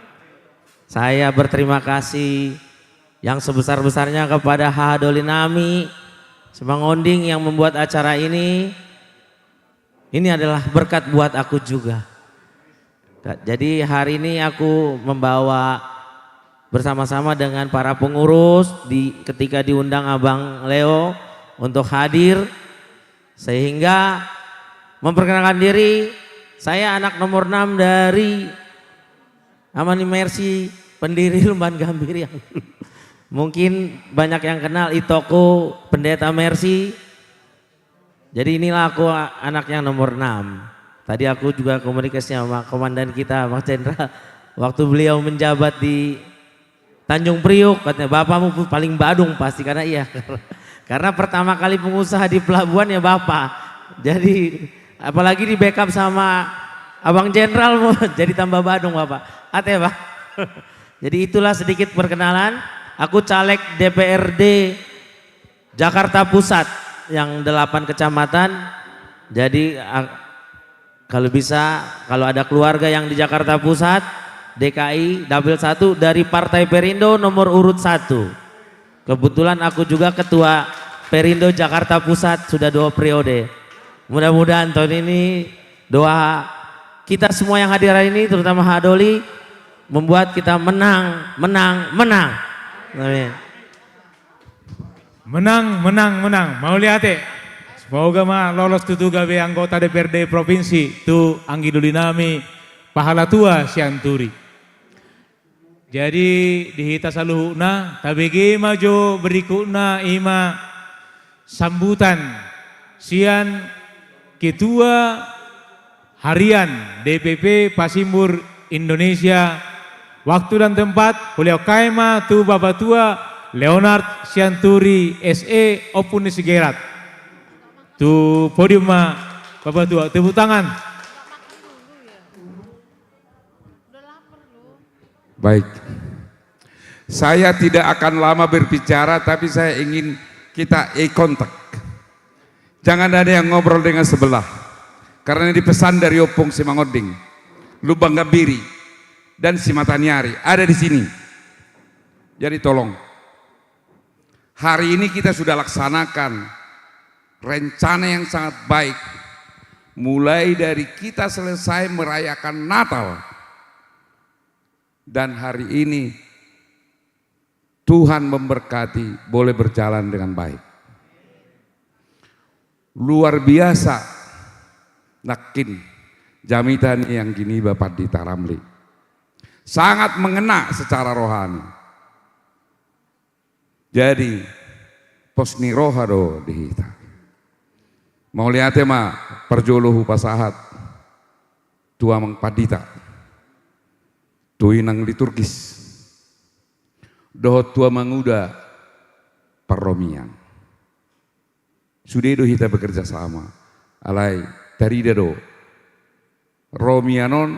Saya berterima kasih yang sebesar-besarnya kepada Haha Doli nami, Simangonding, yang membuat acara ini. Ini adalah berkat buat aku juga. Jadi, hari ini aku membawa bersama-sama dengan para pengurus di, ketika diundang Abang Leo untuk hadir, sehingga memperkenalkan diri, saya anak nomor enam dari ama ni Mercy, pendiri Lumban Gambir yang mungkin banyak yang kenal, itoku Pendeta Mercy. Jadi, inilah aku, a-, anak yang nomor enam. Tadi aku juga komunikasi sama komandan kita, Bang Jenderal. Waktu beliau menjabat di Tanjung Priuk, katanya, "Bapakmu paling badung pasti," karena iya. Karena pertama kali pengusaha di pelabuhan ya Bapak. Jadi, apalagi di-backup sama Abang Jenderal, mau jadi tambah badung, Bapak. Ate, Pak. Jadi, itulah sedikit perkenalan. Aku caleg D P R D Jakarta Pusat yang delapan kecamatan. Jadi, a-, kalau bisa, kalau ada keluarga yang di Jakarta Pusat, D K I, dapil satu dari Partai Perindo nomor urut satu. Kebetulan aku juga ketua Perindo Jakarta Pusat sudah dua periode. Mudah-mudahan tahun ini doa kita semua yang hadir hari ini, terutama Haha Doli, membuat kita menang, menang, menang. Amin. Menang, menang, menang. Mauliate. Semoga ma lolos tutu gabe anggota D P R D provinsi tu anggi doli nami pahalatua Sianturi. Jadi, di hita saluhutna, tabege ma jo berikutna, i ma sambutan sian Ketua Harian D P P Pasimbur Indonesia. Waktu dan tempat, hulehon hami ma tu Bapatua Leonard Sianturi, S E, Ompu ni si Gerard. Tu podium ma, Bapatua, tepuk tangan. Baik. Saya tidak akan lama berbicara, tapi saya ingin kita eye contact. Jangan ada yang ngobrol dengan sebelah. Karena ini pesan dari Ompung Simangonding, Lumban Gambiri, dan Simataniari ada di sini. Jadi tolong. Hari ini kita sudah laksanakan rencana yang sangat baik. Mulai dari kita selesai merayakan Natal. Dan hari ini Tuhan memberkati, boleh berjalan dengan baik. Luar biasa nangkin jamita ni anggi niba Pandita Ramli. Sangat mengena secara rohani. Jadi, pos ni roha do di hita. Mauliate ma parjolo hupasahat tu amang pandita, tu inang liturgis, dohot tu amanguda parromian. Sude do hita bekerja sama. Alai tarida do, romian on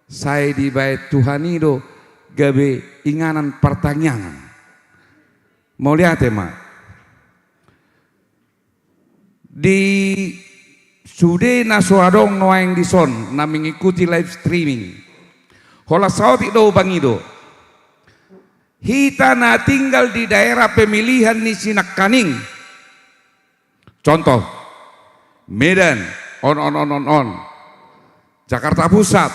sai dibaen Tuhan i do gabe inganan partangiangan. Mauliate ma. Di sude na so adong nuaeng dison na mengikuti live streaming, holan saotik do hupangido. Hita na tinggal di daerah pemilihan ni si nangkaning, contoh, Medan, on, on, on, on, on. Jakarta Pusat,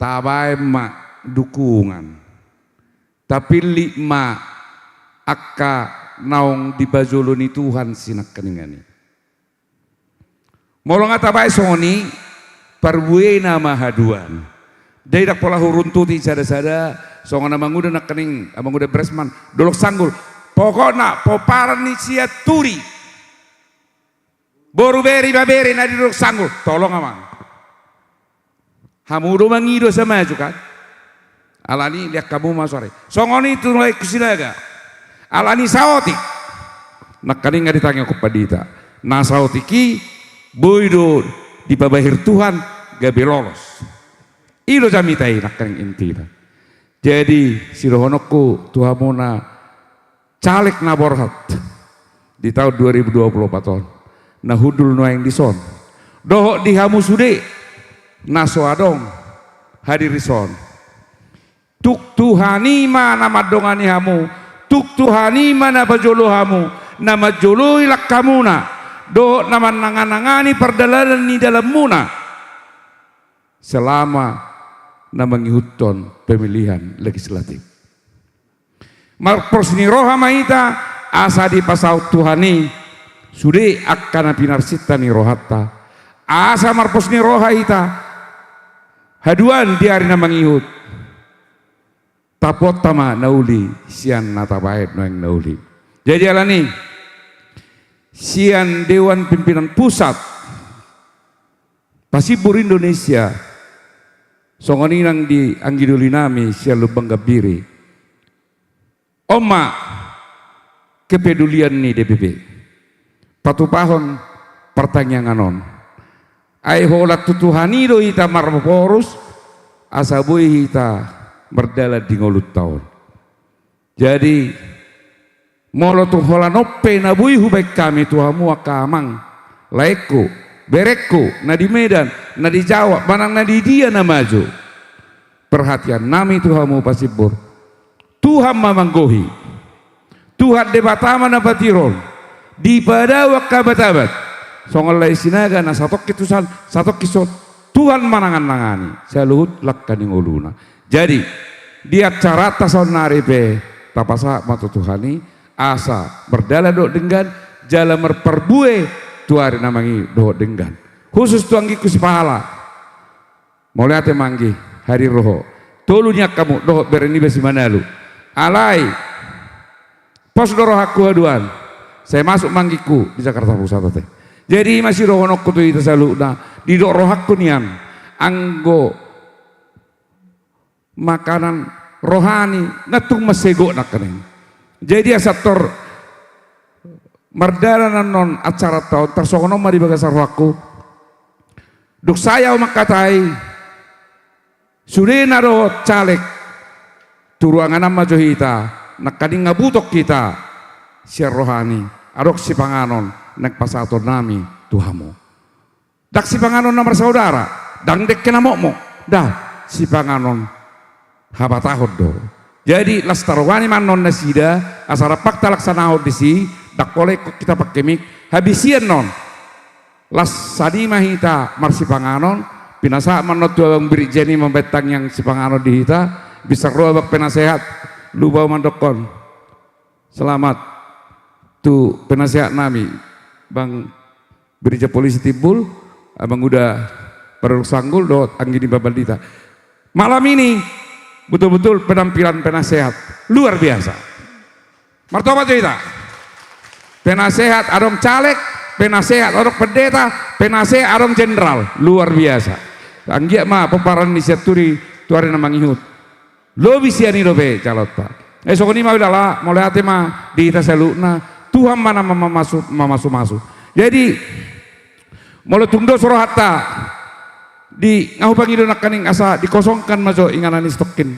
tabaen ma dukungan. Tapillit ma angka naung dipajolo ni Tuhan sinangkaningan i. Molo nga tabaen songon i, parbuena ma haduan. Jadi ndang pola huruntuti sada-sada, songon na manguda nangkaning, manguda Beresman, Dolok Sanggul. Pokokna pomparan ni Sianturi, boru, bere, ibebere na di Dolok Sanggul, tolong amang. Hamu do mangido asa maju kan. Alani i liat hamu ma sore. Songon i tu lae ku Sinaga. Alani saotik. Nangkaning nga ditangihon pandita. Na saotik i boi do dipabahen Tuhan gabe lolos. I do jamita i nangkaning intina. Jadi sidohononku tu hamuna caleg na borhat di taon dua ribu dua puluh empat on, na hundul nuaeng dison, dohot di hamu sude na so adong hadir dison. Tung Tuhan i ma na mandongani hamu, tung Tuhan i ma na pajolo hamu, na manjoloi langkamuna, dohot na mananganangani pardalanan ni dalanmuna selama na mangihuthon pemilihan legislatif. Marpos ni roha ma hita asa dipasaut Tuhan i sude angka na pinarsinta ni rohanta. Asa marpos ni roha hita haduan di ari na mangihut. Tapuonta ma na uli sian na tabaen nuaeng na uli. Jadi alani i sian Dewan Pimpinan Pusat Pasimbur Indonesia, songon i nang di anggi doli nami sian Lumban Gambiri. On ma kepedulian ni D P P. Patupahon partangiangan on. Ai holan tu Tuhan i do hita marporus, asa boi hita mardalan di ngolunta on. Jadi molo tung holan on pe na boi hubaen hami tu hamu angka amang, laengku, berengku, na di Medan, na di Jawa, manang na di dia na maju. Perhatian nami tu hamu Pasimbur. Tuhan ma manggohi. Tuhan Debata ma na patirol. Dipadao angka abat-abat. Songon lae Sinaga na satongkin tusan, satongkin son. Tuhan manangan-nangani saluhut langka ni ngoluna. Jadi di acaranta saonnari pe tapasahat ma tu Tuhan i asa mardalan dohot denggan jala marparbue tu ari na mangihut dohot denggan. Khusus tu anggingku sipahala. Mauliate ma anggi, hadir do ho. Tolu ni angkamu dohot bere niba si Manalu. Alai pos do rohangku haduan. Sai masuk ma anggingku di Jakarta Pusat ate. Jadi i ma sidohononku tu hita saluhutna, didok rohangku nian anggo makanan rohani nga tung mansai gok nangkaning. Jadi asa tor mardalan annon acaranta on tarsongon on ma di bagasan rohangku. Dung sae ahu mangkatai sudena dohot caleg tu ruangan an ma jo hita, nangkaning nga butok hita sian rohani, adong sipanganon naeng pasahaton nami tu hamu. Ndang sipanganon na marsaudara, ndang dengke na mokmok, nda, sipanganon habatahon do. Jadi las tarogani ma annon nasida asa rap talaksanahon disi, ndang pola ingkon hita pangke mik, habis i annon. Las sani ma hita marsipanganon, pinasahat ma annon tu abang Brigjen i mambaen tangiang sipanganon di hita, bisa ro abang penasehat, lupa mandokkon. Selamat tu penasehat nami, Bang Brigjen Polisi Timbul, Abang Uda Paruluk Sanggul, dohot anggi niba pandita. Malam ini betul-betul penampilan penasehat luar biasa. Martomat jo hita. Penasehat adong caleg, penasehat adong pendeta, penasehat adong jenderal, luar biasa. Anggiat ma pomparan ni Sianturi tu ari na mangihut lobi sian i dope calonta. Eh, songon i ma udahlah, mauliate ma di hita saluhutna, Tuhan ma na mamasu-, mamasumasu. Jadi molo tung dos rohanta di nga hupangido nangkaning asa dikosongkan ma jo inganan i satongkin.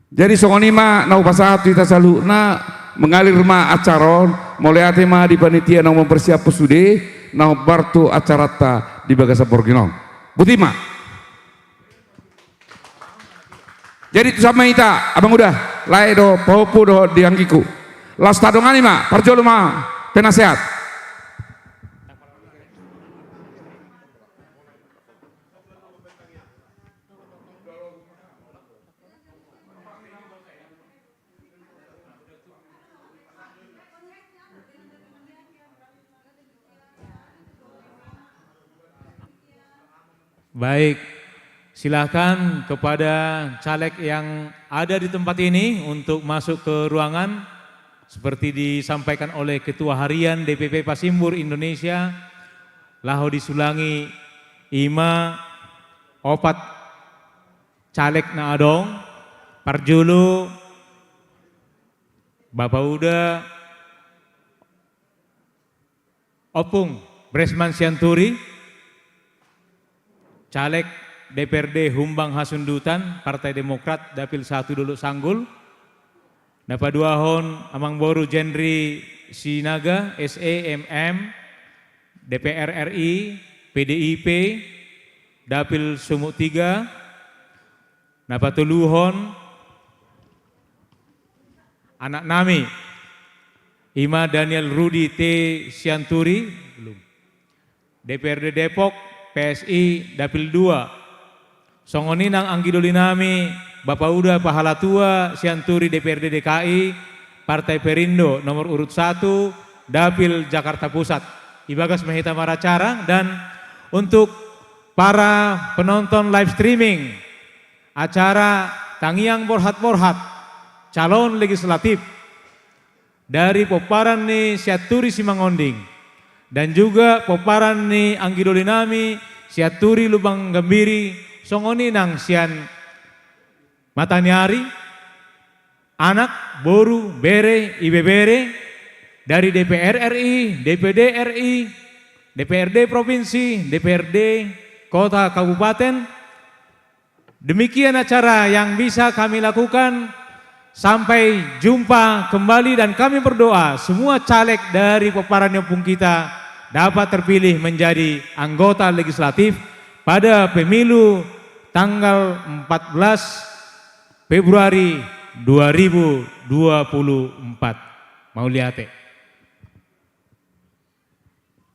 Jadi songon i ma na hupasahat tu hita saluhutna, mengalir ma acara on, mauliate ma di panitia na mamparsiaphon sude na hombar tu acaranta di bagasan borngin on. Boti ma. Jadi tu sama hita, Abang Uda, lae do pahompu dohot di anggingku. Laos tadongani ma, parjolo ma penasehat. Baik, silakan kepada caleg yang ada di tempat ini untuk masuk ke ruangan, seperti disampaikan oleh Ketua Harian D P P Pasimbur Indonesia, laho disulangi ima opat caleg na adong, parjolo Bapa Uda Ompung Bresman Sianturi, caleg D P R D Humbang Hasundutan, Partai Demokrat, Dapil satu Dolok Sanggul. Na paduahon Amangboru Jenry Sinaga, S E, M M, D P R R I, P D I P, Dapil Sumut tiga. Na patoluhon anak nami, ima Daniel Rudi T Sianturi, belum. D P R D Depok, P S I, Dapil dua. Songon i nang anggi doli nami, Bapa Uda Pahalatua Sianturi, D P R D D K I, Partai Perindo, nomor urut satu, Dapil Jakarta Pusat. Ibagas ma hita maracara, dan untuk para penonton live streaming acara Tangiang Borhat-borhat calon legislatif dari pomparan ni Sianturi Simangonding, dan juga pomparan ni anggi doli nami Sianturi Lumban Gambiri, songon i nang sian Mataniari, anak, boru, bere, ibebere, dari D P R R I, D P D R I, D P R D provinsi, D P R D kota kabupaten. Demikian acara yang bisa kami lakukan. Sampai jumpa kembali, dan kami berdoa semua caleg dari pomparan ni ompung kita dapat terpilih menjadi anggota legislatif pada pemilu tanggal empat belas Februari dua ribu dua puluh empat. Mauliate.